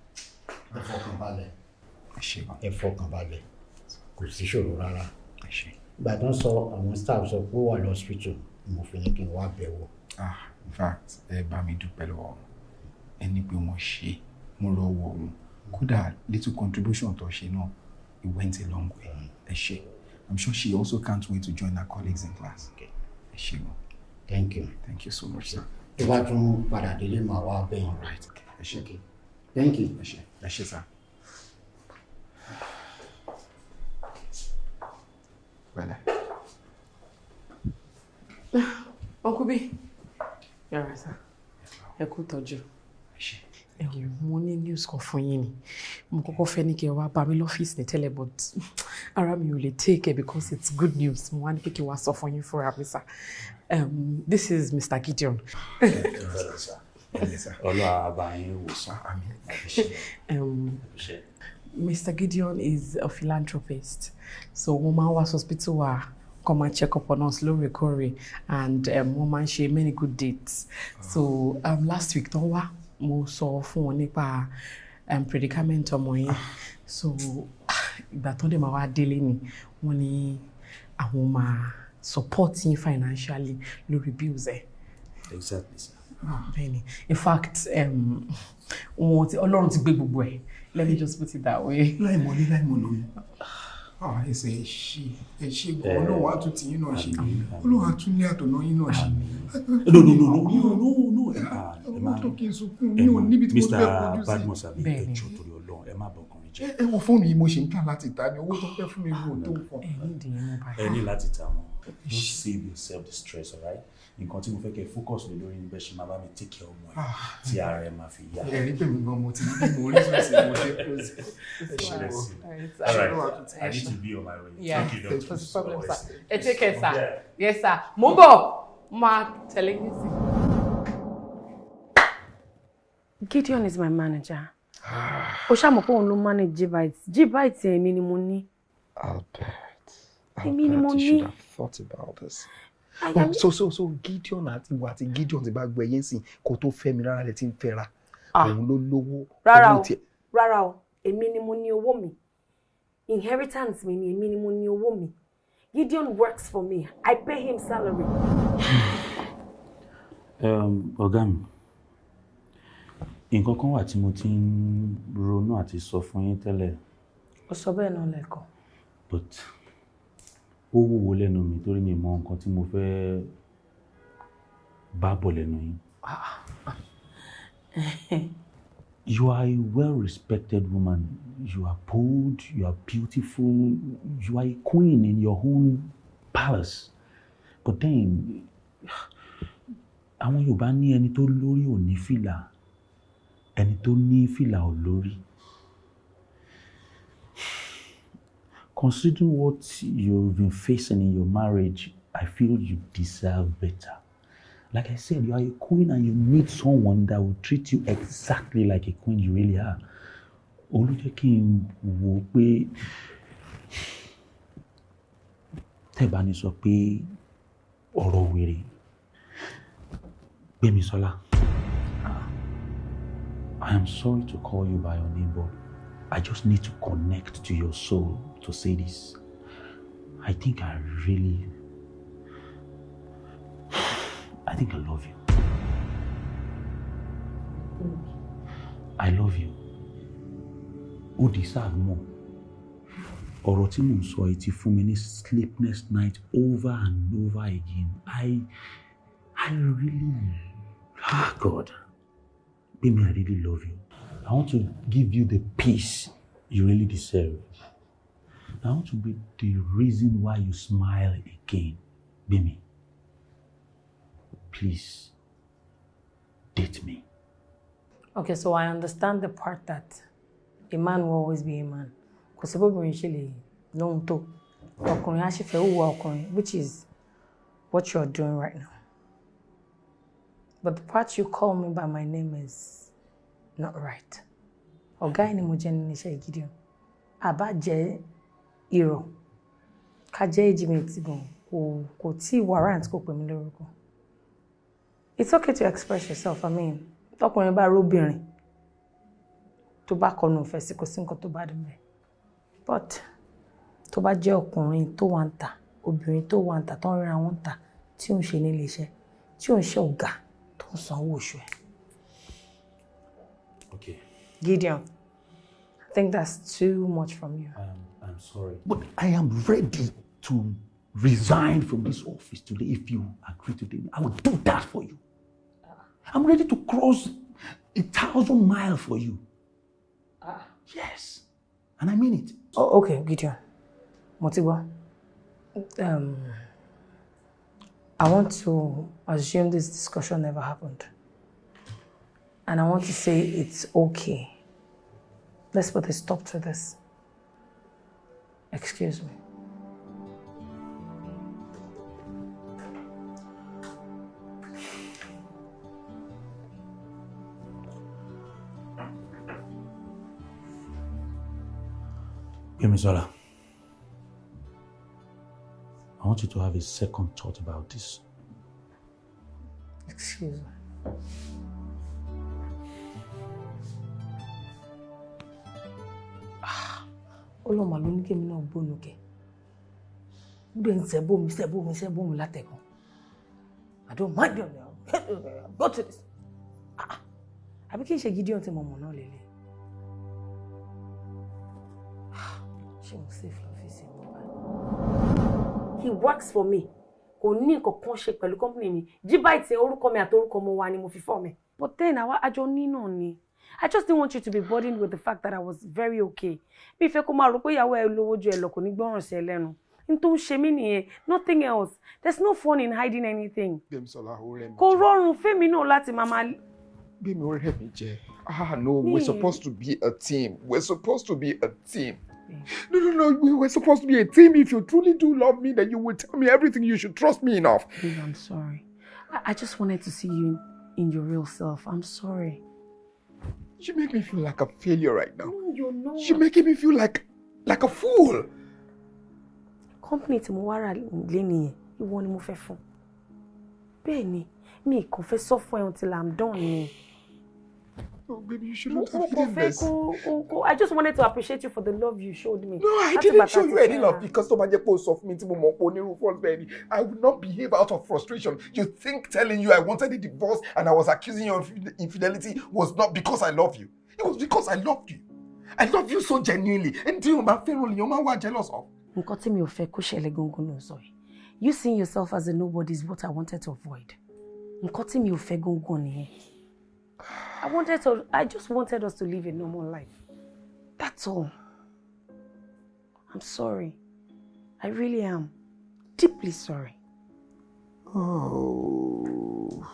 Ẹ fọkàn balẹ̀. Ẹ fọkàn balẹ̀. Kò sí ṣòro rárá. Ìgbà tó ń sọ àwọn staff sọ pé ó wà lọ́sípítù, mo fi ní kí n wá bẹ̀ wò. Ah, in fact, ẹ bá mi dúpẹ́ lọ́wọ́ wọn. Ẹ ní pé wọ́n ṣe, mo rọwọ́ wọn. Kódà little contribution tó ṣe náà, it went a long way. Ẹ ṣé. I'm sure she also can't wait to join her colleagues in class. Ẹ ṣé gan. Thank you. Thank you so much, sir. Tó bá tún padà délé màá wá bẹ̀ yín. All right. Ẹ ṣé. Thank you. Ẹ ṣé. Ẹ ṣé, sir. Pẹ̀lẹ́. Uncle B. Yàrá sá. Ẹ kú tọ́jú. Ẹ wò, mo ní news kan fún yín ni. Mo kọ́kọ́ fẹ́ ní kí ẹ wá bá mi lọ́fíìsì ní tẹ́lẹ̀, but ara mi ò lè take it because it's good news. Mo wá ní pé kí n wá sọ fún yín fúnra mi sá. This is Mr. Gideon. Ọlọ́run á bá yín wòsàn. Mr. Gideon is a philanthropist. So wọ́n máa ń wá hospital wa come and check up on us lóòrèkóòrè and wọ́n máa ń ṣe many good deeds. So last week tán wá, mo sọ fún wọn nípa predicament ọmọ yẹn. So ìgbà tán dẹ̀ máa wá délé ni wọ́n ní àwọn máa support yín financially lórí bills ẹ̀. Exactly, sir. Bẹ́ẹ̀ni, in fact, wọn ti Ọlọ́run ti gbé gbogbo ẹ̀. Let me just put it that way. Láìmọ̀lé láìmọ̀nà mi. Ẹsẹ̀ ẹ ṣe gan, Ọlọ́run á tún ti yín náà ṣe. Ọlọ́run á tún lé àtọ̀nà yín náà ṣe. No, no, no, no, no, no. Ẹ má tó kí n sunkún, mi ò níbi tí mo fẹ́ kojú sí. Mr. Badmus àbí ẹ jọ̀ọ́ torí Ọlọ́run, ẹ má bọkàn jẹ́. Ẹ wo fóònù yìí mo ṣe ń tà láti ta ni owó tó fẹ́ fún mi wò tó nǹkan. Ẹ ní láti ta wọn. Don't save yourself the stress, alright? Nǹkan tí mo fẹ́ kẹ́ focus lé lórí níbẹ̀ ṣe máa bá mi take care ọmọ ẹ̀ tí ara ẹ̀ máa fi yá. Ẹ̀rí pèmí gan mo ti ní mo rí sọ́ọ̀sì mo ṣe close. All right, I need to be on my way. Yeah. Thank you, doctor. No problem, sir. Ẹ take care, sir. Yes, sir. Mo ń bọ̀, máa tẹ̀lé yín sí. Gideon is my manager. Ó ṣàmọ̀ pé òun ló manage G-Bytes. G-Bytes èmi ni mo ní. Albert, Èmi ni mo Albert, you should ní. have thought about this. Àyà Oh, mi. so Gideon àti ìwà àti Gideon ti bá gbọ́ ẹyẹ sìn kó tó fẹ́ mi rárá lẹ ti ń fẹ́ra. Òun ló lówó. Rárá owó o, tiẹ̀. rárá o, èmi ni mo ní owó mi. Inheritance mi ni, èmi ni mo ní owó mi. Gideon works for me. I pay him salary. Ọ̀gá mi, nǹkan kan wà tí mo ti ń ronú àti sọ fún yín tẹ́lẹ̀, Ó sọ bẹ́ẹ̀ náà lẹ́ẹ̀kan. but ó wúwo lẹ́nu mi torí mi mọ nǹkan tí mo fẹ́ bá bọ̀ lẹ́nu yín. You are a well-respected woman. You are bold, you are beautiful, you are a queen in your own palace. But then, àwọn Yorùbá ní ẹni tó lórí ò ní fìlà, ẹni tó ní fìlà ò lórí. Considering what you've been facing in your marriage, I feel you deserve better. Like I said, you are a queen and you need someone that will treat you exactly like a queen you really are. Òun ló jẹ́ kí n wò ó pé tẹ́ bá ní sọ pé ọ̀rọ̀ wèrè Gbémisọ́lá. I am sorry to call you by your name, but I just need to connect to your soul to say this. I think I really, I think I love you. I love you. O deserve more. Ọ̀rọ̀ tí mò ń sọ yìí ti fún mi ní sleepless night over and over again. I really, ah God, Gbemi, I really love you. I want to give you the peace you really deserve. I want to be the reason why you smile again. Gbemi, please, date me. Okay, so I understand the part that a man will always be a man. Kò sí bóbìnrin ṣe lè lóhun tó. Ọkùnrin á sì fẹ́ hùwà ọkùnrin, which is what you're doing right now. But the part you call me by my name is not right. Ọ̀gá ẹ̀ ni mo jẹ́ nínú iṣẹ́ Gideon. Àbá jẹ́ irọ́, ká jẹ́ age mate gan, kò tí warrant kò pè mí lórúkọ. It's okay to express yourself. I mean, tọkùnrin bá róbìnrin tó bá kọnu ìfẹ́ sí, kò sí nǹkan tó bá dùn bẹ́ẹ̀. But tó bá jẹ́ ọkùnrin tó wà ń tà, obìnrin tó wà ń tà, tó ń ríra wọn ń tà, tí ò ń ṣe nílé iṣẹ́, tí ò ń ṣe ọ̀gá tó ń sanwó oṣù ẹ̀. Okay. Gideon, I think that's too much from you. I'm sorry. But I am ready to resign from this office today if you agree to date me. I will do that for you. I'm ready to cross 1,000 miles for you. Yes. And I mean it. Oh, okay, Gideon. Mo ti gbọ́. I want to assume this discussion never happened. And I want to say it's okay. Let's put a stop to this. Excuse me. Gbémisọ́lá, I want you to have a second thought about this. Excuse me. Ọlọ́mà ló ní kémi náà gbónú kẹ. Ó dẹ̀ ń sẹ́bó mi látẹ̀kùn. I don't mind you now. Go to this. Àbí kí n ṣe Gideon tí mo mọ̀ náà lélẹ̀? Ṣé mo safe lọ́fíìsì mi báyìí? He works for me. Kò ní nǹkan kan ṣe pẹ̀lú company mi. Jíbáìtì orúkọ mi àti orúkọ ọmọ wa ni mo fi fọ́ mi. But then àwa àjọ ní náà ni. I just didn't want you to be burdened with the fact that I was very okay. Bí ìfẹ́ kó máa rò pé ìyàwó ẹ lówó ju ẹ lọ, kò ní gbọ́ràn sí ẹ lẹ́nu. N tó ń ṣe mí nìyẹn, nothing else. There's no fun in hiding anything. Gbémisọ́lá, ó rẹ̀ mí. Kò rọrùn fẹ́mi náà láti máa máa. Gbémi, ó rẹ̀ mí jẹ. Ah no, we're supposed to be a team. We're supposed to be a team. No, we're supposed to be a team. If you truly do love me, then you will tell me everything. You should trust me enough. Babe, I'm sorry. I just wanted to see you in your real self. I'm sorry. You make me feel like a failure right now. No, you're not. You're making me feel like a fool. Company tí mo wá rà lé nìyẹn, ìwọ ni mo fẹ́ fún. Bẹ́ẹ̀ ni, mi kàn fẹ́ sọ fún ẹ until I'm done ni. Oh, baby, you shouldn't Mo have kàn hidden fẹ́ this. kó I just wanted to appreciate you for the love you showed me. No, I Láti didn't ìgbà tá show a ti you any fẹ́ra. love because tó bá jẹ́ pé o sọ fún mi tí mo mọ̀ pé onírú fún bẹ́ẹ̀ ni, I would not behave out of frustration. You think telling you I wanted a divorce and I was accusing you of infidelity was not because I love you. It was because I loved you. I love you so genuinely. Ẹni tí yóò bá fẹ́ràn lèèyàn máa wà jealous of. Nǹkan tí mi ò fẹ́ kó ṣẹlẹ̀ gangan ló ń sọ yìí. You seeing yourself as a nobody is what I wanted to avoid. Nǹkan tí mi ò fẹ́ gangan nìyẹn. I just wanted us to live a normal life. That's all. I'm sorry. I really am. Deeply sorry. Oh,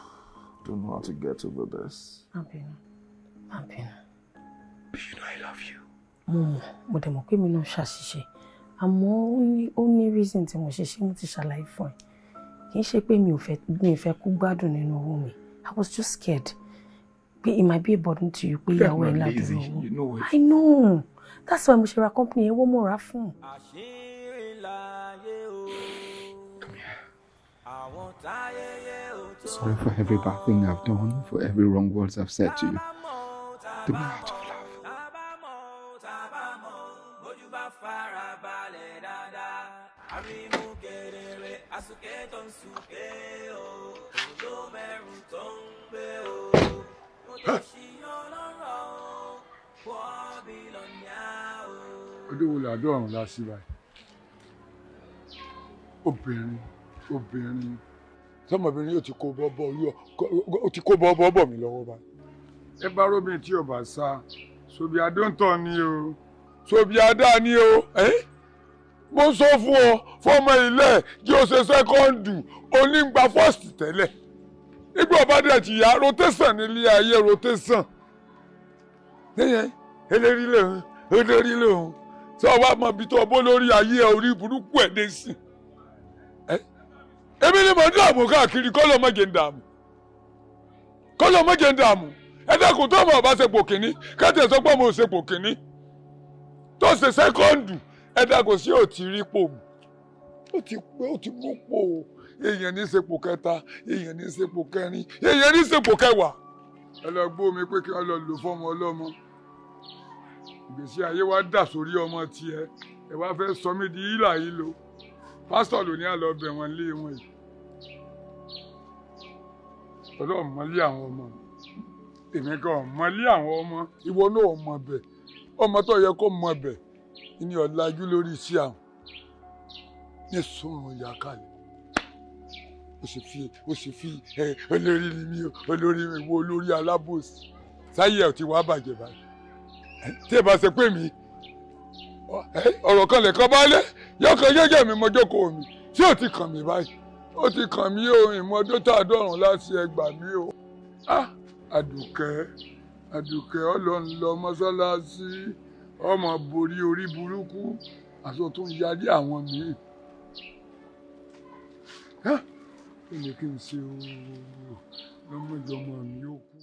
don't know how to get over this. Má bínú. Má bínú. But you know I love you. Mo mọ̀, mo dẹ̀ mọ̀ pé mi náà ṣàṣìṣe. Àmọ́ ó ní reason tí mo ṣe ṣe, mo ti ṣàlàyé fún ẹ. Kì í ṣe pé mi ò fẹ́ kó gbádùn nínú owó mi. I was just scared pé it might be a burden to you pé ìyàwó ẹ̀ I'm not lazy, ládùúgbò owó. you know it. I know. That's why mo ṣe ra company yẹn, wọ́n mo rà á fún. Àṣírí láyé o. Àwọn táyé ò tó. Sorry for every bad thing I've done, for every wrong words I've said to you. They were out of love. Bójú bá fara balẹ̀ dáadáa, àrímú kedere, àsùké tó ń súké o, òun ló mẹ́rù tó ń gbé o. Mo tó ṣì ọlọ́rọ̀ o, pọ̀ bílíọ̀nìà o. Ọdún wo làdó ọ̀run la sí báyìí? Obìnrin, obìnrin, sọmọbìnrin yóò ti kó bọ́bọ́, ó ti kó bọ́bọ́ bọ̀ mí lọ́wọ́ báyìí. Ẹ bá róbìn tí ọba sá sobi adóńtọ̀ ni o, sobi adá ni o. Ẹ́, mo sọ fún ọ, fọmọ ilé jí o ṣe second, onígbà first tẹ́lẹ̀. Nígbà ọba dẹ̀ ti yá rotation nílé ayé, rotation lẹ́yìn eléri lòun, eléri lòun tí ọba mọ ibi tó bó lórí ayé ẹ, orí burúkú ẹ̀ dé sí. Èmi ni mo ń dààmú káàkiri, kọ́ ló mọ̀jẹ̀ ń dààmú, kọ́ ló mọ̀jẹ̀ ń dààmú. Ẹ dákun, tó ọmọ ọba ṣe pò kínní, kẹ́tẹ̀ sọ pé ọmọ ò ṣe pò kínní, tó ṣe second, ẹ dákun, sí ò ti rí pò mù? Ó ti pé, ó ti mú pò o. Èèyàn ní ṣepò kẹta, èèyàn ní ṣepò kẹrin, èèyàn ní ṣepò kẹwàá. Ẹ lọ gbó mi pé kí wọ́n lọ lò fọ́mọ ọlọ́mọ. Ìgbésí ayé wa dà sórí ọmọ tiẹ̀. Ẹ wá fẹ́ sọ mí di hílà yìí lo. Pásítọ̀ ló ní àlọ́ bẹ̀ wọ́n lé wọn yìí. Ọlọ́run mọ́lé àwọn ọmọ èmi kan, mọ́lé àwọn ọmọ. Ìwọ náà mọ̀ bẹ̀, ọmọ tó yẹ kó mọ̀ bẹ̀ ní ọ̀làjú lórí iṣẹ́ àwọn ní sọ̀rọ̀ ìyá kalẹ̀. Ó sì fi ẹ olórí ni mí o, olórí mi wo, olórí alábòsí sáyé ẹ̀ ti wá bàjẹ́ báyìí. Tí ẹ bá ṣe pé mi ọ̀rọ̀ kan lè kan bá lé yọkàn jẹ́jẹ́ mi mọ́jókòó mi tí ò ti kàn mí báyìí, ó ti kàn mí o. Ìmọ̀dó tá a dọ̀rùn láti ẹgbà mí o. Ah, Àdùkẹ́, Àdùkẹ́, ọlọ́run lọ mọ́sálásí, ọmọ borí orí burúkú àti tó ń yarí àwọn míì. Kí ni kí n ṣe o? Lọ́mọdé ọmọ mi ó kú.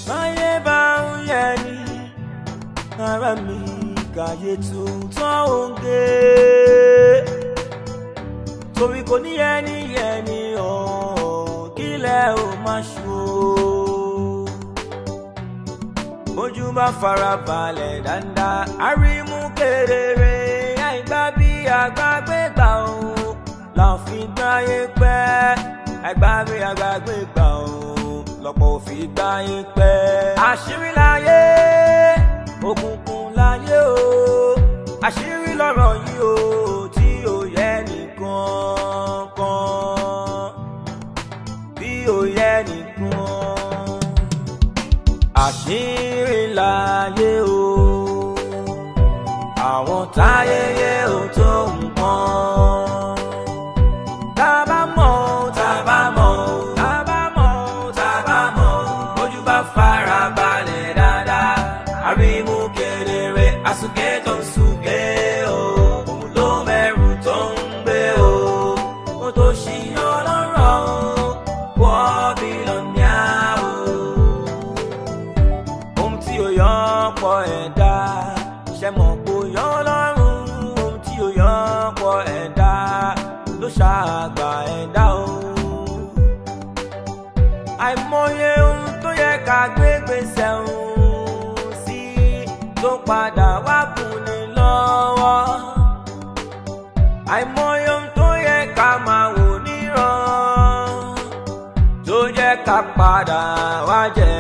Báyé bá ń yẹ ní ara mi, kàyé tuntun òǹgé, torí kò ní yẹni yẹni ọ̀hún, kílẹ̀ ò má ṣú o. Bójú bá fara balẹ̀ dáadáa, àrímú kedere, àìgbá bí àgbàgbé gbà ó la fi gbáyé pẹ́. Àìgbá bí àgbàgbé gbà ó lọ́pọ̀ òfin gbáyé pẹ́. Àṣírí láyé, òkùnkùn láyé o, àṣírí lọ́rọ̀ yìí o, tí ò yẹ nìkan kan, tí ò yẹ nìkan. Àṣírí láyé o, àwọn táyé ò tó nǹkan. Tá bá mọ̀, tá bá mọ̀, tá bá mọ̀, tá bá mọ̀, bójú bá fara balẹ̀ dáadáa, àrímú kedere, àsùnké tó ń súnké o, òun ló mẹ́rù tó ń gbé o, ó tó ṣì ọlọ́rọ̀ o, wọ́ bílíọ̀nìà o. ẹ̀dá ló ṣàgbà ẹ̀dá o. Àìmọye ohun tó yẹ ká gbé gbèsè òun sí tó padà wá kùn ní lọ́wọ́. Àìmọye ohun tó yẹ ká máa wò níran tó jẹ́ ká padà wá jẹ.